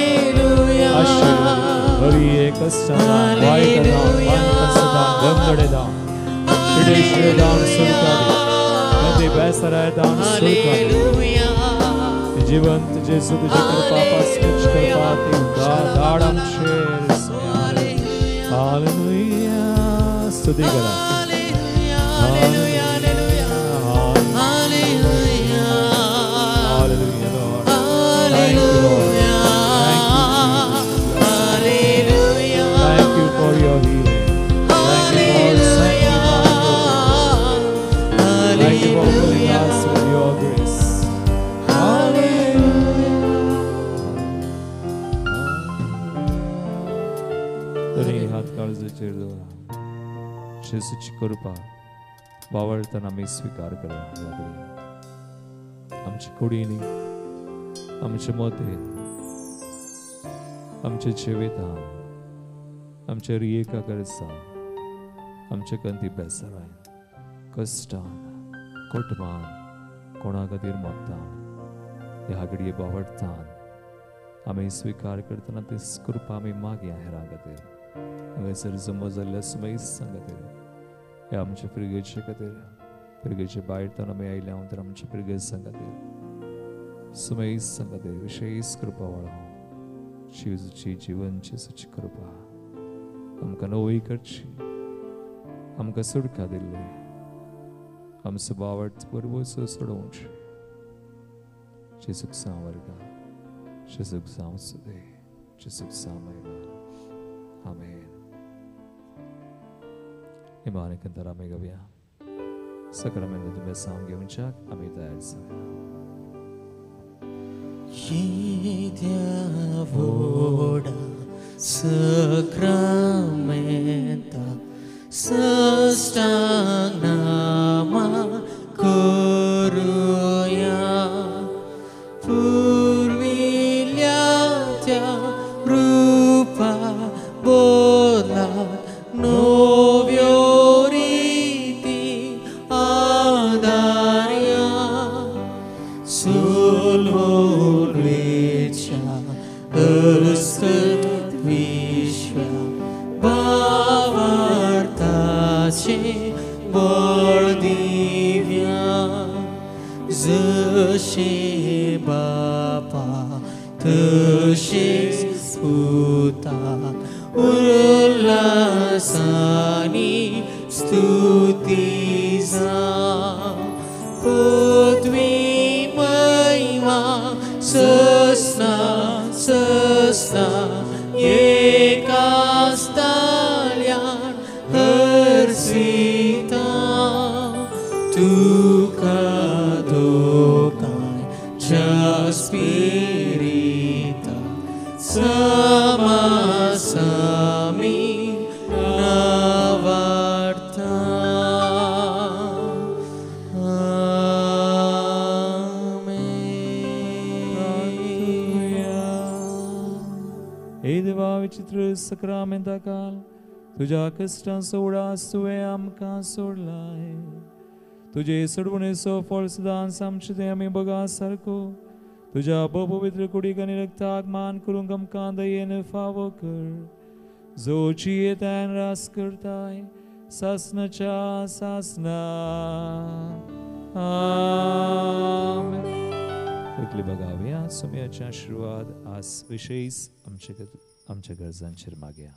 आशीर्वाद बरी कश्टां वायटदां मानकसदां गंगडेदां पिडेशेदां सुरकादी गंदी बेसरायदां सुरकादी जिवंत जेजू तुझी कृपा पासकच कृपा ती दाड आमचेर. हालेलुया. स्तुती करा. Hallelujah. Hallelujah, Lord. Thank you, Lord. Thank you, Jesus. Thank you for your healing. Thank you for sanctifying your people. Thank you for filling us with your grace. Hallelujah. दोन्ही हात काळजाचेर दवरा. जेजूची कृपा वावळताना आमी स्विकार करूया. आमच्या कुडींनी, आमच्या मतीन, आमच्या जिवितान, आमच्या रियेका करसान, आमच्या कंती बेसरान, कश्टान, कुटुंबान, कोणा खातीर मत्तान, ह्या घडये बावडतान आमी स्विकार करतना ती कृपा आमी मागया हेरां खातीर, हांगासर जमो जाल्ल्या सुमेस्तां खातीर, ह्या आमच्या फिरगेचे खातीर, फिरगेचे भायर तावन आमी आयल्या तर आमच्या फिरगेसां खातीर, सुमेस्तां खातीर विशेष कृपा वाडोवं. जेजूची जिवन जेजूची कृपा आमकां नवी करची, आमकां सुटका दिल्ली, आमचो बावट बरोबर सोडोवची. जेजूक जावं वर्गा, जेजूक जावं सुदे, जेजूक जावं महिमा. आमेन. इमाने कंतर आमी गावया. सक्रामेंत तुमी सावंग घेवच्याक आमी तयार जावया. येद्या व्हडा सक्रामेंता साष्टांग नामा करुया. पुर्विल्ल्या त्या रुपा बोला नव्यो रिती आदार्या. सोलवून वेच्या अस्कत विश्वा भावार्थाचे बळ दिव्या. जशे बापा तशेच पुता उल्हासानी स्तुती जावं. पदवी महिमा ससना ससना एकाच ताळ्यान हर्षिता. तुका दोगांयच्या स्पिरिता समासामी नावार्ता. हे देवा विचित्र सक्रामेंता काल तुझ्या कश्टांचो उडास तुवें आमकां सोडलाय. तुजे सोडवणेचो फळ सदांच आमचे ते आमी बगा सारको तुझ्या पवित्र कुडीक आनी रक्ताक मान करूंक आमकां दयेन फावो कर. जो जियेतान रास करताय सासनाच्या सासना. आमेन. इतली बघावया सुम्याचे आशीर्वाद आज विशेष आमच्या गरजांचेर मागया.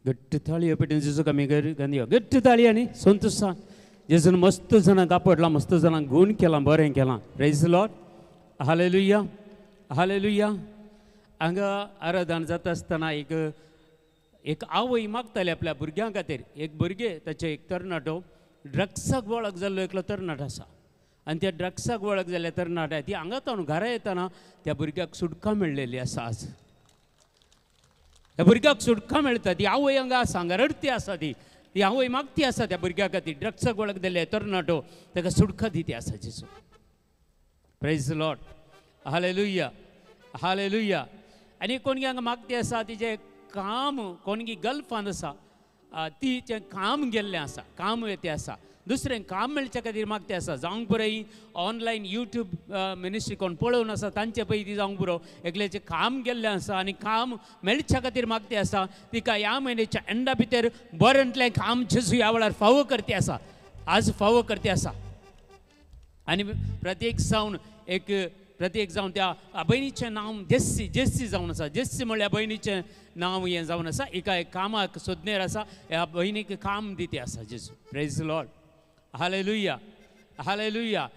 घट्ट थाळी पेटीन जेजूक आमी गांधी घट्ट थाळी आनी संतोशान जेजून मस्त जाणांक आपडलां, मस्त जाणांक गूण केलां, बरें केलां. Praise Lord. Hallelujah, hallelujah. हांगा आराधन जाता आसतना एक एक आवय मागताली आपल्या भुरग्यां खातीर. एक भुरगें ताचें एक तरणाटो ड्रग्साक वळख जाल्लो एकलो तरणाटो आसा आनी त्या ड्रग्साक वळख जाल्ल्या तरणाट्या ती हांगा ताणून घरा येतना त्या भुरग्याक सुटका मेळ्ळेली आसा. आज त्या भुरग्याक सुटका मेळटा. ती आवय हांगा आसा, हांगा रडती आसा, ती ती आवय मागती आसा त्या भुरग्या खातीर. ड्रग्साक वळख जाल्ले तरणाटो ताका सुटका दिती आसा जेजू. Praise Lord. Hallelujah, hallelujah. आनी कोणगी हांगा मागती आसा तिजें काम, कोणगी गल्फान आसा तिचें काम गेल्लें आसा, काम येते आसा, दुसरें काम मेळच्या खातीर मागते आसा. जावंक पुरो ही ऑनलायन यूट्यूब मिनिस्ट्री कोण पळोवन आसा तांचे पयलीं ती जावंक पुरो एकल्याचें काम गेल्लें आसा आनी काम मेळच्या खातीर मागते आसा. तिका ह्या म्हयन्याच्या एंडा भितर बरेंतलें काम जेजू ह्या वेळार फावो करते आसा, आज फावो करते आसा. आनी प्रत्येक जावन एक प्रत्येक जावन त्या भयणीचें नांव जेस्सी, जेस्सी जावन आसा. जेस्सी म्हणल्यार भयणीचें नांव हें जावन आसा. एका एक कामाक सोदनेर आसा, ह्या भयणीक काम दिती आसा जेजू. Praise Lord. Hallelujah, hallelujah.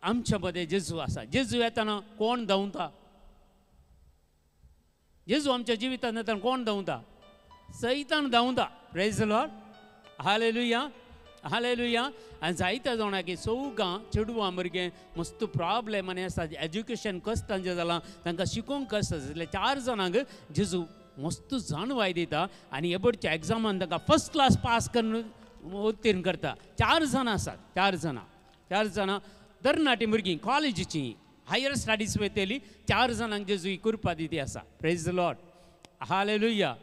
आमच्या मदें जेजू आसा. जेजू येतना कोण धांवता? जेजू आमच्या जिवितांत येतना कोण धांवता? सैतान धांवता. Praise Lord. Hallelujah, hallelujah. आनी जायत्या जाणां की चौगां चेडवां भुरगें मस्त प्रोब्लेम आनी आसा, एज्युकेशन कश्ट तांचें जालां, तांकां शिकोवंक कश्ट आसा. जाल्यार चार जाणांक जेजू मस्त जाणवाय दिता आनी एबडच्या एग्जामान तांकां फर्स्ट क्लास पास करून उत्तीर्ण करता. चार जाणां आसात, चार जाणां, चार जाणां तरणाटी भुरगीं कॉलेजीची हायर स्टडीज वयतली. चार जाणांक जेजू ही कृपा दिती आसा. Praise Lord. Hallelujah,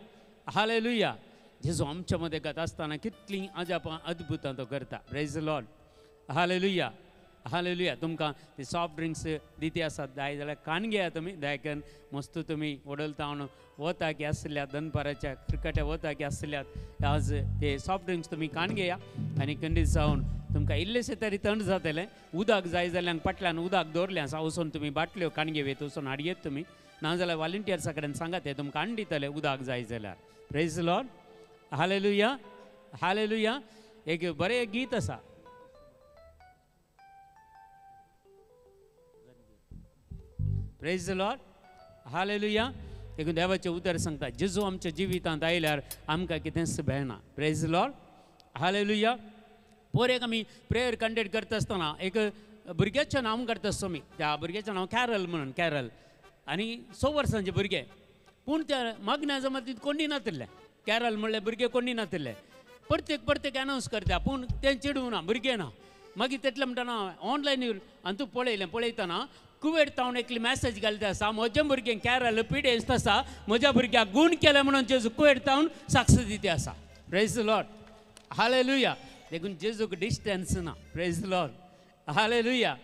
hallelujah. जेजू आमच्या मदें गाता आसतना कितलीं अजापां अद्भुतां तो करता. Praise Lord. Hallelujah, hallelujah. तुमकां ते सॉफ्ट ड्रिंक्स दिती आसात जाय जाल्यार कान घेया तुमी. दायकन मस्त तुमी वडलता वता की आसल्यात दनपाराच्या क्रिकेटा वता की आसल्यात आज ते सॉफ्ट ड्रिंक्स तुमी कान घेया आनी कंडीत जावन तुमकां इल्लेशें तरी थंड जातलें. उदक जाय जाल्यार फाटल्यान उदक दवरलें आसा, वचून तुमी बाटल्यो कान घेवयत, वचून हाडयेत तुमी. नाजाल्यार वॉलंटियर्सा कडेन सांगात, ते तुमकां हाडून दितले उदक जाय जाल्यार. Praise Lord. Hallelujah, hallelujah. एक बरें गीत आसा. Praise Lord. Hallelujah. देखून देवाचें उतर सांगता जेजू आमच्या जिवितांत आयल्यार आमकां कितेंच मेळना. Praise Lord. Hallelujah. पोर एक आमी प्रेयर कंडक्ट करता आसतना एक भुरग्याचें नांव करता आसतो आमी. त्या भुरग्याचें नांव कॅरल म्हणून, कॅरल. आनी 6 वर्सांचें भुरगें, पूण त्या मागण्या जमातींत कोणी नातिल्लें. कॅरल म्हणल्यार भुरगे कोणी नातिल्ले. प्रत्येक प्रत्येक अनावन्स करता पूण तें चेडूं ना, भुरगें ना. मागीर तेतलें म्हणटना ऑनलायन आनी तूं पळयलें, पळयतना कुवेट तावन एकली मॅसेज घालता आसा, म्हजें भुरगें कॅरल पिडेस्त आसा, म्हज्या भुरग्याक गूण केलें म्हणून जेजू कुवेट तावन साक्ष दिती आसा. Praise Lord. Hallelujah. देखून जेजूक डिस्टन्स ना. Praise Lord. Hallelujah,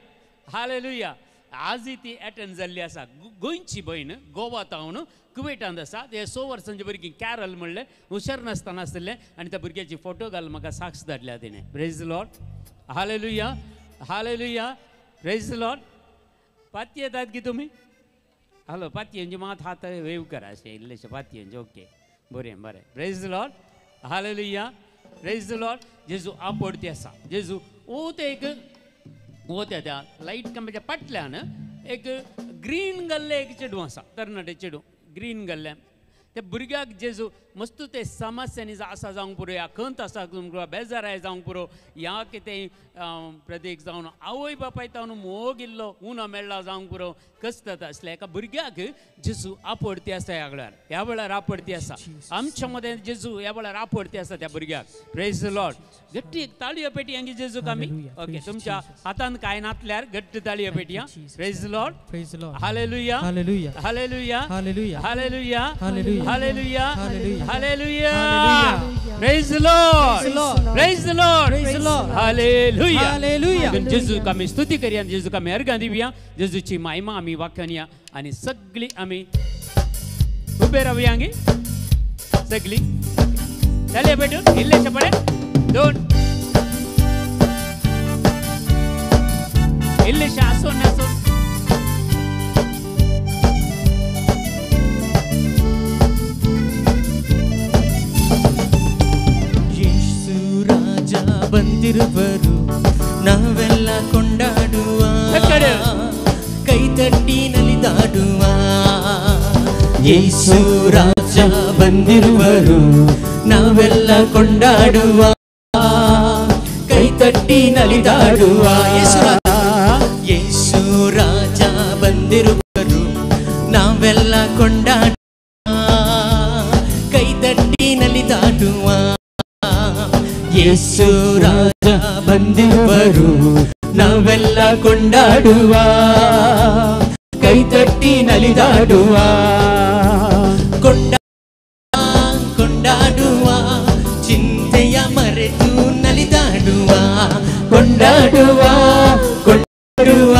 hallelujah. आजय ती एटेंड जाल्ली आसा. गोंयची भयण गोवा तावन कुवेटांत आसा. ते 6 वर्सांचे भुरगीं कॅरल म्हणलें हुशार नासतना आसलें आनी त्या भुरग्याची फोटो घाल म्हाका साक्ष धाडल्या तिणें. Praise Lord. Hallelujah, hallelujah. Praise Lord. पाती येतात की तुमी? हॅलो, पातयेंचे मात हात वेव करा अशें इल्लेशें पातयेंचे. ओके, बरें बरें. Praise Lord. Hallelujah. Praise Lord. जेजू आपडती आसा. जेजू ओ ते एक ओ त्या लायट कंपाच्या फाटल्यान एक ग्रीन गल्ले एक चेडूं आसा, तरणाटे चेडूं ग्रीन गल्ले. त्या भुरग्याक जेजू मस्त ते समस्यांनी आसा जावंक पुरो, ह्या खंत आसा जावंक पुरो, बेजाराय जावंक पुरो, ह्या कितें प्रदेक जावन आवय बापाय तावन मोग इल्लो उणो मेळ्ळा जावंक पुरो, कश्ट जाता आसलें एका भुरग्याक जेजू आपडती आसा. ह्या वेळार, ह्या वेळार आपडती आसा. आमच्या मदें जेजू ह्या वेळार आपडती आसा त्या भुरग्याक. Praise Lord. घट्टी एक ताळयो पेटी हांगी जेजूक आमी. ओके, तुमच्या हातान कांय नातल्यार घट्ट ताळयो पेटी. Praise Lord. Hallelujah, hallelujah, hallelujah, hallelujah, hallelujah, hallelujah. Praise the Lord. Praise the Lord. Hallelujah. Hallelujah. जेजूक आमी स्तुती करया, जेजूक आमी अर्घां दिवया, जेजूची महिमा आमी वाखाणया आनी सगळी आमी उबे रावया. हांगी सगळी ताळयो पेटून इल्लेशे पळे दोन इल्लेशे आसून नासून. ಬಂದಿರುವರು ನಾವೆಲ್ಲ ಕೊಂಡಾಡುವ, ಕೈ ತಟ್ಟಿ ನಲಿದಾಡುವ. ಯೇಸು ರಾಜ ಬಂದಿರುವರು, ನಾವೆಲ್ಲ ಕೊಂಡಾಡುವ, ಕೈ ತಟ್ಟಿ ನಲಿದಾಡುವ. ಯೇಸು ರಾಜ ಬಂದಿರುವರು, ನಾವೆಲ್ಲ ಕೊಂಡಾಡುವ, ಕೈ ತಟ್ಟಿ ನಲಿದಾಡುವ. ಯೇಸು ರಾಜ ಬಂದಿರುವರು, ನಾವೆಲ್ಲ ಕೊಂಡಾಡುವ, ಕೈ ತಟ್ಟಿ ನಲಿದಾಡುವ. ಕೊಂಡಾಡುವ, ಚಿಂತೆಯ ಮರೆತು ನಲಿದಾಡುವ. ಕೊಂಡಾಡುವ, ಕೊಂಡಾಡುವ,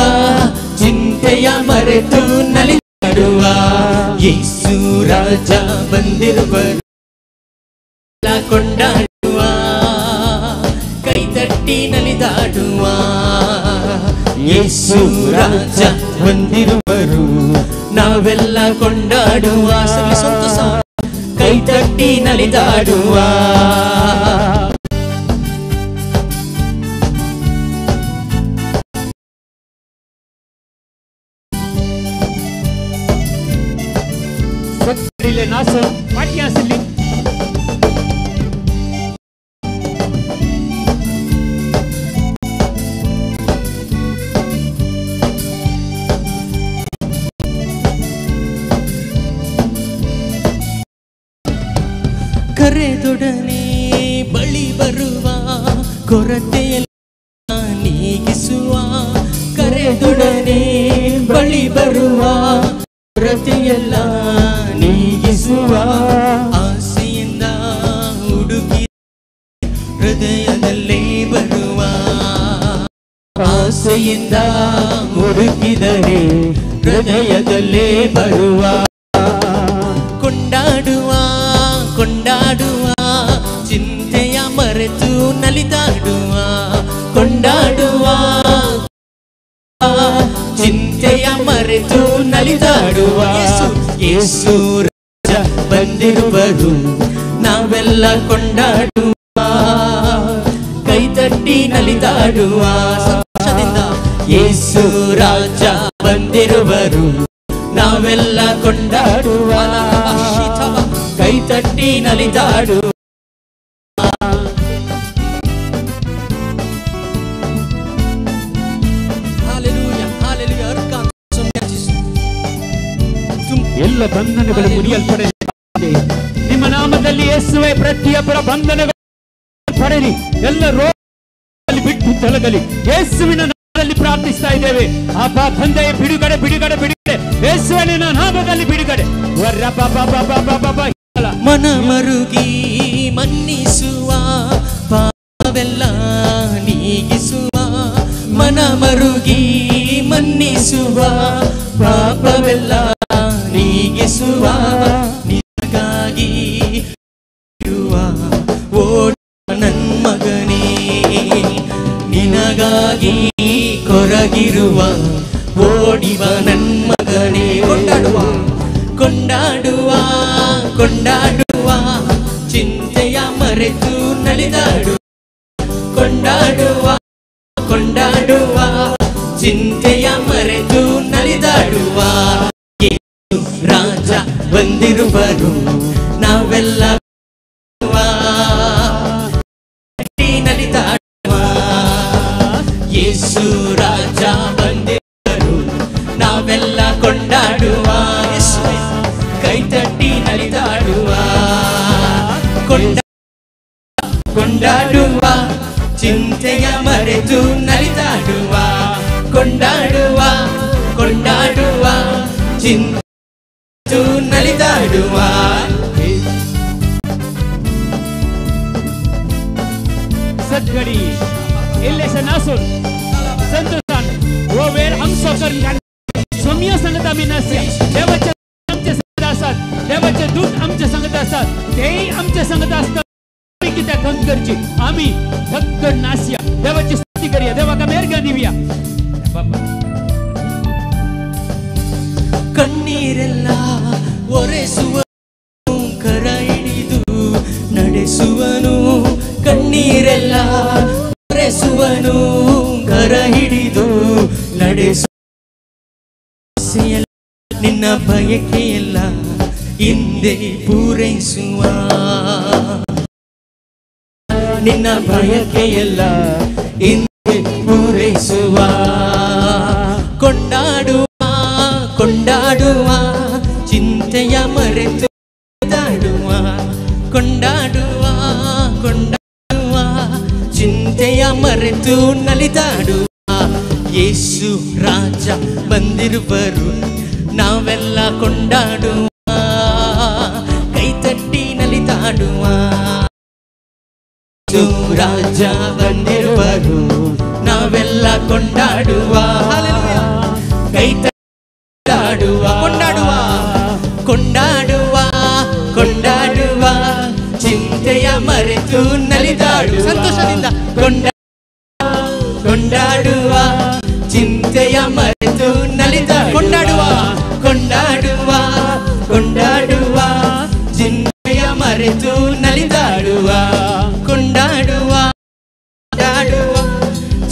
ಚಿಂತೆಯ ಮರೆತು ನಲಿದಾಡುವ. ಯೇಸು ರಾಜ ಬಂದಿರುವರು, ಕೊಂಡಾಡುವ, ಕೈ ತಟ್ಟಿ ನಲಿದಾಡುವ. ಯೇಸು ರಾಜ ಬಂದಿರುವರು, ನಾವೆಲ್ಲ ಕೊಂಡಾಡುವ, ಸಂತೋಷ, ಕೈ ತಟ್ಟಿ ನಲಿದಾಡುವ. ಕರೆದೊಡನೆ ಬಳಿ ಬರುವ, ಕೊರತೆಯೆಲ್ಲ ನೀಗಿಸುವ. ಕರೆದೊಡನೆ ಬಳಿ ಬರುವ, ಕೊರತೆಯೆಲ್ಲ ನೀಗಿಸುವ. ಆಸೆಯಿಂದ ಹುಡುಕಿ ಹೃದಯದಲ್ಲೇ ಬರುವ. ಆಸೆಯಿಂದ ಹುಡುಕಿದರೆ ಹೃದಯದಲ್ಲೇ ಬರುವ. ಕೊಂಡಾಡುವ, ಕೊಂಡಾಡುವ, ಚಿಂತೆಯ ಮರೆತು ನಲಿದಾಡುವ. ಕೊಂಡಾಡುವ, ಚಿಂತೆಯ ಮರೆತು ನಲಿದಾಡುವ. ಯೇಸು ರಾಜ ಬಂದಿರುವರು, ನಾವೆಲ್ಲ ಕೊಂಡಾಡುವ, ಕೈ ತಟ್ಟಿ ನಲಿದಾಡುವ. ಸಂತೋಷದಿಂದ ಯೇಸು ರಾಜ ಬಂದಿರುವರು, ನಾವೆಲ್ಲ ಕೊಂಡಾಡುವ, ಕೈ ತಟ್ಟಿ ನಲಿದಾಡುವ. ಎಲ್ಲ ಬಂಧನಗಳು ಮುರಿಯಲ್ಪಡಲಿ ನಿಮ್ಮ ನಾಮದಲ್ಲಿ ಯೇಸುವೇ. ಪ್ರತಿಯೊಬ್ಬರ ಬಂಧನಗಳು ಪಡೆಯಲಿ, ಎಲ್ಲ ರೋಗ ಬಿಟ್ಟು ತೊಲಗಲಿ ಯೇಸುವಿನ ನಾಮದಲ್ಲಿ ಪ್ರಾರ್ಥಿಸ್ತಾ ಇದ್ದೇವೆ. ಅಪ್ಪ ತಂದೆಯ, ಬಿಡುಗಡೆ, ಬಿಡುಗಡೆ, ಬಿಡುಗಡೆ ಯೇಸುವಿನ ನಾಮದಲ್ಲಿ ಬಿಡುಗಡೆ. ಮನ ಮರುಗಿ ಮನ್ನಿಸುವ, ಪಾಪವೆಲ್ಲ ನೀಗಿಸುವ. ಮನ ಮರುಗಿ ಮನ್ನಿಸುವ, ಪಾಪವೆಲ್ಲ ನೀಗಿಸುವ. ನಿನಗಾಗಿ ಇರುವ ಓ ನನ್ ಮಗನೇ, ನಿನಗಾಗಿ ಕೊರಗಿರುವ ಓಡಿವ ನನ್ ಮಗನೇ. ಕೊಂಡಾಡುವ, ಕೊಂಡಾಡುವ, ಕೊಂಡಾಡುವ, ಚಿಂತೆಯ ಮರೆತು ನಲಿದಾಡುವ. ಕೊಂಡಾಡುವ, ಕೊಂಡಾಡುವ, ಚಿಂತೆಯ ಮರೆತು ನಲಿದಾಡುವ. ಯೇಸು ರಾಜ ಬಂದಿರುವರು, ನಾವೆಲ್ಲ ನಲಿದಾಡುವ. ಯೇಸು ರಾಜ ಬಂದಿರುವರು, ನಾವೆಲ್ಲ ಕೊಂಡಾಡುವ, ಕೈ ತಟ್ಟಿ ನಲಿದಾಡುವ. ಕೊಂಡಾಡುವ, ಚಿಂತೆಯ ಮರೆತು ನಲಿದಾಡುವ. ಕೊಂಡಾಡುವ, ಕೊಂಡಾಡುವ, ಚಿಂತೆ ನಲಿದಾಡುವ. सदगडी इल्लेशे नासून संतोषान हो वेळ आमचो करून सोम्या संगत आमी नासया. देवाचे आमचे संगत आसात, देवाचे दूत आमचे संगत आसात, तेय आमचे संगत आसतात. आमी कित्याक खंत करची? आमी खंत नासया. देवाची स्तुती करया, देवाक मेरगा दिवया. ಕಣ್ಣೀರೆಲ್ಲ ಒರೆಸುವನು, ಕರ ಹಿಡಿದು ನಡೆಸುವನು. ಕಣ್ಣೀರೆಲ್ಲ ಒರೆಸುವನು, ಕರ ಹಿಡಿದು ನಡೆಸು. ನಿನ್ನ ಬಯಕೆಯೆಲ್ಲ ಹಿಂದೆ ಪೂರೈಸುವ ನಿನ್ನ ಬಯಕೆಯೆಲ್ಲ ಹಿಂದೆ ಪೂರೈಸುವ ಕೊಂಡಾಡುವ ಕೊಂಡಾಡುವ ಚಿಂತೆಯ ಮರೆತು ಕೊಂಡಾಡುವ ಕೊಂಡಾಡುವ ಕೊಂಡಾಡುವ ಚಿಂತೆಯ ಮರೆತು ನಲಿದಾಡುವ ಯೇಸು ರಾಜ ಬಂದಿರುವರು ನಾವೆಲ್ಲ ಕೊಂಡಾಡುವ ಕೈತಟ್ಟಿ ನಲಿದಾಡುವ ರಾಜ ಬಂದಿರುವರು ನಾವೆಲ್ಲ ಕೊಂಡಾಡುವ ಕೈತಟ್ಟಾಡುವ ಕೊಂಡಾಡುವ ಕೊಂಡಾಡುವ ಕೊಂಡಾಡುವ ಚಿಂತೆಯ ಮರೆತು ನಲಿದಾಡುವ ಸಂತೋಷದಿಂದ ಕೊಂಡಾಡುವ ಚಿಂತೆಯ ಮರೆತು ನಲಿದಾಡುವ ಕೊಂಡಾಡುವ ಕೊಂಡಾಡುವ ಕೊಂಡಾಡುವ ಚಿಂತೆಯ ಮರೆತು ನಲಿದಾಡುವ ಕೊಂಡಾಡುವ ಕೊಂಡಾಡುವ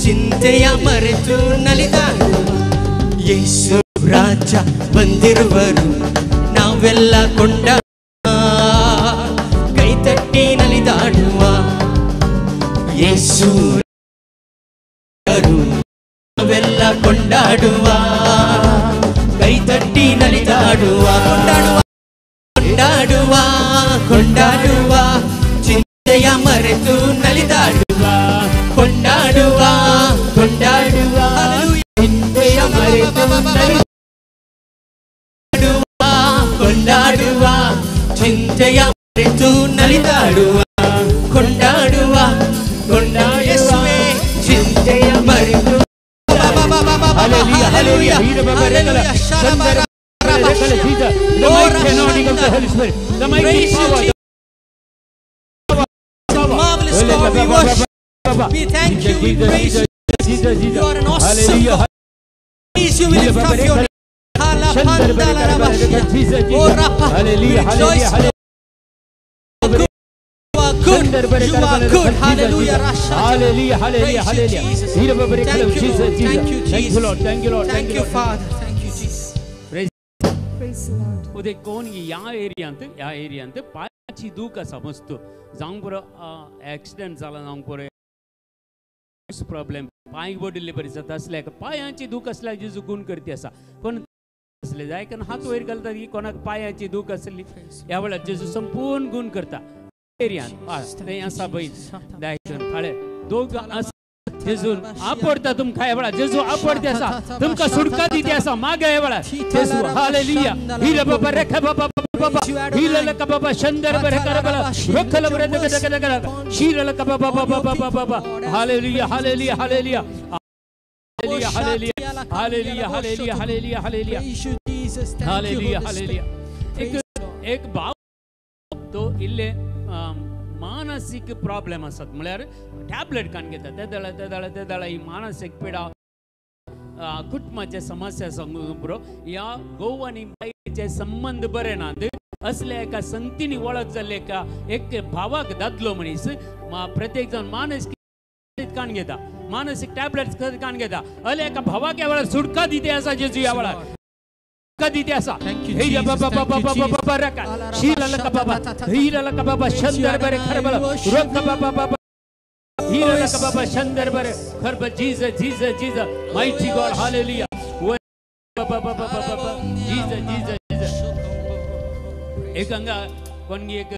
ಚಿಂತೆಯ ಮರೆತು ನಲಿದಾಡುವ ಯೇಸು ರಾಜ ಬಂದಿರುವರು ನಾವೆಲ್ಲ ಕೊಂಡಾಡುವ ಕೈತಟ್ಟಿ ನಲಿದಾಡುವ ಯೇಸು ನಾವೆಲ್ಲ ಕೊಂಡಾಡುವ ಕೈತಟ್ಟಿ ನಲಿದಾಡುವ ಕೊಂಡಾಡುವ ಕೊಂಡಾಡುವ ಕೊಂಡಾಡುವ ಚಿಂತೆಯ ಮರೆತು ನಲಿದಾಡುವ ಕೊಂಡಾಡುವ ಕೊಂಡಾಡುವ ಚಿಂತೆಯ ಮರೆತು ನಲಿದಾಡುವ ಕೊಂಡಾಡುವ ಚಿಂತೆಯ ಮರೆತು ನಲಿದಾಡುವ ಕೊಂಡಾಡುವ ಕೊಂಡಾಡುವ ಚಿಂತೆಯ ಮರೆತು Hallelujah. The mighty anointing of the Holy Spirit, the mighty power. Marvelous God, we worship. We thank you, we praise you. You are an awesome God. Praise you, we lift up your name. We rejoice. You are good. You are good. Hallelujah. Hallelujah. Hallelujah. Hallelujah. Thank you, Lord. Thank you, Jesus. Thank you, Lord. Thank you, Lord. Thank you, Father. Thank you, Jesus. Praise the Lord. उदे कोण ह्या एरियांत ह्या एरियांत पांयाची दूख आसा मस्त जावंक पुरो accident जाला जावंक पुरो प्रॉब्लेम पांय बडिल्ले बरी जाता आसल्या पांयांची दूख आसल्यार जेजू गुण करती आसा कोण आसले जाय कारण हात वयर घालता की कोणाक पांयांची दूख आसली ह्या वेळार जेजू संपूर्ण गुण करता एरियांत थंय आसा पळय फाळे दोग आसा जेजू आपडता तुमकां ह्या वेळार जेजू आपडते आसा तुमकां सुटका दिती आसा मागे ह्या वेळार जेजू हालेलुया हिर बाबा रेखा बाबा बाबा हिरल का बाबा शंदर बरे करबला रखल बरे दग दग दग शीरल का बाबा बाबा बाबा बाबा hallelujah hallelujah hallelujah hallelujah hallelujah hallelujah hallelujah hallelujah hallelujah hallelujah. एक एक भाव तो इल्ले मानसीक प्रॉब्लेम आसात म्हळ्यार टॅबलेट काडून घेतात ते दळ ते दळ ते दळ ही मानसीक पिडा कुटुंबाचे समस्या सांगू बरो ह्या घोव आनी बायलेचे संबंद बरे नात असल्या एका संगतीनी वळख जाल्ले एका एक भावाक दादलो मनीस प्रत्येक जाण मानसीक काडून घेता मानसीक टॅबलेट्स काडून घेता अले एका भावाक ह्या वेळार सुटका दिते आसा जेजू ह्या वेळार दिते आसा एक हांगा कोणगी एक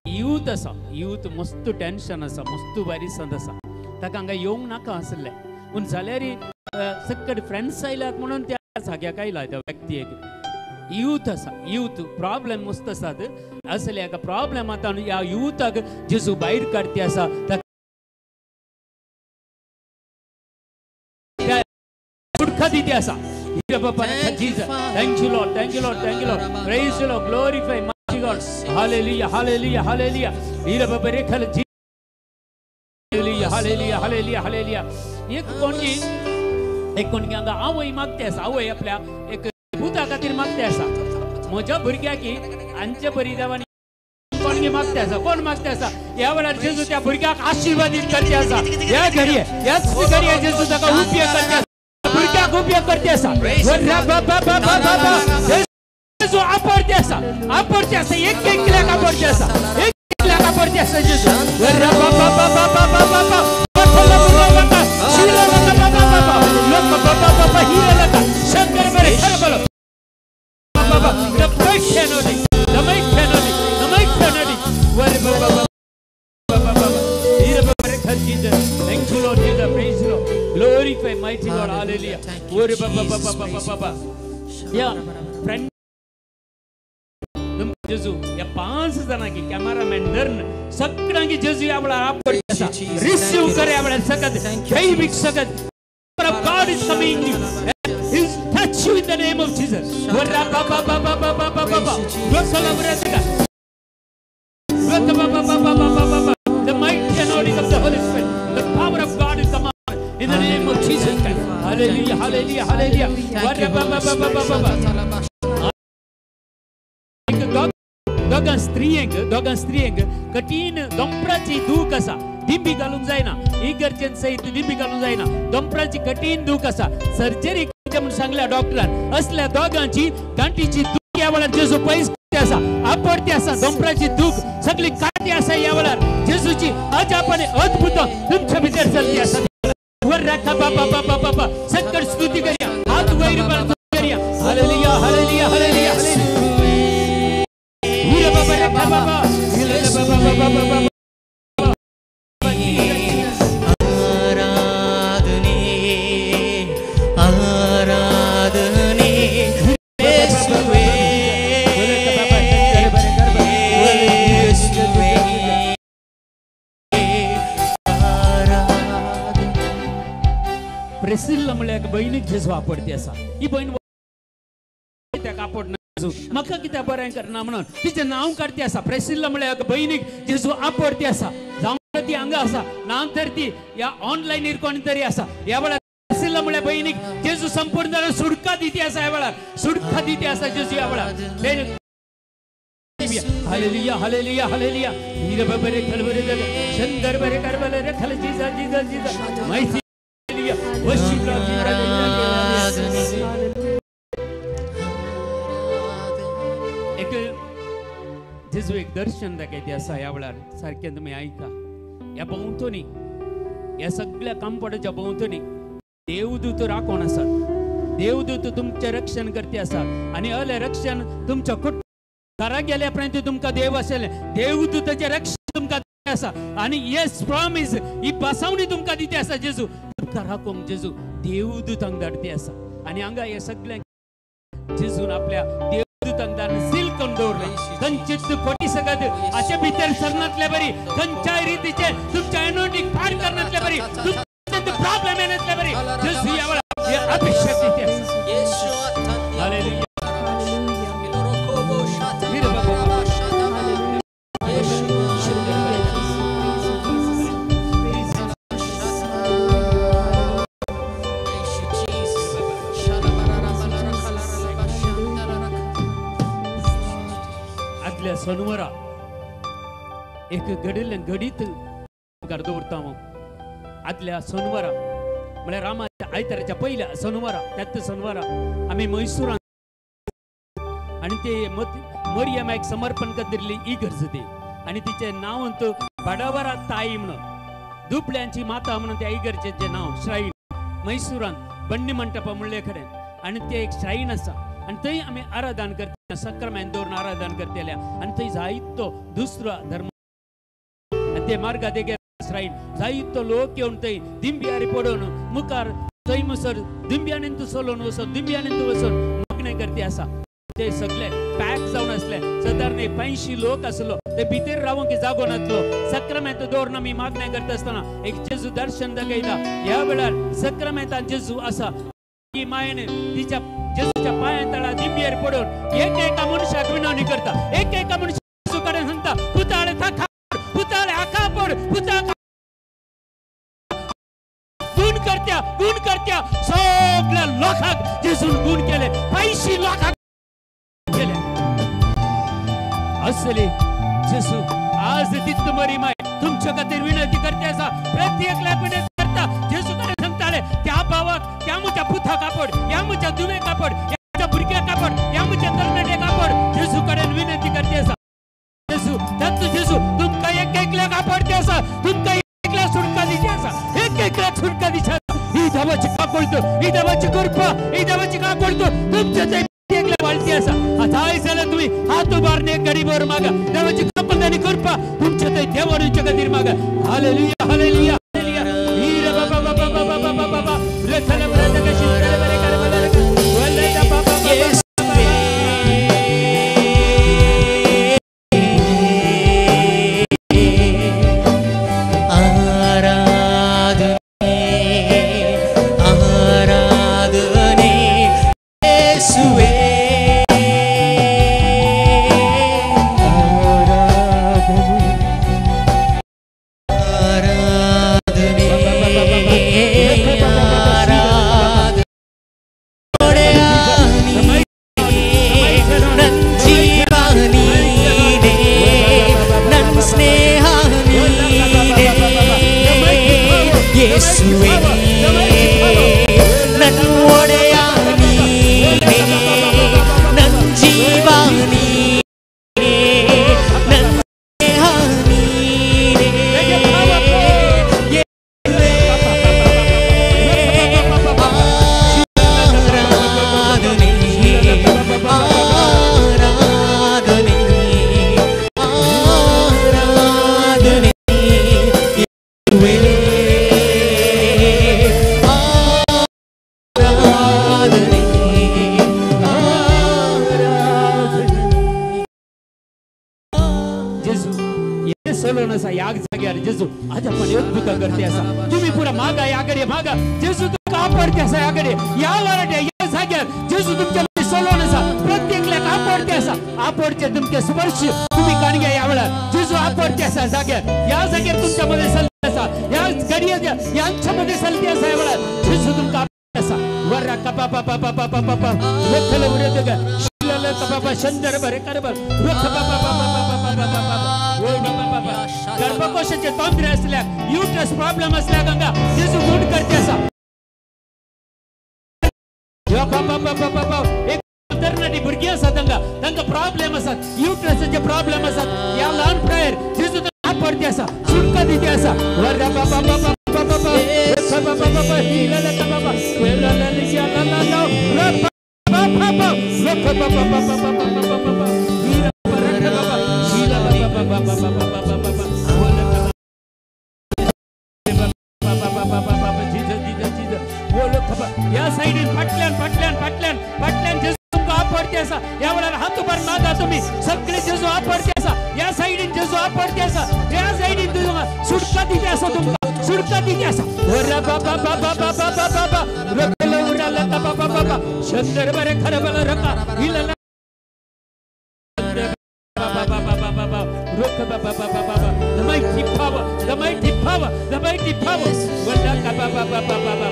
यूथ आसा यूथ मस्त टेन्शन आसा मस्त बारीसांत आसा ताका हांगा येवंक नाका आसलें पूण जाल्यार सक्कट फ्रेंड्स आयल्यात म्हणून त्या जाग्याक आयला त्या व्यक्ती एक यूथ आसा यूथ प्रॉब्लेम मस्त आसात असले एका प्रॉब्लेम आतां ह्या यूथाक जेजू भायर काडती आसा ताका सुटका दिती आसा. Thank you Lord, thank you Lord, thank you Lord. Praise the Lord, glorify mighty God. Hallelujah, hallelujah, hallelujah. हीरा बाबा रेखल जी. Hallelujah, hallelujah, hallelujah, hallelujah. एक कोणगी हांगा आवय मागते आसा आवय आपल्या एक पुता खातीर मागते आसा म्हज्या भुरग्याक हांचे बरी देवानी कोणगी मागते आसा कोण मागते आसा ह्या वेळार जेजू त्या भुरग्याक आशिर्वादीत करते आसा ह्या घडये ह्याच घडये जेजू ताका उपयोग करते आसा भुरग्याक उपयोग करते आसा. जेजू आपडते आसा, आपडते आसा, एक एकल्याक आपडते आसा, एक एकल्याक आपडते आसा जेजू. Thank you, Lord Jesus. Praise the Lord. Glorify mighty Lord. Hallelujah. Yeah, friend. जेजू या 5 जणांकी कॅमेरामॅन धरून सगळ्यांकी जेजू या वेळार आपडते आसा. रिसीव कर या वेळार सकत दैवीक सकत. Of God is coming you. He'll touch you in the name of Jesus. The mighty anointing of the Holy Spirit, the power of God is come on in the name of Jesus Christ. Hallelujah, hallelujah, hallelujah. दोगां स्त्रियेंक कठीण दोंपराची दूख आसा, दिंबी घालूंक जायना, इगर्जेन सहित दिंबी घालूंक जायना, दोंपराची कठीण दूख आसा, सर्जरी करचें म्हूण सांगल्या डॉक्टरान. असल्या दोगांची गांठीची दूख ह्या वेळार जेजू पयस आसा, आपडती आसा. दोंपराची दूख सगळी काटी आसा ह्या वेळार जेजूची अजाप आनी अद्भुत तुमच्या भितर चलती आसा. वर राखा बाबा बाबा बाबा सकट स्तुती करया, हात वयर करया. Hallelujah, hallelujah, hallelujah. आराधने आराधने येशुवे येशुवे आराधने. प्रेसिल्ला म्हळ्यार बहिणीक जेजू आपडती आसा. ही बहीण कित्याक आपडना, म्हाका कित्याक बरें करना म्हणून तिचें नांव काडती आसा. प्रेसिल्ला म्हळ्यार बहिणीक जेजू आपडती आसा. जावं ती हांगा आसा ना तर ती ह्या ऑनलायनीर कोण तरी आसा. ह्या वेळार प्रेसिल्ला म्हळ्यार बहिणीक जेजू संपूर्ण सुटका दिती आसा. ह्या वेळार सुटका दिती आसा जेजू ह्या वेळार. Hallelujah, hallelujah, hallelujah. हीर बरे खलबरे शंकर बरे करबले रे खल जीजा जीजा जीजा माहिती. Hallelujah, worship Lord Jesus. एक जेजू एक दर्शन दाखयते आसा ह्या वेळार. सारकें तुमी आयका. ह्या भोंवतणी, ह्या सगळ्या कांपडाच्या भोंवतणी देवदूत राखून आसात. देवदूत तुमचें रक्षण करते आसात आनी अलें रक्षण तुमच्या घरा गेल्या पर्यंत तुमकां देव आसलें. देवदूताचें रक्षण तुमकां आसा आनी येस प्रॉमीस ही बसावणी तुमकां दिती आसा जेजू. तुमकां राखूंक जेजू देवदूतांक धाडती आसा आनी हांगा हे सगळ्यांक जेजून आपल्या देवदूतांक धाडून सील करून दवरलां. खंयचीच खोटी सगत अशे भितर सरनातले बरी, खंयच्याय रितीचे तुमच्या एनोइंटिंग पार करनातले बरी, तुमच्या प्रॉब्लेम येनातले बरी जेजू ह्या वेळार हे अभिषेक दिती आसा. हालेलुया. आदल्या सोनवरा एक घडिल्लें घडीत दवरता हांव. आदल्या सोनवरा म्हळ्यार रामाच्या आयताराच्या पयल्या सोनवरा, त्याच सोनवरा आमी मैसुरान आनी ते मरियमाक समर्पण दिल्ली इगर्ज ती आनी तिचें नांव बडावरा ताई म्हणून, दुबळ्यांची माता म्हणून त्या इगर्जेचें नांव. श्रायन मैसुरान बन्नी मंटपा म्हणले कडेन आनी ते एक श्रायन आसा आनी थंय आमी आराधन करता, सक्रामेंत दवरून आराधन करतले आनी थंय जायतो दुसरो धर्म आनी ते मार्गा देगेर श्रायन जायतो लोक येवन थंय दिंब्यारी पडून मुखार थंय मुसर दिंब्यानी चलोवन वचून दिंब्यानी वचून मागणें करती आसा. ते सगळे पॅक जावन आसले, सादारण 85 लोक आसलो. ते भितर रावंक जागो नासलो. सक्रामेंत दवरून आमी मागणें करता आसतना एक जेजू दर्शन दाखयता. ह्या वेळार सक्रामेंतान जेजू आसा. ती मायेन तिच्या जेजूच्या पांया तळा दिंब्यार पडून एक एका मनशाक विनवणी करता. एक एका मनशाक जेजू कडेन सांगता, पुताळे थाका, पुताळे आका पड, पुता गुण करत्या, गुण करत्या. सगळ्या लोकांक जेजून गुण केले, 85 लोकांक केले. असले जेजू आज तित मरी माय तुमच्या खातीर विनंती करते आसा. प्रत्येकल्याक विनंती करता. जेजू कडेन सांगताले, त्या भावाक, त्या म्हज्या पुता कापड, ह्या म्हज्या दुवे कापड, ह्या म्हज्या भुरग्या कापड, ह्या म्हज्या तरणाटे कापड. एकल्याक आपडते आसा, तुमकां एकल्या सुटका दिची आसा, एक एकल्याक सुटका दिची आसा. ही देवाची काकुळट, ही देवाची कृपा, ही देवाची काकुळट तुमच्या थंय एकल्या वाळती आसा. जाय जाल्यार तुमी हात उबारून एक गरीबर मागा, देवाची काकुळट आनी कृपा तुमच्या थंय देवान तुमच्या खातीर मागा. हालेलुया, हालेलुया, हालेलुया. हीर बाबा बाबा बाबा बाबा बाबा रेखले ब्रदर शिंदे बरे कर बरे वल्ले बाबा बाबा. गर्भकोशाचे तोंदरे असल्याक, युट्रस प्रॉब्लेम असल्याक हांगा जेजू गुण करते आसा. एक तरणाटी भुरगीं आसात हांगा, तांकां प्रॉब्लेम आसात, युट्रसाचे प्रॉब्लेम आसात. ह्या ल्हान प्रायर जेजू तांकां आपडते आसा, सुटका दिते आसा. या सायडीन फाटल्यान फाटल्यान फाटल्यान फाटल्यान जेजू तुमकां आपडते आसा. ह्या वेळार हात उबारून मागा तुमी सगळे, जेजू आपडते आसा. या सायडीन जेजू आपडते आसा, या सायडीन जेजू सुटका दिते आसा, तुमकां सुटका दिते आसा. बाबा बाबा बाबा बाबा रकल उराला बाबा बाबा शंकर बरे खरं बरं रका हिला बाबा बाबा बाबा रोक बाबा बाबा बाबा. The mighty power, the mighty power, the mighty power. वल्ला का बाबा बाबा बाबा.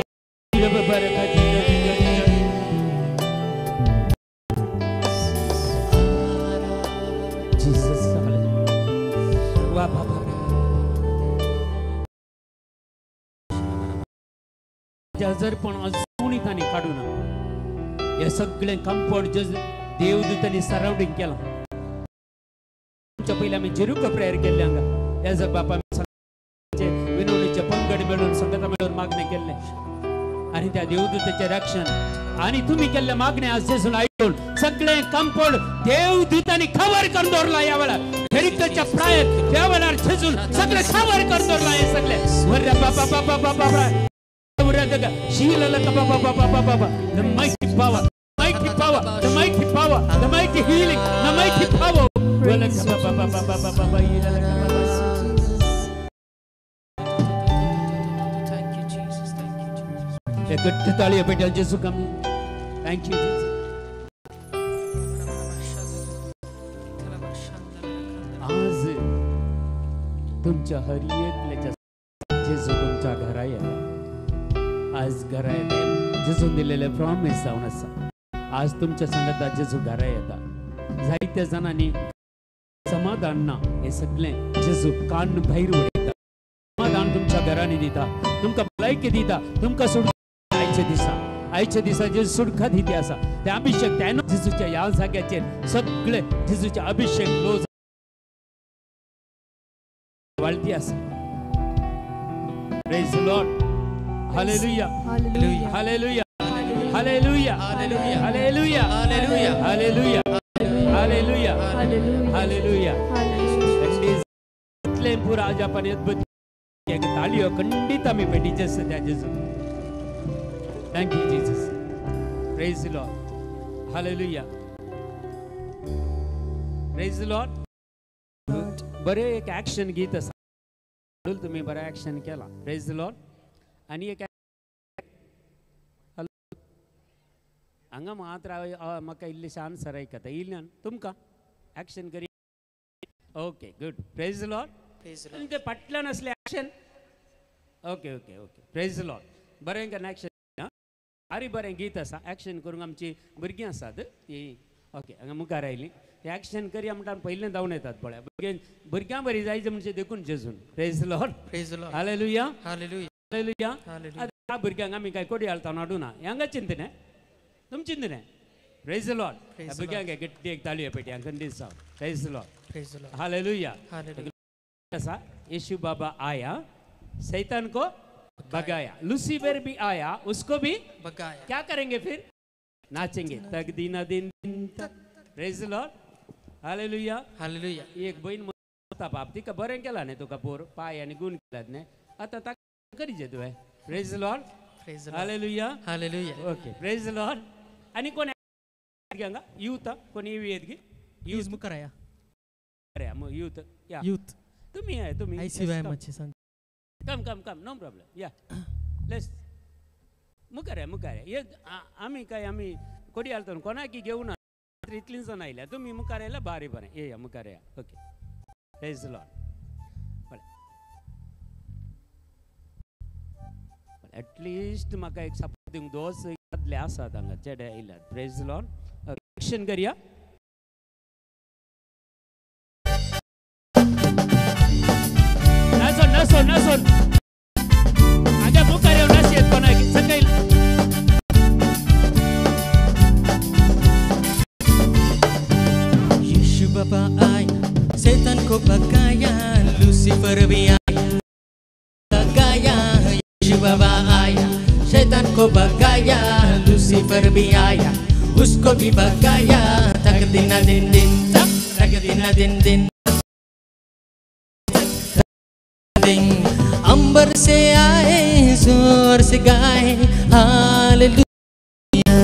Jesus, hallelujah. Wa baba. आजारपण अजूनही तांणी काडूं ना. हे सगळें कंपाउंड देवदूतांनी सरावंडींग केलां. आमच्या पयलीं आमी जेरुका प्रेयर केल्लें हांगा. एज अ बापा विनवणीचे पंगड मेळून संगता मेळून मागणें केल्लें आनी त्या देवदूताचें रक्षण आनी तुमी केल्लें मागणें आज जेजून आयकून सगळें कंपाउंड देवदूतांनी खबर करून दवरलां. ह्या वेळार जेरिकोच्या प्रायर त्या वेळार जेजून सगळें खबर करून दवरलां. हें सगळें बरें बाबा बाबा बाबा The mighty power, mighty power, the mighty power, the mighty healing, the mighty power. Thank you, Jesus. Thank you, Jesus. Thank you, Jesus. आज तुमच्या हर एकल्याच्या जेजू तुमच्या घरा येता. आज घरा येता जेजून दिलेले प्रॉमिस जावन आसा. आज तुमच्या सांगाता जेजू घरा येता. जायत्या जाणांनी समाधान ना, हे सगळें जेजू कान भायर उडयता. समाधान तुमच्या घरांनी दिता, तुमकां भलायकी दिता, तुमकां सुटका. आयच्या दिसा, आयच्या दिसा जेजू सुटका दिती आसा. ते अभिषेक त्यान जेजूच्या ह्या जाग्याचेर सगळे जेजूचे अभिषेक लो वाळती आसा. Praise the Lord. Hallelujah. Hallelujah. Hallelujah. Hallelujah. Hallelujah. Hallelujah. Hallelujah. Hallelujah. Hallelujah. इतलें पुरा आज आपण अद्भुत ताळयो खंडीत आमी पेटीचे त्या जेजू. Thank you Jesus. Praise the Lord. Hallelujah. Praise the Lord. बरें एक ॲक्शन गीत आसा, तुमी बरें ॲक्शन केलां. Praise the Lord. आनी एक हांगा मात्र म्हाका इल्लेशें आन्सर आयकता इल्ल्यान तुमकां action curry. Okay good. Praise the Lord. आनी ते फाटल्यान आसलें action. Okay okay okay. Praise the Lord. बरें करून ॲक्शन. आरी बरें गीत आसा, ॲक्शन करूंक आमची भुरगीं आसात ती. ओके हांगा मुखार आयलीं ते ॲक्शन करया म्हणटा पयलें धांवन येतात पळय. भुरग्यां बरी जायचें म्हणजे देखून जेजून. Praise the Lord. Praise the Lord. Hallelujah. Hallelujah. Hallelujah. आतां भुरग्यांक आमी काय कोडी हालता हाडूना हांगा चिंतने तुम चिंतने. Praise the Lord. भुरग्यांक गट्टी एक ताळयो पेटी हांगा खंडीत जावं. Praise the Lord. Praise the Lord. Hallelujah. Hallelujah. आसा यीशु बाबा आया, शैतान को भगाया, लूसीफर भी आया उसको भी भगाया. क्या करेंगे फिर? नाचेंगे तक दीना दिन दिन तक. Praise the Lord. Hallelujah. Hallelujah. एक बहीण म्हणता बाप तिका बरें केला न्ही तुका पोर पाय आनी गुण केलात न्ही आतां ताका करीजे तुवें. Praise the Lord. Praise the Lord. Hallelujah. Hallelujah. Okay. Praise the Lord. आनी कोण हांगा यूथ कोण येवी येत गी? यूथ मुखार या. यूथ या यूथ तुम्ही आहे तुम्ही आयसीवाय मातशें सांग. Come come come no problem. या लेस मुखार या मुखार या. आमी काय आमी कोडी हालता कोणाकी घेवना इतलीं जाणां आयल्या तुमी मुखार आयल्या बारी बरें. येया मुखार या. ओके. Praise the Lord. बरें एटलिस्ट म्हाका एक सपोर्ट दिवंक दोस दादले आसात हांगा चेडे आयल्यात. प्रेज the Lord. Action करया. नाचोन नाचोन नाचोन हांगा मुखार येवन नाचयेत कोणाक सकयल. यीशु बाबा आया, शैतान को भगाया, लूसीफर भी आया भगाया. यीशु बाबा आया, शैतान को भगाया, लूसीफर भी आया उसको भी भगाया. तक दिना दिन दिन तक, तक दिना दिन दिन दिन. अंबर से आए जोर से गाए हालेलुया.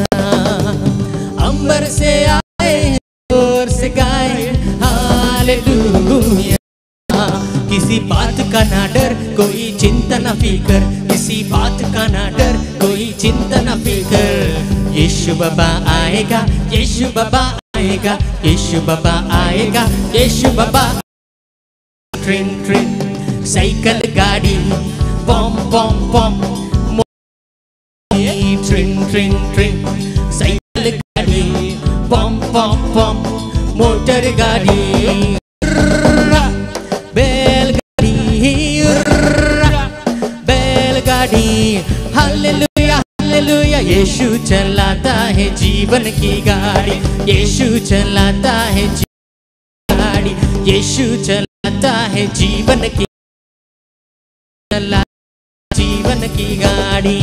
अंबर से आए जोर से गाए हालेलुया. किसी बात का ना डर कोई चिंता ना फिकर, किसी बात का ना डर कोई चिंता ना फिकर. यीशु बाबा आएगा, यीशु बाबा आएगा, यीशु बाबा आएगा, यीशु बाबा. ट्रेन ट्रेन साइकिल गाड़ी पॉम पॉम पॉम. ट्रेन ट्रेन ट्रेन साइकिल गाड़ी पॉम पॉम पॉम. मोटर गाड़ी बैलगाड़ी बैलगाड़ी. Hallelujah hallelujah. यीशु चलाता है जीवन की गाड़ी, यीशु चलाता है गाड़ी, यीशु चलाता है जीवन की जीवन की गाड़ी.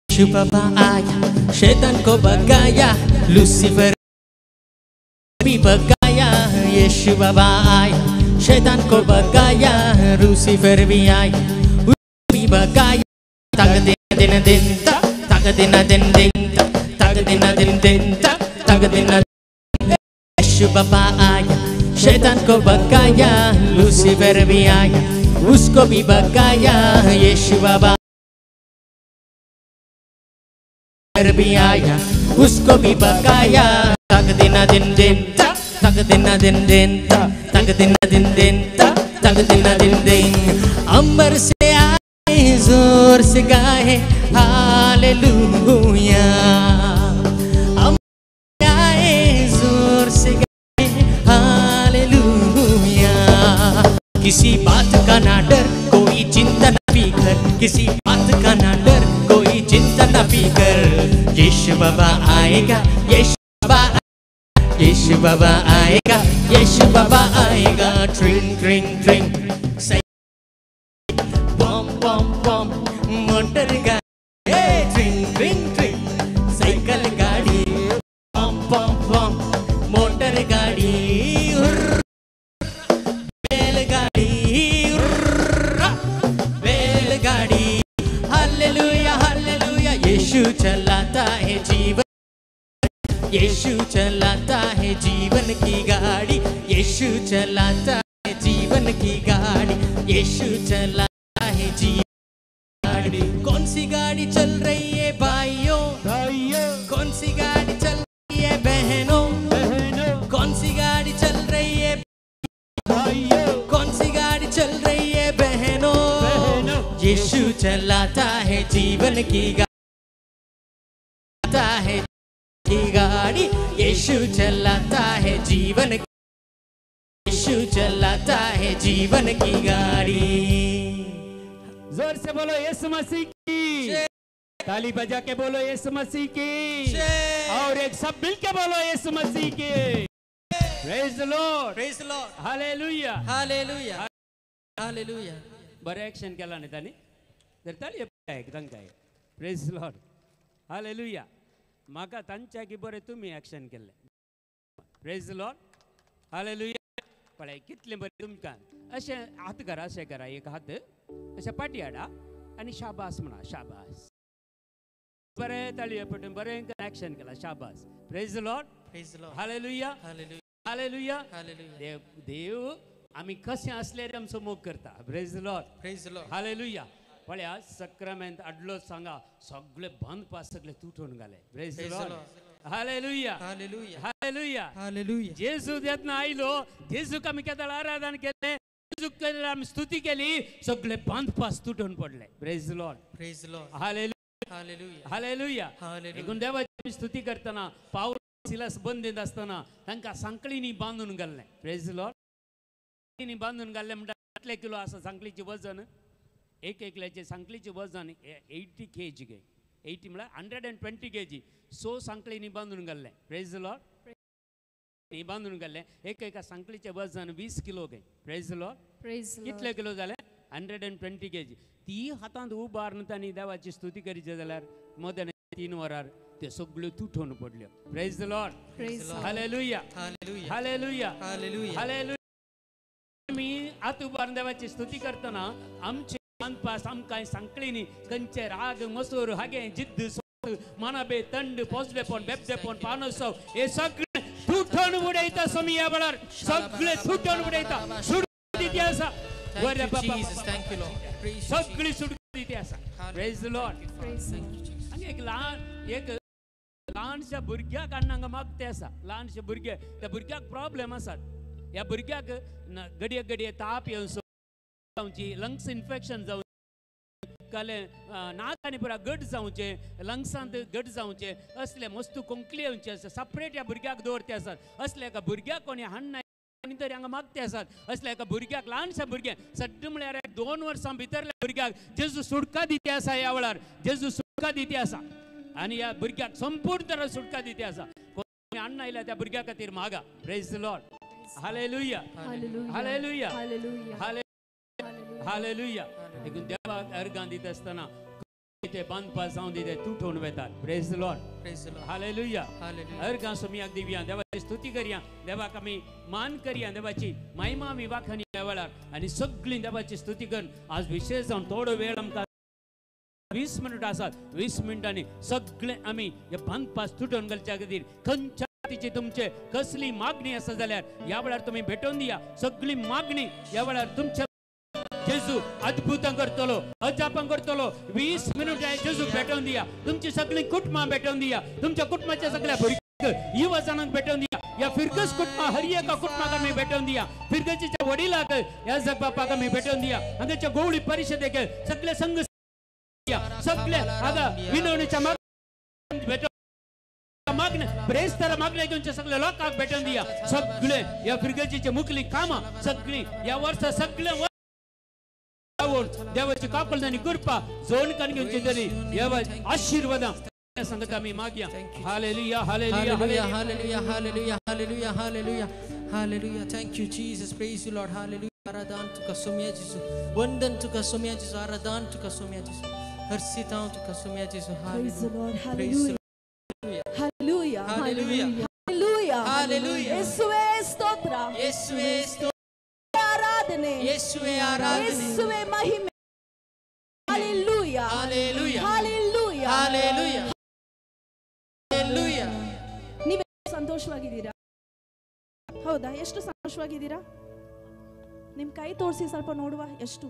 यीशु बाबा आया, शैतान को भगाया, लूसीफर भी भगाया. यीशु बाबा आया, शैतान को भगाया, लूसीफर भी आया भी भगाया. तक दिन दिन दिन तक, तक दिन दिन दिन तक, तक दिन दिन दिन तक, तक दिन. यीशु बाबा आया, शैतान को भगाया, लूसीफर भी आया उसको भी भगाया. यीशु बाबा भी आया उसको भी भगाया. तक दिन दिन दिन तक, तक दिन दिन दिन तक, तक दिन दिन दिन तक, तक दिन दिन दिन. अंबर से आए जोर से गाए हालेलुया. अंबर आए जोर से गाए हालेलुया. किसी बात का ना डर कोई चिंता ना किसी बात का ना डर, कोई चिंता ना फिकर। यीशु बाबा आएगा, यीशु बाबा, यीशु बाबा आएगा, यीशु बाबा आएगा। ट्रिंग ट्रिंग ट्रिंग बम बम बम मोटर गाड़ी, ट्रिंग ट्रिंग ट्रिंग साइकिल गाड़ी, बम बम बम मोटर गाड़ी, बैलगाड़ी, बैलगाड़ी। हालेलुया हालेलुया, यीशु चलाता है जीवन, यीशु चलाता है जीवन की गाड़ी, यीशु चलाता है जीवन की गाड़ी, यीशु चलाता है जीवन गाड़ी। कौन सी गाड़ी चल रही है भाइयों, भाइयों? कौन सी गाड़ी चल रही है बहनों, बहनों? कौन सी गाड़ी चल रही है भाइयों, कौन सी गाड़ी चल रही है बहनों, बहनों? यीशु चलाता है जीवन की गाड़ी है की गाड़ी, यीशु चलाता है जीवन, यीशु चलाता है जीवन की गाड़ी। जोर से बोलो यीशु मसीह की, ताली बजा के बोलो यीशु मसीह की, और एक सब मिल के बोलो यीशु मसीह की। Praise the Lord, praise the Lord, hallelujah, hallelujah, hallelujah. बरें एक्शन केला न्ही तांणी, तर ताली तांकां। Praise the Lord, hallelujah. म्हाका तांच्या की बरें तुमी एक्शन केल्लें। Praise the Lord, hallelujah. पळय कितलें बरें तुमकां अशें हात करा, अशें करा, एक हात अशें पाटी हाडा आनी शाबास म्हणा, शाबास। बरें ताळयो पटून बरें एक्शन केलां, शाबास। Praise the Lord, praise the Lord, hallelujah, hallelujah. देव देव आमी कशें आसल्यार आमचो मोग करता। Praise the Lord, praise the Lord, hallelujah. पळया सक्रामेंत आडलो सांगा सगळे बांदपास सगळे तुटून घाले। Praise the Lord, hallelujah, hallelujah, hallelujah, hallelujah. जेजू जेन्ना आयलो, जेजूक आमी केदळ आराधन केलें, जेजूक आमी स्तुती केली, सगळे बांदपास तुटून पडले। Praise the Lord, praise the Lord, hallelujah, hallelujah, hallelujah. Hallelujah. देखून देवाची आमी स्तुती करतना पावल सिलास बंदीत आसतना तांकां सांकळींनी बांदून घाल्लें। प्रेज the Lord, सांकळींनी बांदून घाल्लें म्हणटा कितले किलो आसा सांकळीचें वजन? एक एकल्याचें सांकळीचें वजन 80 kg गे, 80 म्हळ्यार 120 kg। सो सांकळींनी बांदून घाल्लें। प्रेज the Lord, बांदून घाल्लें। एक एका सांकळीचें वजन 20 किलो गे। प्रेज the Lord, कितले किलो जाले? 120 kg। ती हातांत उबारून तांणी देवाची स्तुती करीचे जाल्यार मदन 3 वरार ते सगळ्यो तुटून पडल्यो। Praise the Lord, hallelujah, hallelujah, hallelujah. आमी हात उबारून देवाची स्तुती करतना आमचे बांदपास आमकां सांकळींनी खंयचे राग मसूर हागे जिद्द मानाबे तंड पोसलेपण बेबदेपण पानोत्सव हे सगळे तुटून उडयता स्वामी. ह्या वेळार सगळे तुटून उडयता, सुटका दिती आसा. सगळी सुटका दिती आसा. Praise the Lord. आनी एक ल्हान एक ल्हानशा भुरग्याक हाडून हांगा मागते आसा. ल्हानशे भुरगे, त्या भुरग्याक प्रॉब्लेम आसात. ह्या भुरग्याक घडये घडये ताप येवन जावची, लंग्स इन्फेक्शन जावचें, काले नाक आनी पुरा गट जावचें, लंग्सांत गट जावचें, असले मस्तू कोंकली येवचे आसा. सपरेट ह्या भुरग्याक दवरते आसात. असल्या एका भुरग्याक कोणी हाडना, कोणी तरी हांगा मागते आसात. असल्या एका भुरग्याक, ल्हानशा भुरग्याक, सड्ड म्हळ्यार 2 वर्सां भितरल्या भुरग्याक जेजू सुटका दिती आसा. ह्या वेळार जेजू सुटका दिती आसा आनी ह्या भुरग्याक संपूर्ण तरा सुटका दिती आसा. कोणी हाडना आयल्या त्या भुरग्या खातीर मागा. Praise the Lord, hallelujah, hallelujah, hallelujah. देखून देवाक अर्गां दिता आसतना ते बांदपास जावन दिते तुटून वेतात. Praise the Lord, hallelujah. अर्गां सोमयाक दिवया, देवाची स्तुती करया, देवाक आमी मान करया, देवाची महिमा आमी वाखाणी ह्या वेळार आनी सगळीं देवाची स्तुती करून आज विशेष जावन थोडो वेळ आमकां 20 मिनट आसात. 20 मिनटांनी सगळे आमी हे बांदपास तुटून घालच्या खातीर खंयच्या जातीची तुमचे कसली मागणी आसा जाल्यार ह्या वेळार तुमी भेटोवन दिया. सगळी मागणी ह्या वेळार तुमच्या जेजू अद्भुतां करतलो, अजापां करतलो. 20 मिनटां जेजूक भेटोवन दिया. तुमची सगळीं कुटुंबां भेटोवन दिया. तुमच्या कुटुंबाच्या सगळ्या भुरग्यांक, युवजनांक भेटोवन दिया. ह्या फिरगज कुटुंबा हर एका कुटुंबाक आमी भेटोवन दिया. फिरगजीच्या वडिलाक, ह्या जगबापाक आमी भेटोवन दिया. हांगाच्या गोवळी परिशदेक सगळे संघ सगळे आगा विनवणीच्या भेटो मागणे प्रेस्तारा मागणे घेऊन सगळे लोकांक भेटोवन दिया. सगळे ह्या फिरगजीचे मुखली कामां सगळी ह्या वर्सा सगळे दवरून देवाची कापल आनी कृपा जोन कान घेवची तरी देवा आशीर्वादां संगत आमी मागया. Hallelujah hallelujah hallelujah hallelujah hallelujah hallelujah hallelujah. Thank you Jesus. Praise you Lord. Hallelujah. आराधन तुका सोम्या जेसू, वंदन तुका सोम्या जेसू, आराधन तुका सोम्या जेसू, हर्षितां तुका Saumya जेसू. Praise the Lord. Hallelujah hallelujah hallelujah hallelujah hallelujah. येशुवे स्तोत्र, येशुवे स्तोत्र, आराधने, येशुवे आराधने, येशुवे महिमे. Hallelujah hallelujah hallelujah hallelujah hallelujah. ನೀವು ಸಂತೋಷವಾಗಿದ್ದೀರಾ? ಹೌದಾ? ಎಷ್ಟು ಸಂತೋಷವಾಗಿದ್ದೀರಾ? ನಿಮ್ಮ ಕೈ ತೋರಿಸಿ ಸ್ವಲ್ಪ ನೋಡುವ ಎಷ್ಟು.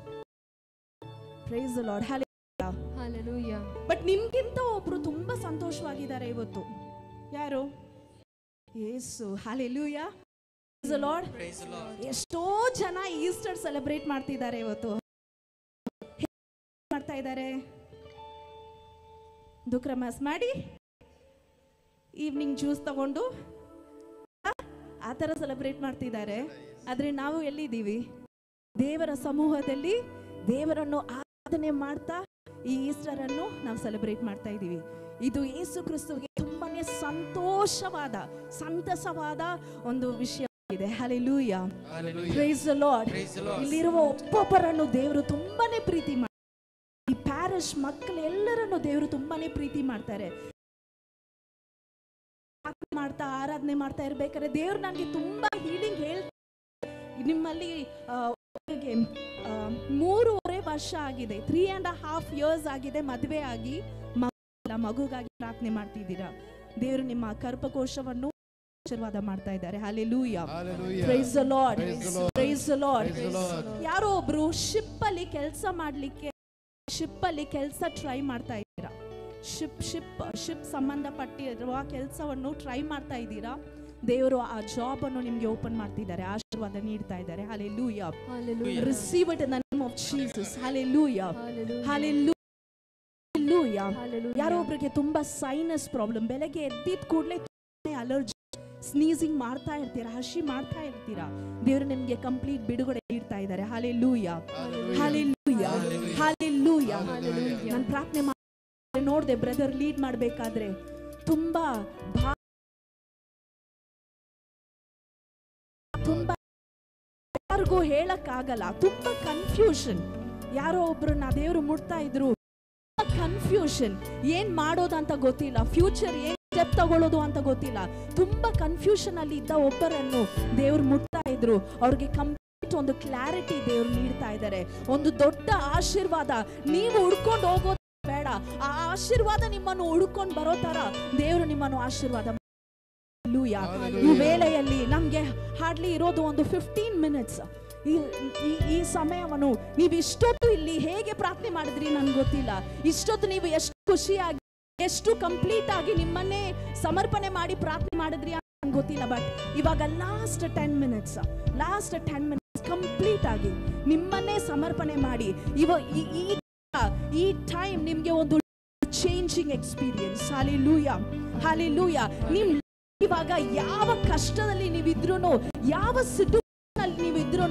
Praise the Lord. Hallelujah hallelujah. But ನಿಮ್ಗಿಂತ ಒಬ್ರು ತುಂಬಾ ಸಂತೋಷವಾಗಿದ್ದಾರೆ ಇವತ್ತು. ಯಾರು? ಯೇಸು. Hallelujah. Praise the Lord. Praise the Lord. ಎಷ್ಟೋ ಜನ ಈಸ್ಟರ್ ಸೆಲೆಬ್ರೇಟ್ ಮಾಡ್ತಿದ್ದಾರೆ ಇವತ್ತು. ಮಾಡ್ತಾ ಇದ್ದಾರೆ ದುಕ್ರಮಾಸ್ ಮಾಡಿ ಈವ್ನಿಂಗ್ ಜ್ಯೂಸ್ ತಗೊಂಡು ಆ ಥರ ಸೆಲೆಬ್ರೇಟ್ ಮಾಡ್ತಿದ್ದಾರೆ. ಆದರೆ ನಾವು ಎಲ್ಲಿದ್ದೀವಿ? ದೇವರ ಸಮೂಹದಲ್ಲಿ ದೇವರನ್ನು ಆರಾಧನೆ ಮಾಡ್ತಾ ಈ ಈಸ್ಟರನ್ನು ನಾವು ಸೆಲೆಬ್ರೇಟ್ ಮಾಡ್ತಾ ಇದ್ದೀವಿ. ಇದು ಯೇಸು ಕ್ರಿಸ್ತುವಿಗೆ ತುಂಬಾನೇ ಸಂತೋಷವಾದ ಸಂತಸವಾದ ಒಂದು ವಿಷಯವಾಗಿದೆ. Hallelujah. Praise the Lord. ಇಲ್ಲಿರುವ ಒಬ್ಬೊಬ್ಬರನ್ನು ದೇವರು ತುಂಬಾನೇ ಪ್ರೀತಿ ಮಾಡ್ತಾರೆ. ಈ ಪ್ಯಾರಿಶ್ ಮಕ್ಕಳೆಲ್ಲರನ್ನು ದೇವರು ತುಂಬಾನೇ ಪ್ರೀತಿ ಮಾಡ್ತಾರೆ. ಮಾಡ್ತಾ ಆರಾಧನೆ ಮಾಡ್ತಾ ಇರ್ಬೇಕಾದ್ರೆ ದೇವ್ರು ನನಗೆ ತುಂಬಾ ಹೀಲಿಂಗ್ ಹೇಳ್ ನಿಮ್ಮಲ್ಲಿ 3.5 ವರ್ಷ ಆಗಿದೆ, 3.5 ಇಯರ್ಸ್ ಆಗಿದೆ ಮದುವೆ ಆಗಿ, ಮಗುಗಾಗಿ ಪ್ರಾರ್ಥನೆ ಮಾಡ್ತಿದ್ದೀರಾ. ದೇವರು ನಿಮ್ಮ ಕರ್ಪಕೋಶವನ್ನು ಆಶೀರ್ವಾದ ಮಾಡ್ತಾ ಇದ್ದಾರೆ. Hallelujah. Praise the Lord. Praise the Lord. ಯಾರೋ ಒಬ್ರು ಶಿಪ್ ಅಲ್ಲಿ ಕೆಲಸ ಮಾಡ್ಲಿಕ್ಕೆ, ಶಿಪ್ ಅಲ್ಲಿ ಕೆಲಸ ಟ್ರೈ ಮಾಡ್ತಾ ಇದ್ದೀರಾ, ಶಿಪ್ ಶಿಪ್ ಶಿಪ್ ಸಂಬಂಧಪಟ್ಟಿರುವ ಕೆಲಸವನ್ನು ಟ್ರೈ ಮಾಡ್ತಾ ಇದ್ದೀರಾ. ದೇವರು ಆ ಜಾಬ್ ಅನ್ನು ನಿಮಗೆ ಓಪನ್ ಮಾಡ್ತಿದ್ದಾರೆ, ಆಶೀರ್ವಾದ ನೀಡ್ತಾ ಇದ್ದಾರೆ. Hallelujah. Receive it in the name of Jesus. Hallelujah hallelujah. ಯಾರೋ ಒಬ್ರಿಗೆ ತುಂಬಾ ಸೈನಸ್ ಪ್ರಾಬ್ಲಮ್, ಬೆಳಗ್ಗೆ ಎದ್ದಿದ ಕೂಡಲೇ ಅಲರ್ಜಿ, ಸ್ನೀಸಿಂಗ್ ಮಾಡ್ತಾ ಇರ್ತೀರಾ, ಹಸಿ ಮಾಡ್ತಾ ಇರ್ತೀರಾ. ದೇವರು ನಿಮಗೆ ಕಂಪ್ಲೀಟ್ ಬಿಡುಗಡೆ ನೀಡ್ತಾ ಇದ್ದಾರೆ. Hallelujah hallelujah hallelujah. ನಾನು ಪ್ರಾರ್ಥನೆ ಮಾಡಿ ನೋಡಿದೆ, ಬ್ರದರ್ ಲೀಡ್ ಮಾಡಬೇಕಾದ್ರೆ ತುಂಬಾ ತುಂಬಾ ಯಾರಿಗೂ ಹೇಳಕ್ಕಾಗಲ್ಲ, ತುಂಬಾ ಕನ್ಫ್ಯೂಷನ್. ಯಾರೋ ಒಬ್ರನ್ನ ದೇವರು ಮುಟ್ತಾ ಇದ್ರು, ಕನ್ಫ್ಯೂಷನ್, ಏನ್ ಮಾಡೋದಂತ ಗೊತ್ತಿಲ್ಲ, ಫ್ಯೂಚರ್ ಏನ್ ಸ್ಟೆಪ್ ತಗೊಳ್ಳೋದು ಅಂತ ಗೊತ್ತಿಲ್ಲ, ತುಂಬಾ ಕನ್ಫ್ಯೂಷನ್ ಅಲ್ಲಿ ಇದ್ದ ಒಬ್ಬರನ್ನು ದೇವ್ರು ಮುಟ್ತಾ ಇದ್ರು. ಅವ್ರಿಗೆ ಕಂಪ್ಲೀಟ್ ಒಂದು ಕ್ಲಾರಿಟಿ ದೇವ್ರು ನೀಡ್ತಾ ಇದ್ದಾರೆ. ಒಂದು ದೊಡ್ಡ ಆಶೀರ್ವಾದ, ನೀವು ಹುಡ್ಕೊಂಡು ಹೋಗೋದು ಬೇಡ, ಆ ಆಶೀರ್ವಾದ ನಿಮ್ಮನ್ನು ಹುಡ್ಕೊಂಡು ಬರೋ ತರ ದೇವರು ನಿಮ್ಮನ್ನು ಆಶೀರ್ವಾದ. ಹಲ್ಲೆಲೂಯಾ. ಈ ವೇಳೆಯಲ್ಲಿ ನಮ್ಗೆ ಹಾರ್ಡ್ಲಿ ಇರೋದು ಒಂದು 15 ಮಿನಿಟ್ಸ್. ಈ ಈ ಸಮಯವನ್ನು ನೀವು ಇಷ್ಟೊತ್ತು ಇಲ್ಲಿ ಹೇಗೆ ಪ್ರಾರ್ಥನೆ ಮಾಡಿದ್ರಿ ನನ್ಗೆ ಗೊತ್ತಿಲ್ಲ. ಇಷ್ಟೊತ್ತು ನೀವು ಎಷ್ಟು ಖುಷಿಯಾಗಿ, ಎಷ್ಟು ಕಂಪ್ಲೀಟ್ ಆಗಿ ನಿಮ್ಮನ್ನೇ ಸಮರ್ಪಣೆ ಮಾಡಿ ಪ್ರಾರ್ಥನೆ ಮಾಡಿದ್ರಿ ಅಂತ ನಂಗೆ ಗೊತ್ತಿಲ್ಲ. ಬಟ್ ಇವಾಗ last 10 minutes, last 10 minutes complete ಆಗಿ ನಿಮ್ಮನ್ನೇ ಸಮರ್ಪಣೆ ಮಾಡಿ. ಈ ಟೈಮ್ ನಿಮ್ಗೆ ಒಂದು ಚೇಂಜಿಂಗ್ ಎಕ್ಸ್ಪೀರಿಯನ್ಸ್. Hallelujah hallelujah. ನಿಮ್ ಇವಾಗ ಯಾವ ಕಷ್ಟದಲ್ಲಿ ನೀವಿದ್ರು, ಯಾವ ಸಿಟುವೇಶನ್ ನೀವಿದ್ರು,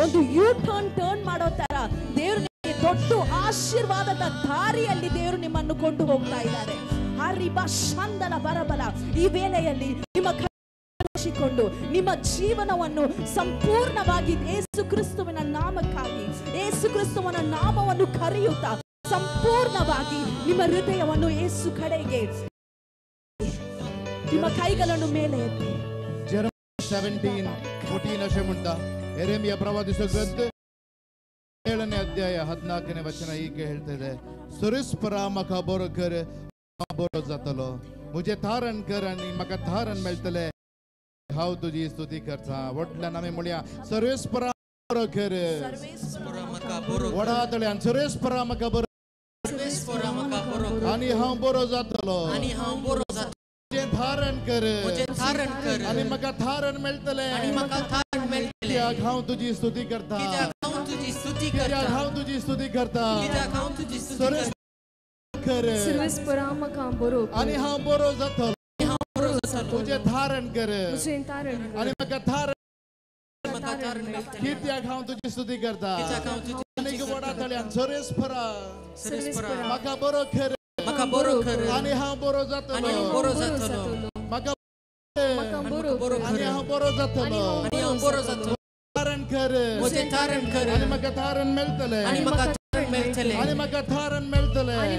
ಒಂದು you turn turn ಮಾಡೋ ತರ ದೇವರು ನಿಮಗೆ ದೊಡ್ಡ ಆಶೀರ್ವಾದದ ದಾರಿಯಲ್ಲಿ ದೇವರು ನಿಮ್ಮನ್ನು ಕೊಂಡು ಹೋಗ್ತಾ ಇದ್ದಾರೆ. ಹರಿಬ ಶಂದನ ಬರಬಲ. ಈ ವೇಳೆಯಲ್ಲಿ ನಿಮ್ಮ ಕೈಕೊಂಡು ನಿಮ್ಮ ಜೀವನವನ್ನು ಸಂಪೂರ್ಣವಾಗಿ ಯೇಸು ಕ್ರಿಸ್ತುವಿನ ನಾಮಕ್ಕಾಗಿ, ಯೇಸು ಕ್ರಿಸ್ತುವಿನ ನಾಮವನ್ನು ಕರೆಯುತ್ತಾ ಸಂಪೂರ್ಣವಾಗಿ ನಿಮ್ಮ ಹೃದಯವನ್ನು ಯೇಸು ಕಡೆಗೆ, ನಿಮ್ಮ ಕೈಗಳನ್ನು ಮೇಲೆ ಎತ್ತಿ. 17:14 अशें म्हणटा, ಯೆರೆಮೀಯ ಪ್ರವಾದಿಸುವ ಗ್ರಂಥ 7ನೇ ಅಧ್ಯಾಯ 14ನೇ ವಚನ ಹೀಗೆ ಹೇಳ್ತಿದೆ, ಸುರಿಸ್ಪರ ಮಕ ಬೊರಕರ್ ಬೊರೋ जातलो मुझे धारण कर आनी म्हाका धारण मेळटलें, हांव तुजी स्तुती करता. व्हडल्यान आमी म्हणया, सर्वेस्परा बरो कर, व्हडा तळ्यान सर्वेस्परा म्हाका बरो, आनी हांव बरो जातलो, मुझे धारण कर आनी म्हाका धारण मेळटलें, कित्याक हांव तुजी स्तुती करता, कित्याक हांव तुजी स्तुती करता. आनी हांव बरो जातलो, तुझे धारण कर आनी म्हाका धारण कित्याक हांव तुजी स्तुती करता आनीक व्हडा ताळयान सरेस्परा म्हाका बरो कर आनी हांव बरो जातलो म्हाका आनी हांव बरो जातलो तारण कर आनी म्हाका तारण मेळटलें आनी म्हाका तारण मेळटलें आनी म्हाका तारण मेळटलें आनी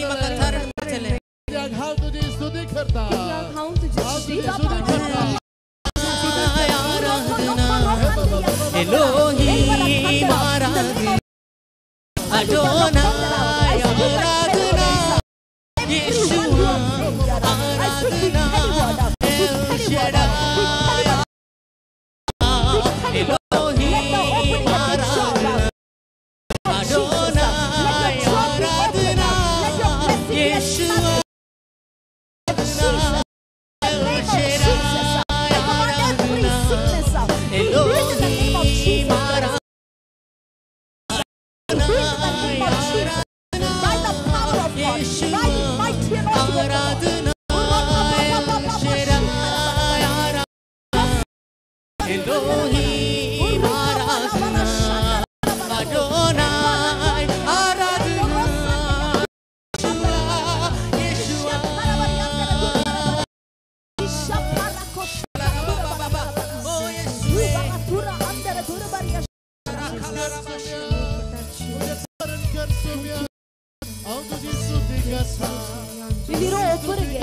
म्हाका तारण मेळटलें कित्याक हांव तुजी स्तुती करता हांव तुजी स्तुती करता एलोहिम आराधना अडोनाय आराधना येशुआ आराधना एल शडाय एलोहिम आराधना अडोनाय आराधना येशुआ एल शडाय आराधना एलोहिम आराधना आराधना एल शडाय आराधना एलोहिम आराधना अडोनाय आराधना येशुआ ಇಲ್ಲಿರೋ ಒಬ್ಬರಿಗೆ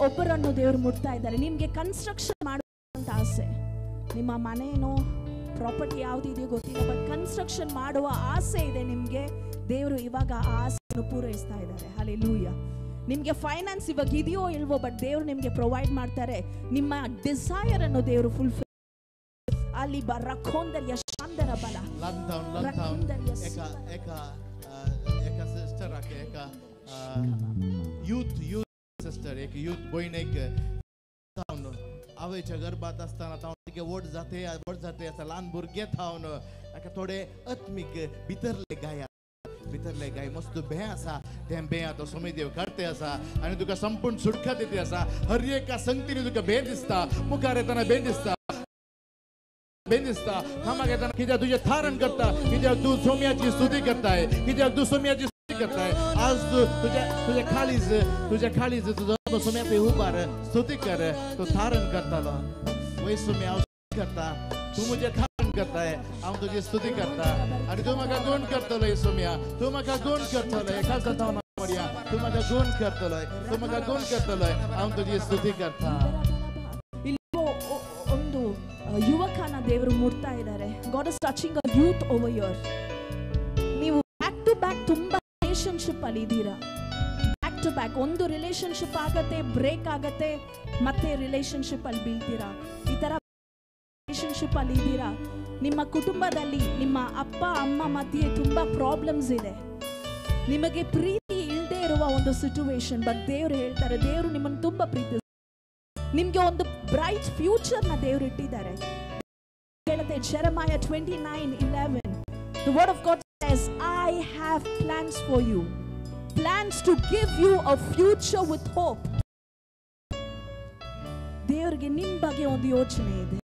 ಒಬ್ಬರನ್ನು ದೇವರು ಮುಟ್ತಾ ಇದ್ದಾರೆ. ನಿಮಗೆ ಕನ್ಸ್ಟ್ರಕ್ಷನ್ ಮಾಡುವಂತ ಆಸೆ, ನಿಮ್ಮ ಮನೇನೋ ಪ್ರಾಪರ್ಟಿ ಯಾವ್ದಿದೆಯೋ ಗೊತ್ತಿಲ್ಲ, ಬಟ್ ಕನ್ಸ್ಟ್ರಕ್ಷನ್ ಮಾಡುವ ಆಸೆ ಇದೆ ನಿಮಗೆ. ದೇವರು ಇವಾಗ ಆ ಆಸೆಯನ್ನು ಪೂರೈಸ್ತಾ ಇದ್ದಾರೆ. ಹಲ್ಲೆಲೂಯಾ. ನಿಮಗೆ ಫೈನಾನ್ಸ್ ಇವಾಗ ಇದೆಯೋ ಇಲ್ವೋ, ಬಟ್ ದೇವರು ನಿಮಗೆ ಪ್ರೊವೈಡ್ ಮಾಡ್ತಾರೆ. ನಿಮ್ಮ ಡಿಸೈರ್ ಅನ್ನು ದೇವರು ಫುಲ್ಫಿಲ್. ಅಲ್ಲಿ ರಖೋಂದರ್ಯ ಶಾಂದರ ಬಲ यूथ यूथ सिस्टर एक यूथ भयण एक आवयच्या गर्भात आसतना तावन तिगे व्हड जाते आसा ल्हान भुरगें थावन ताका थोडे आत्मीक भितरले गाय मस्त भें आसा तें भें आतां सोमेदेव काडते आसा आनी तुका संपूर्ण सुटका दिते आसा. हर एका संगतीन तुका भें दिसता, मुखार येतना भें दिसता, भें दिसता. कामाक येतना कित्याक तुजें थारण करता, कित्याक तूं सोम्याची स्तुती करताय, कित्याक तूं सोम्याची स्तुती करताय. आज तूं तुज्या खालीज तुजो सोम्या पे उबार स्तुती कर, तूं थारण करतालो. वय सोम्या हांव स्तुती करता, तूं म्हजें थारण करताय, हांव तुजी स्तुती करता आनी तूं म्हाका गुण करतलो. सोम्या तूं म्हाका गुण करतलो, एकाच मरिया तूं म्हाका गुण करतलो, तूं म्हाका गुण करतलो, हांव तुजी स्तुती करता. ಒಂದು ಯುವಕನ ದೇವರು ಮುಟ್ತಾ ಇದ್ದಾರೆ. God is touching a youth over here. ನೀವು ಬ್ಯಾಕ್ ಟು ಬ್ಯಾಕ್ ತುಂಬಾ ರಿಲೇಶನ್ಶಿಪ್ ಅಲ್ಲಿ ಇದ್ದೀರಾ. ಬ್ಯಾಕ್ ಟು ಬ್ಯಾಕ್ ಒಂದು ರಿಲೇಶನ್ಶಿಪ್ ಆಗತ್ತೆ, ಬ್ರೇಕ್ ಆಗತ್ತೆ, ಮತ್ತೆ ರಿಲೇಶನ್ಶಿಪ್ ಅಲ್ಲಿ ಬೀಳ್ತೀರಾ. ಈ ತರ ರಿಲೇಶನ್ಶಿಪ್ ಅಲ್ಲಿ ಇದ್ದೀರಾ. ನಿಮ್ಮ ಕುಟುಂಬದಲ್ಲಿ ನಿಮ್ಮ ಅಪ್ಪ ಅಮ್ಮ ಮಧ್ಯೆ ತುಂಬಾ ಪ್ರಾಬ್ಲಮ್ಸ್ ಇದೆ. ನಿಮಗೆ ಪ್ರೀತಿ ಇಲ್ಲದೆ ಇರುವ ಒಂದು ಸಿಚುವೇಶನ್. ಬಟ್ ದೇವರು ಹೇಳ್ತಾರೆ, ದೇವರು ನಿಮ್ಮನ್ನು ತುಂಬಾ ಪ್ರೀತಿ, ನಿಮ್ಗೆ ಒಂದು ಬ್ರೈಟ್ ಫ್ಯೂಚರ್ನ ದೇವರು ಇಟ್ಟಿದ್ದಾರೆ. ಹೇಳುತ್ತೆ Jeremiah 29:11, the word of God says, I have plans for you, plans to give you a future with hope. ದೇವರಿಗೆ ನಿಮ್ಮ ಬಗ್ಗೆ ಒಂದು ಯೋಚನೆ ಇದೆ.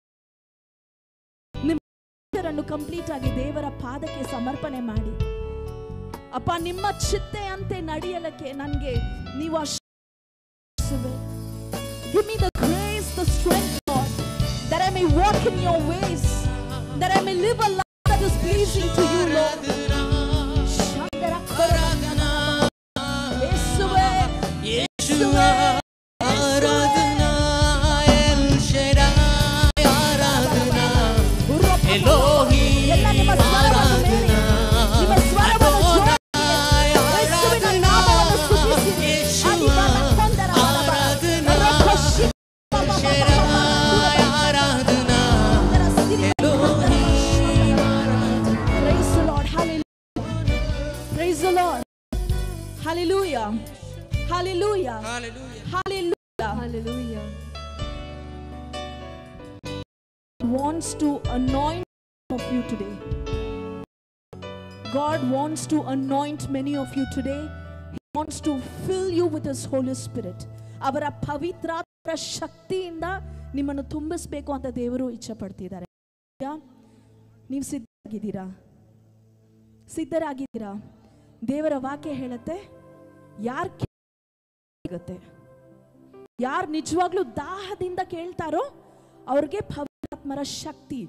ನಿಮ್ಮ ಫ್ಯೂಚರ್ ಅನ್ನು ಕಂಪ್ಲೀಟ್ ಆಗಿ ದೇವರ ಪಾದಕ್ಕೆ ಸಮರ್ಪಣೆ ಮಾಡಿ. ಅಪ್ಪ, ನಿಮ್ಮ ಚಿತ್ತೆಯಂತೆ ನಡೆಯಲಿಕ್ಕೆ ನನಗೆ ನೀವು Give me the grace, the strength, Lord, that I may walk in your ways, that I may live a life that is pleasing to you, Lord. Yeshuva, Yeshua, Aradhana, El Shaddai, Aradhana, Elohim, Aradhana, Adonai, Aradhana, Yeshua, Aradhana, Shaddai, Aradhana, Elohim, Aradhana. Praise the Lord, hallelujah. Praise the Lord. Hallelujah. Hallelujah. Hallelujah. Hallelujah. Hallelujah. Wants to anoint of you today. God wants to anoint many of you today. He wants to fill you with His Holy Spirit. ಅವರ ಪವಿತ್ರಾತ್ಮರ ಶಕ್ತಿಯಿಂದ ನಿಮ್ಮನ್ನು ತುಂಬಿಸಬೇಕು ಅಂತ ದೇವರು ಇಚ್ಛೆ ಪಡ್ತಿದ್ದಾರೆ. ನೀವು ಸಿದ್ಧರಾಗಿದ್ದೀರಾ? ಸಿದ್ಧರಾಗಿದ್ದೀರಾ? ದೇವರ ವಾಕ್ಯ ಹೇಳುತ್ತೆ, ಯಾರು ಕೇಳುತ್ತೆ, ಯಾರು ನಿಜವಾಗ್ಲೂ ದಾಹದಿಂದ ಕೇಳ್ತಾರೋ ಅವ್ರಿಗೆ ಪವಿತ್ರಾತ್ಮರ ಶಕ್ತಿ.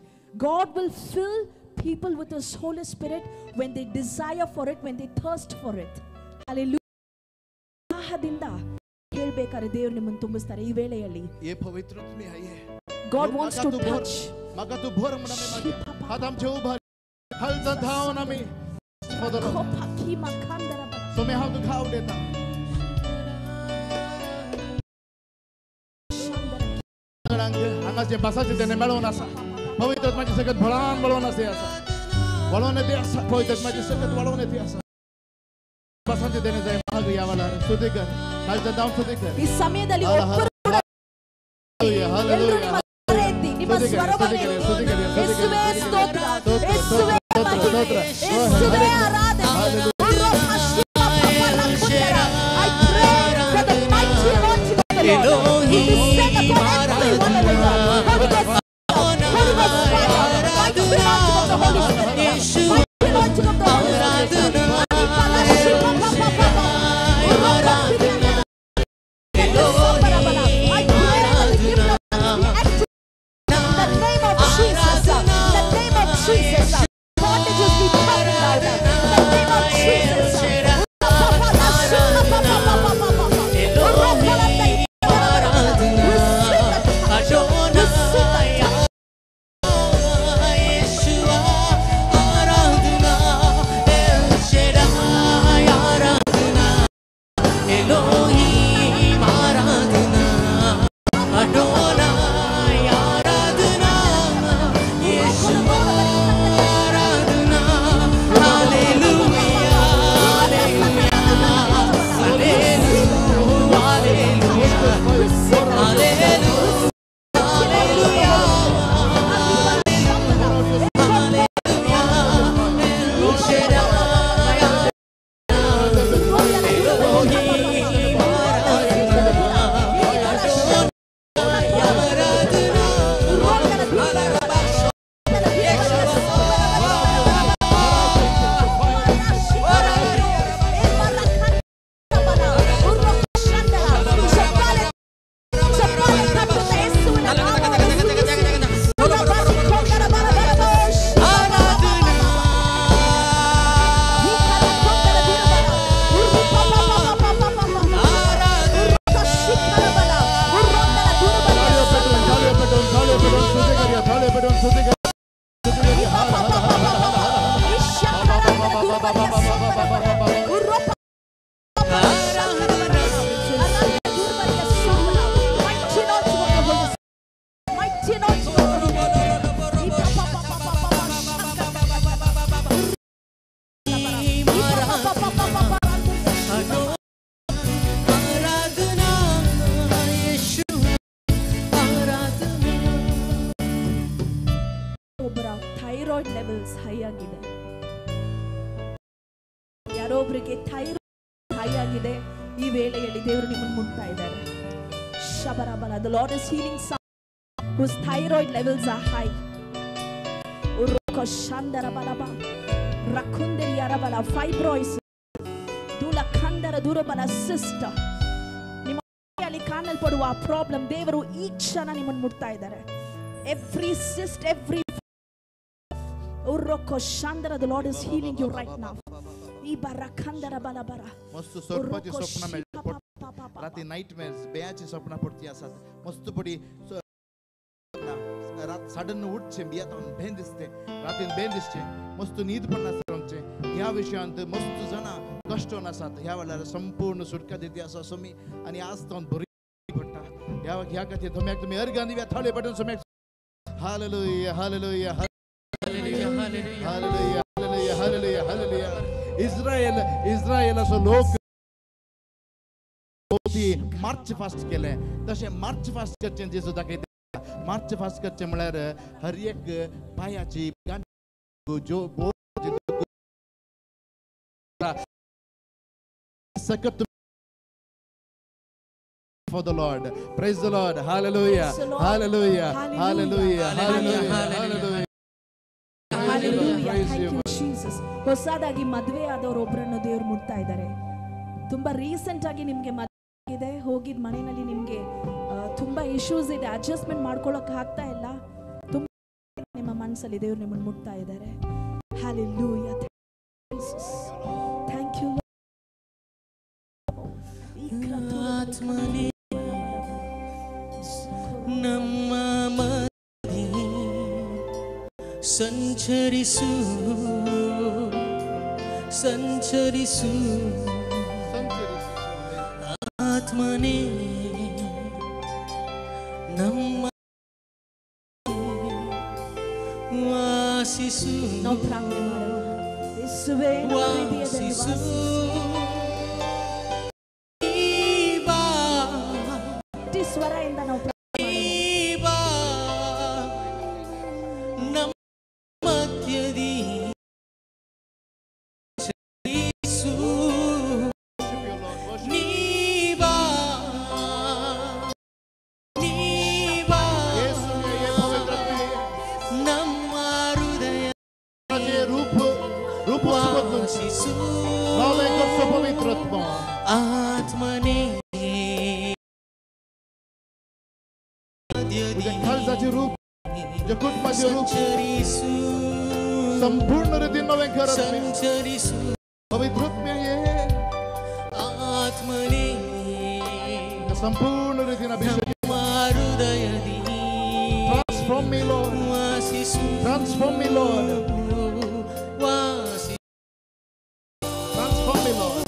God will fill people with His Holy Spirit when they desire for it, when they thirst for it. Hallelujah. ದಾಹದಿಂದ ಕೇಳಬೇಕಾದ್ರೆ ದೇವರು ನಿಮ್ಮನ್ನು ತುಂಬಿಸ್ತಾರೆ. ಈ ವೇಳೆಯಲ್ಲಿ ये पवित्र आम्ही God wants to touch. म्हाका तूं भर म्हणून आमी मागया. हात आमचे उभार खालचा धांवन आमी सोमे हांव तुका आवडटा. हांगाचे बासाचे तेणे मेळोवन आसा. पवित्र आत्म्याची सकत भळान वळोवन आसा आसा वळोवन येते आसा. पवित्र आत्म्याची सकत वळोवन येते आसा. बासाचे तेणे जाय महाग या वेळार स्तुती कर. खालचा धांवन स्तुती कर. ಈ ಸಮಯದಲ್ಲಿ ಒಬ್ಬರು ಕೂಡ ಎಲ್ಲರೂ ನಿಮ್ಮ ಸ್ವರ ಎತ್ತಿ, ನಿಮ್ಮ ಸ್ವರವನ್ನು ಎತ್ತಿ, ಯೇಸುವೇ ಸ್ತೋತ್ರ, ಯೇಸುವೇ ಮಹಿಮೆ, ಯೇಸುವೇ ಆರಾಧನೆ. I pray that the mighty anointing of the Lord will descend upon everyone over here. Holy Ghost, Holy Ghost fire, mighty anointing of the Holy Spirit, mighty anointing of the Holy Spirit. I pray that the gift of be active in the name of Jesus. In the name of Jesus. Bondages be broken now. In the name of Jesus. Receive the touch. Receive the touch. ಒಬ್ಬರ thyroid levels high ಆಗಿದೆ, ಯಾರೋ ಒಬ್ಬರಿಗೆ thyroid high ಆಗಿದೆ. ಈ ವೇಳೆಯಲ್ಲಿ ದೇವರು ನಿಮ್ಮನ್ನು ಮುಟ್ತಾ ಇದ್ದಾರೆ. ಶಬರಬಲ. The Lord is healing some whose thyroid levels are high. ಉರುಕ ಶಾಂದರಬಲಬ ರಕುಂದರಿಯರಬಲ ಫೈಬ್ರಾಯ್ಡ್ಸ್ ದೂಲ ಖಂದರ ದೂರಬಲ ಸಿಸ್ಟ್ ನಿಮ್ಮ ಅಲ್ಲಿ ಕಾಣಲ್ಪಡುವ ಪ್ರಾಬ್ಲಮ್ ದೇವರು ಈ ಕ್ಷಣ ನಿಮ್ಮನ್ನು ಮುಟ್ತಾ ಇದ್ದಾರೆ. ಎವ್ರಿ ಸಿಸ್ಟ್, ಎವ್ರಿ ಉರ್ರೊಕ್ಕ ಶಾಂದರ, the Lord is healing you right now. ಈ ಬರ ಖಂದರ ಬಲ ಬರ मस्त सोडपाची स्वप्न मेळटा, राती नायट मेर्स बेयाची स्वप्न पडती आसात. मस्त पडी रात साडन उठचें बियातान भेन दिसते, रातीन भेन दिसचें, मस्त न्हीद पण नासता आमचें. ह्या विशयांत मस्त जाणां कश्ट आसात. ह्या वेळार संपूर्ण सुटका दिती आसा सोमी आनी आज तो बरी पडटा. ह्या ह्या खातीर थोम्याक तुमी अर्गां दिव्या थाळे पडून सोम्याक. Hallelujah, hallelujah, hallelujah, hallelujah, hallelujah, hallelujah. Israel, इस्रायलाचो लोक मार्च फास्ट केलें तशें मार्च फास्ट करचें जेजू दाखयता. मार्च फास्ट करचें म्हळ्यार हर एक पांयाची जो सकत For the Lord. Praise the Lord. Hallelujah. Hallelujah. Hallelujah. Hallelujah. Hallelujah. Hallelujah. Thank you, Jesus. ಹೊಸದಾಗಿ ಮದುವೆ ಆದವರು ಒಬ್ಬರನ್ನು ದೇವರು ಮುಟ್ತಾ ಇದ್ದಾರೆ. ತುಂಬಾ ರೀಸೆಂಟ್ ಆಗಿ ನಿಮಗೆ ಮದುವೆ ಆಗಿದೆ, ಹೋಗಿದ ಮನೆಯಲ್ಲಿ ನಿಮಗೆ ತುಂಬಾ ಇಶ್ಯೂಸ್ ಇದೆ, ಅಡ್ಜಸ್ಟ್ಮೆಂಟ್ ಮಾಡ್ಕೊಳ್ಳೋಕೆ ಆಗ್ತಾ ಇಲ್ಲ, ತುಂಬಾ ನಿಮ್ಮ ಮನಸ್ಸಲ್ಲಿ ದೇವರು ನಿಮ್ಮನ್ನು ಮುಟ್ತಾ ಇದ್ದಾರೆ. Hallelujah. Thank you. ಆತ್ಮನೇ ನಮ್ಮ ಮಧ್ಯೆ ಸಂಚರಿಸು, ಸಂಚರಿಸು ಆತ್ಮನೇ ನಮ್ಮ ವಾಸಿಸು, ನಾವು ಪ್ರಾರ್ಥನೆ ಮಾಡೋಣ. ಯೇಸುವೇ ನಮ್ಮ ಹೃದಯದಲ್ಲಿ ವಾಸಿಸು. ಸ್ವರದಿಂದ ನಾವು ಪ್ರಾರ್ಥನೆ ನಮ್ಮ ಮಧ್ಯದಿ ನಮ್ಮ ಹೃದಯ ಆತ್ಮನೇ रूप रूप संपूर्ण रीतीन नवें करत पवित्र आत्मने संपूर्ण रीतीन अभिषेक. Transform me, Lord. Transform me, Lord. Transform me, Lord.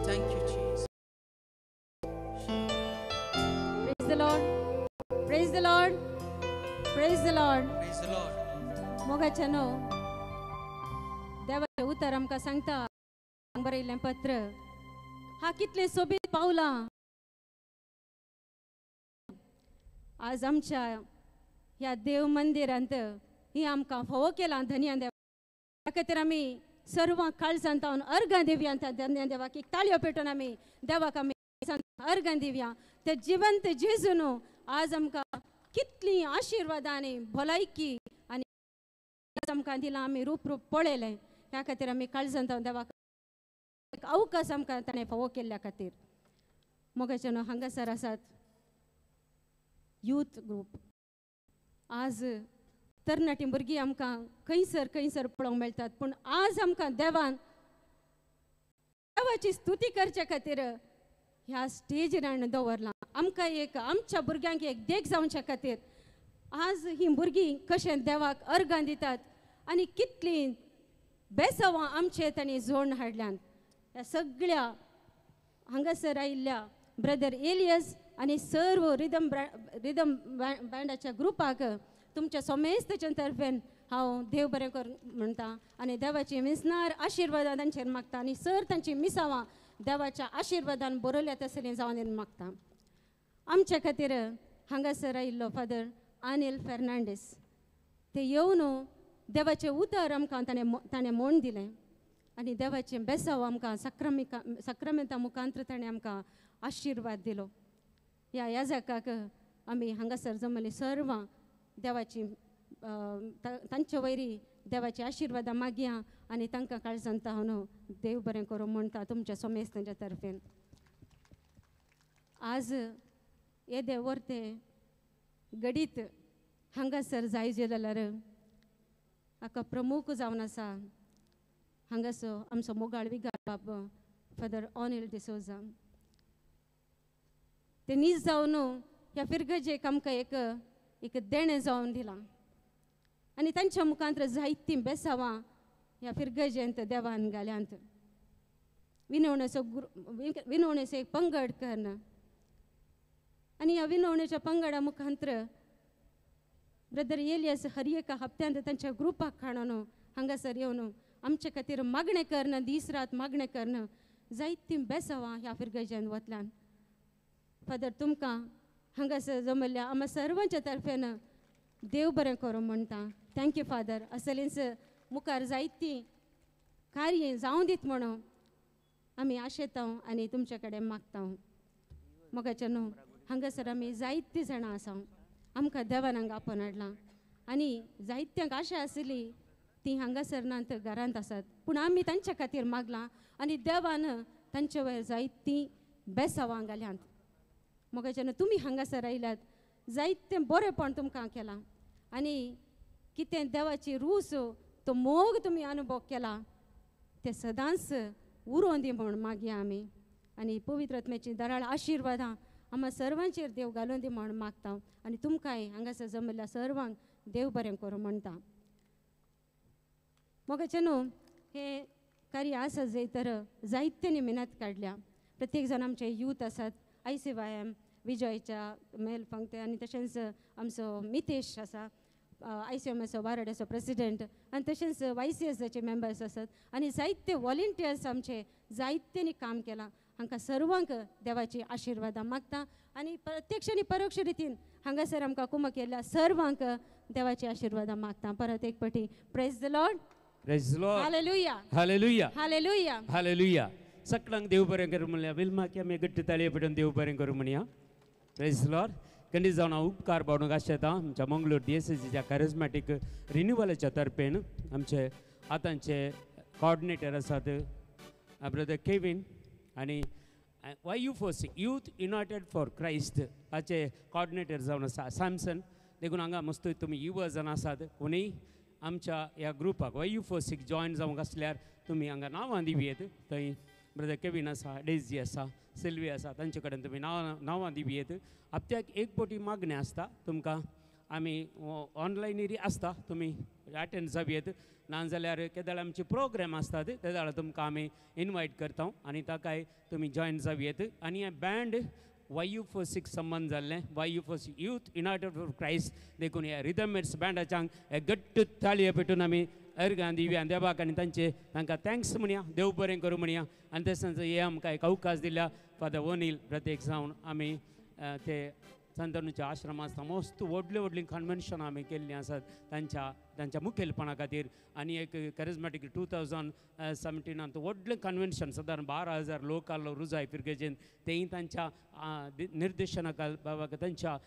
Thank you, Jesus. Praise the Lord. Praise the Lord. Praise the Lord. Praise the Lord. मोगाच्यानो देवाचें उतर आमकां सांगता बरयल्लें पत्र हा कितलें सोबीत पावलां आज आमच्या ह्या देव मंदिरांत ही आमकां फावो केलां धनया देवा. त्या खातीर आमी सर्वां काळजान तावन अर्गां दिवया धन्या देवाक. एक ताळयो पेटून आमी देवाक आमी अर्गां दिवया. ते जिवंत जेजू न्हू आज आमकां कितलीं आशिर्वादां आनी भलायकी आनी आमकां दिलां, आमी रूप रूप पळयलें. ह्या खातीर आमी काळजान तावन देवाक एक अवकाश आमकां ताणें फावो केल्ल्या खातीर. मोगाचे न्हू हांगासर आसात यूथ ग्रूप. आज तरणाटी भुरगीं आमकां खंयसर खंयसर पळोवंक मेळटात, पूण आज आमकां देवान देवाची स्तुती करचे खातीर ह्या स्टेजीर हाडून दवरलां. आमकां एक आमच्या भुरग्यांक एक देख जावच्या खातीर आज हीं भुरगीं कशें देवाक अर्गां दितात आनी कितलीं बेसवां आमचे तांणी जोडून हाडल्यात. ह्या सगळ्या हांगासर आयिल्ल्या ब्रदर एलियस आनी सर्व रिदम रिदम बँडाच्या ग्रुपाक तुमच्या सोमेस्तच्या तर्फेन हांव देव बरें कर म्हणटा आनी देवाची मिसनार आशिर्वादां तांचेर मागता आनी सर तांची मिसावां देवाच्या आशिर्वादान बरयल्या तसलें जावन मागता. आमच्या खातीर हांगासर आयिल्लो फादर अनिल फेर्नांडीस ते येवन देवाचें उतर आमकां ताणें म्हण दिलें आनी देवाचें बेसांव आमकां साक्रमेंता मुखांत्र ताणें आमकां आशिर्वाद दिलो. ह्या याजकाक आमी हांगासर जमली सर्वां देवाची तांचे वयरी देवाची आशिर्वादां मागया आनी तांकां काळजान न्हू देव बरें करूं म्हणटा तुमच्या सोमेस्तांच्या तर्फेन. आज येदे वर्ते गडीत हांगासर जायजे जाल्यार हाका प्रमुख जावन आसा हांगासर आमचो मोगाळ विगार बाब फादर ऑनिल डिसोजा. ते नीज जावन ह्या फिरगजेक आमकां एक एक देणें जावन दिलां आनी तांच्या मुखांत जायतीं बेसावां ह्या फिरगजेंत देवान घाल्यांत. विनवणेचो विनवणेचो एक पंगड कर्ण आनी ह्या विनवणेच्या पंगडा मुखांत्र ब्रदर एलियस हर एका हप्त्यांत तांच्या ग्रुपाक हाडून हांगासर येवन आमचे खातीर मागणें कर्ण दीस रात मागणें कर्ण जायतीं बेसावां ह्या फिरगजेन वतल्यान. फादर तुमकां हांगासर जमल्ल्या आमकां सर्वांच्या तर्फेन देव बरें करूं म्हणटा. Thank you father. असलेंच मुखार जायतीं कार्य जावं दीत म्हणून आमी आशेता आनी तुमचे कडेन मागता. मोगाचे न्हू हांगासर आमी जायतीं जाणां आसा, आमकां देवान हांगा आपोवन हाडलां आनी जायत्यांक आशा आसली ती हांगासर नात घरांत आसात, पूण आमी तांच्या खातीर मागलां आनी देवान तांचे वयर जायतीं बेसावां घाल्यांत. मोगाचे न्हू तुमी हांगासर आयल्यात जायतें बरेंपण तुमकां केलां आनी कितें देवाची रूस तो मोग तुमी अनुभव केला ते सदांच उरोवन दी म्हूण मागया आमी आनी पवित्र आत्म्याची दराळ आशिर्वादां आमकां सर्वांचेर देव घालून दी म्हूण मागता आनी तुमकांय हांगासर जमिल्ल्या सर्वांक देव बरें करूं म्हणटा. मोगाचे न्हू हें कार्य आसा जंय तर जायत्यांनी मेहनत काडल्या. प्रत्येक जाण आमचे यूथ आसात आय सी वाय एम विजयच्या मेल पंक्ती आनी तशेंच आमचो मितेश आसा आय सी एम एसो वाराड्याचो प्रेसिडेंट आनी तशेंच वाय सी एसाचे मेंबर्स आसात आनी जायते वॉलंटियर्स आमचे जायत्यांनी काम केलां. हांकां सर्वांक देवाची आशिर्वादां मागता आनी प्रत्यक्ष आनी परोक्ष रितीन हांगासर आमकां कुमक केल्ल्या सर्वांक देवाची आशिर्वादां मागता. परत एक पटी praise the Lord. Praise the Lord. Hallelujah. Hallelujah. Hallelujah. Hallelujah. सकळांक देव बरें करूं म्हणल्यार विल्माक आमी गट्ट ताळये पेटून देव बरें करूं म्हणया. Praise the Lord. खंडीत जावन हांव उपकार पावडूंक आशेता आमच्या मंगळूर डीएसएसीच्या कॅरिज्मॅटीक रिन्युवलाच्या तर्फेन आमचे आतांचे कॉर्डिनेटर आसात ब्रदर केवीन आनी Y U four C youth united for Christ हाचे कॉर्डिनेटर जावन आसा सॅमसन. देखून हांगा मस्त तुमी युवा जाण आसात कोणीय आमच्या ह्या ग्रुपाक वाय you four सीक जॉयन जावंक आसल्यार तुमी हांगा नांवां दिवयेत. थंय ब्रदर केवीन आसा, डेजी आसा, सिल्वी आसा, तांचे कडेन तुमी नांवां दिवयेत. हप्त्याक एक पटी मागणें आसता तुमकां आमी ऑनलायनरी आसता तुमी अटेंड जावयेत. नाजाल्यार केदळ आमचे प्रोग्राम आसतात तेदळ तुमकां आमी इनवायट करता आनी ताकाय तुमी जॉयन जावयेत. आनी हें band Y you four six संबंद जाल्लें Y U four six youth united for Christ देखून ह्या रिदमेट्स बँडाच्यांक हे गट्ट ताळये पेटून आमी अर्गां दिवया देवाक आनी तांचे तांकां thanks म्हणया, देव बरें करूं म्हणया. आनी तशेंच हे आमकां एक अवकाश दिल्या फादर ओनील प्रत्येक जावन आमी ते सांतानुच्या आश्रमांत समस्त व्हडलीं व्हडलीं कन्वेन्शनां आमी केल्लीं आसात तांच्या तांच्या मुखेलपणा खातीर. आनी एक करिज्मॅटीक 2017 व्हडलें कन्वेन्शन सादारण 12,000 लोक आसलो रुजाय फिरगेजेन, तेंय तांच्या निर्देशना खाल बाबा तांच्या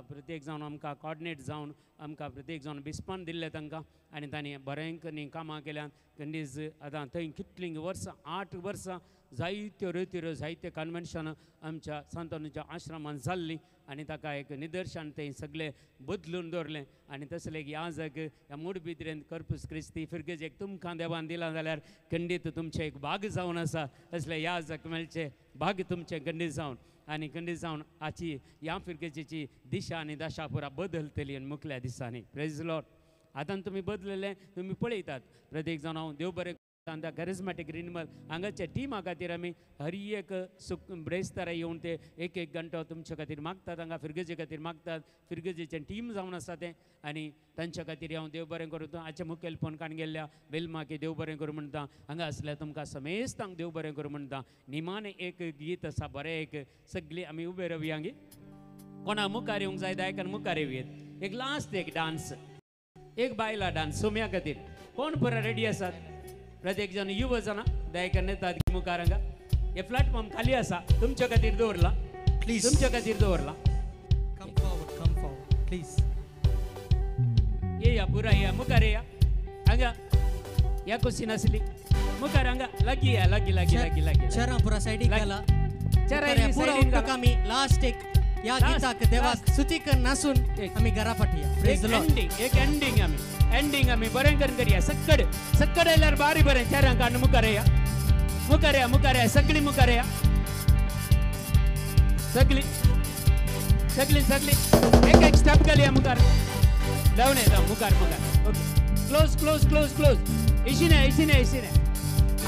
प्रत्येक जावन आमकां कॉर्डिनेट जावन आमकां प्रत्येक जावन बिस्पान दिल्लें तांकां आनी तांणी बरें न्ही कामां केल्यान. खंडीज आतां थंय कितलीं वर्सां 8 वर्सां जायत्यो रेतिऱ्यो जायते कन्वेन्शनां आमच्या सांतानुच्या आश्रमांत जाल्लीं आनी ताका एक निदर्शन थंय सगळें बदलून दवरलें. आनी तसलें एक याजक ह्या मोडबिद्रेंत कर्पूस क्रिस्ती फिरगेजेक तुमकां देवान दिलां जाल्यार खंडीत तुमचें एक भाग जावन आसा, तसलें याजक मेळचें भाग तुमचें खंडीत जावन आनी खंडीत जावन हाची ह्या फिरगेजेची दिशा आनी दशा पुरा बदलतली आनी मुखल्या दिसांनी. Praise Lord. आतां तुमी बदलले तुमी पळयतात प्रत्येक जावन हांव देव बरें आमच्या करिज्मॅटीक रिन्युअल हांगाच्या टिमा खातीर आमी हर एक सुक ब्रेस्तारा येवन ते एक एक घंटो तुमच्या खातीर मागतात, हांगा फिरगेजे खातीर मागतात, फिरगेजेचें टीम जावन आसा तें आनी तांच्या खातीर हांव देव बरें करूं. हाचें मुखेलपण काण गेल्ल्या वेलमाकी देव बरें करूं म्हणटा, हांगा आसल्यार तुमकां समेस्तांक देव बरें करूं म्हणटा. निमाणें एक गीत आसा बरें एक, सगळीं आमी उबे रावया गी, कोणा मुखार येवंक जाय दायकान मुखार येवयेत. एक लास्ट एक डांस, एक बायला डांस सोम्या खातीर कोण पुरा रेडी आसात? प्रत्येक जण युव जाणा दयाकन येतात मुखार हांगा हे प्लॅटफॉर्म खाली आसा तुमच्या खातीर दवरला, प्लीज तुमच्या खातीर दवरला. Come forward, come forward please. येया पुरा या मुखार येया हांगा, ह्या कुशीन आसली मुखार हांगा लागीं या, लागीं लागीं लागीं लागीं चेरां पुरा सायडीक घाला, चेरां पुरा उठूंक आमी लास्ट एक ह्या गीताक देवाक स्तुती कर नासून आमी घरा फाटया. प्रेज the Lord. एक एंडिंग आमी एंडिंग आमी बरें करून करया. सक्कड सक्कड आयल्यार बारी बरें चेरां काडून मुखार या, मुखार या, मुखार या, सगळीं मुखार या, सगळीं सगळीं सगळीं एक एक स्टेप घालया मुखार, धांवन येता मुखार मुखार. Okay close close close close. इशिने इशिने इशिने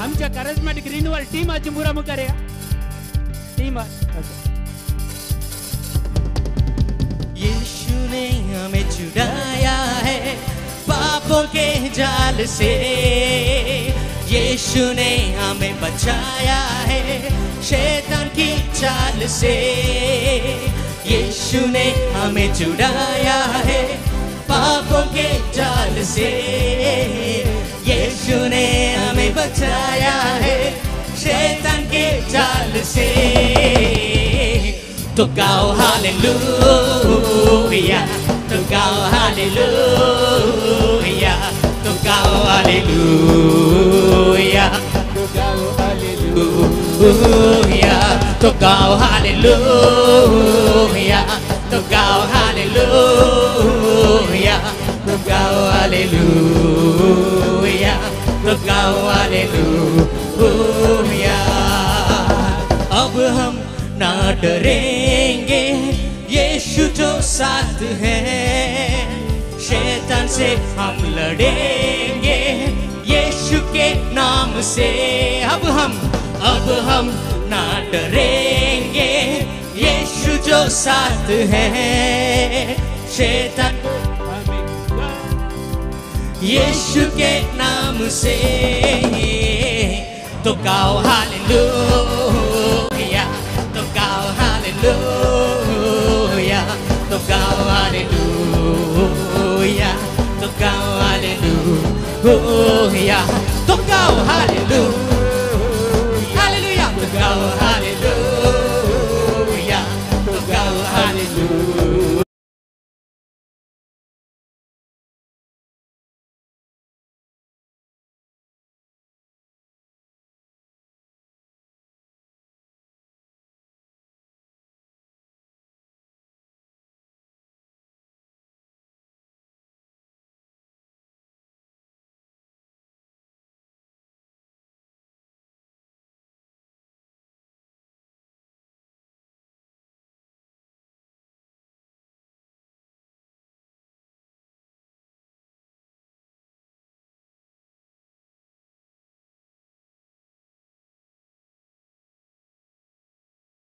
आमच्या करिज्मॅटीक रिन्युअल टिमाची मुरा मुखार या टीम. ओके. यीशु ने हमें छुड़ाया है पापों के जाल से, यीशु ने हमें बचाया है शैतान की चाल से, यीशु ने हमें छुड़ाया है पापों के जाल से, यीशु ने हमें बचाया है शैतान के जाल से। तो गाओ हालेलुया, तो गाओ हालेलुया, तो गाओ हालेलुया, तो गाओ हालेलुया, तो गाओ हालेलुया, तो गाओ हालेलुया, तो गाओ हालेलुया, तो गाओ हालेलुया। अब हम ना डरेंगे, यीशु जो साथ है, शैतान से हम लड़ेंगे यीशु के नाम से। अब हम ना डरेंगे, यीशु जो साथ है, शैतान यीशु के नाम से। तो गाओ हालेलुया,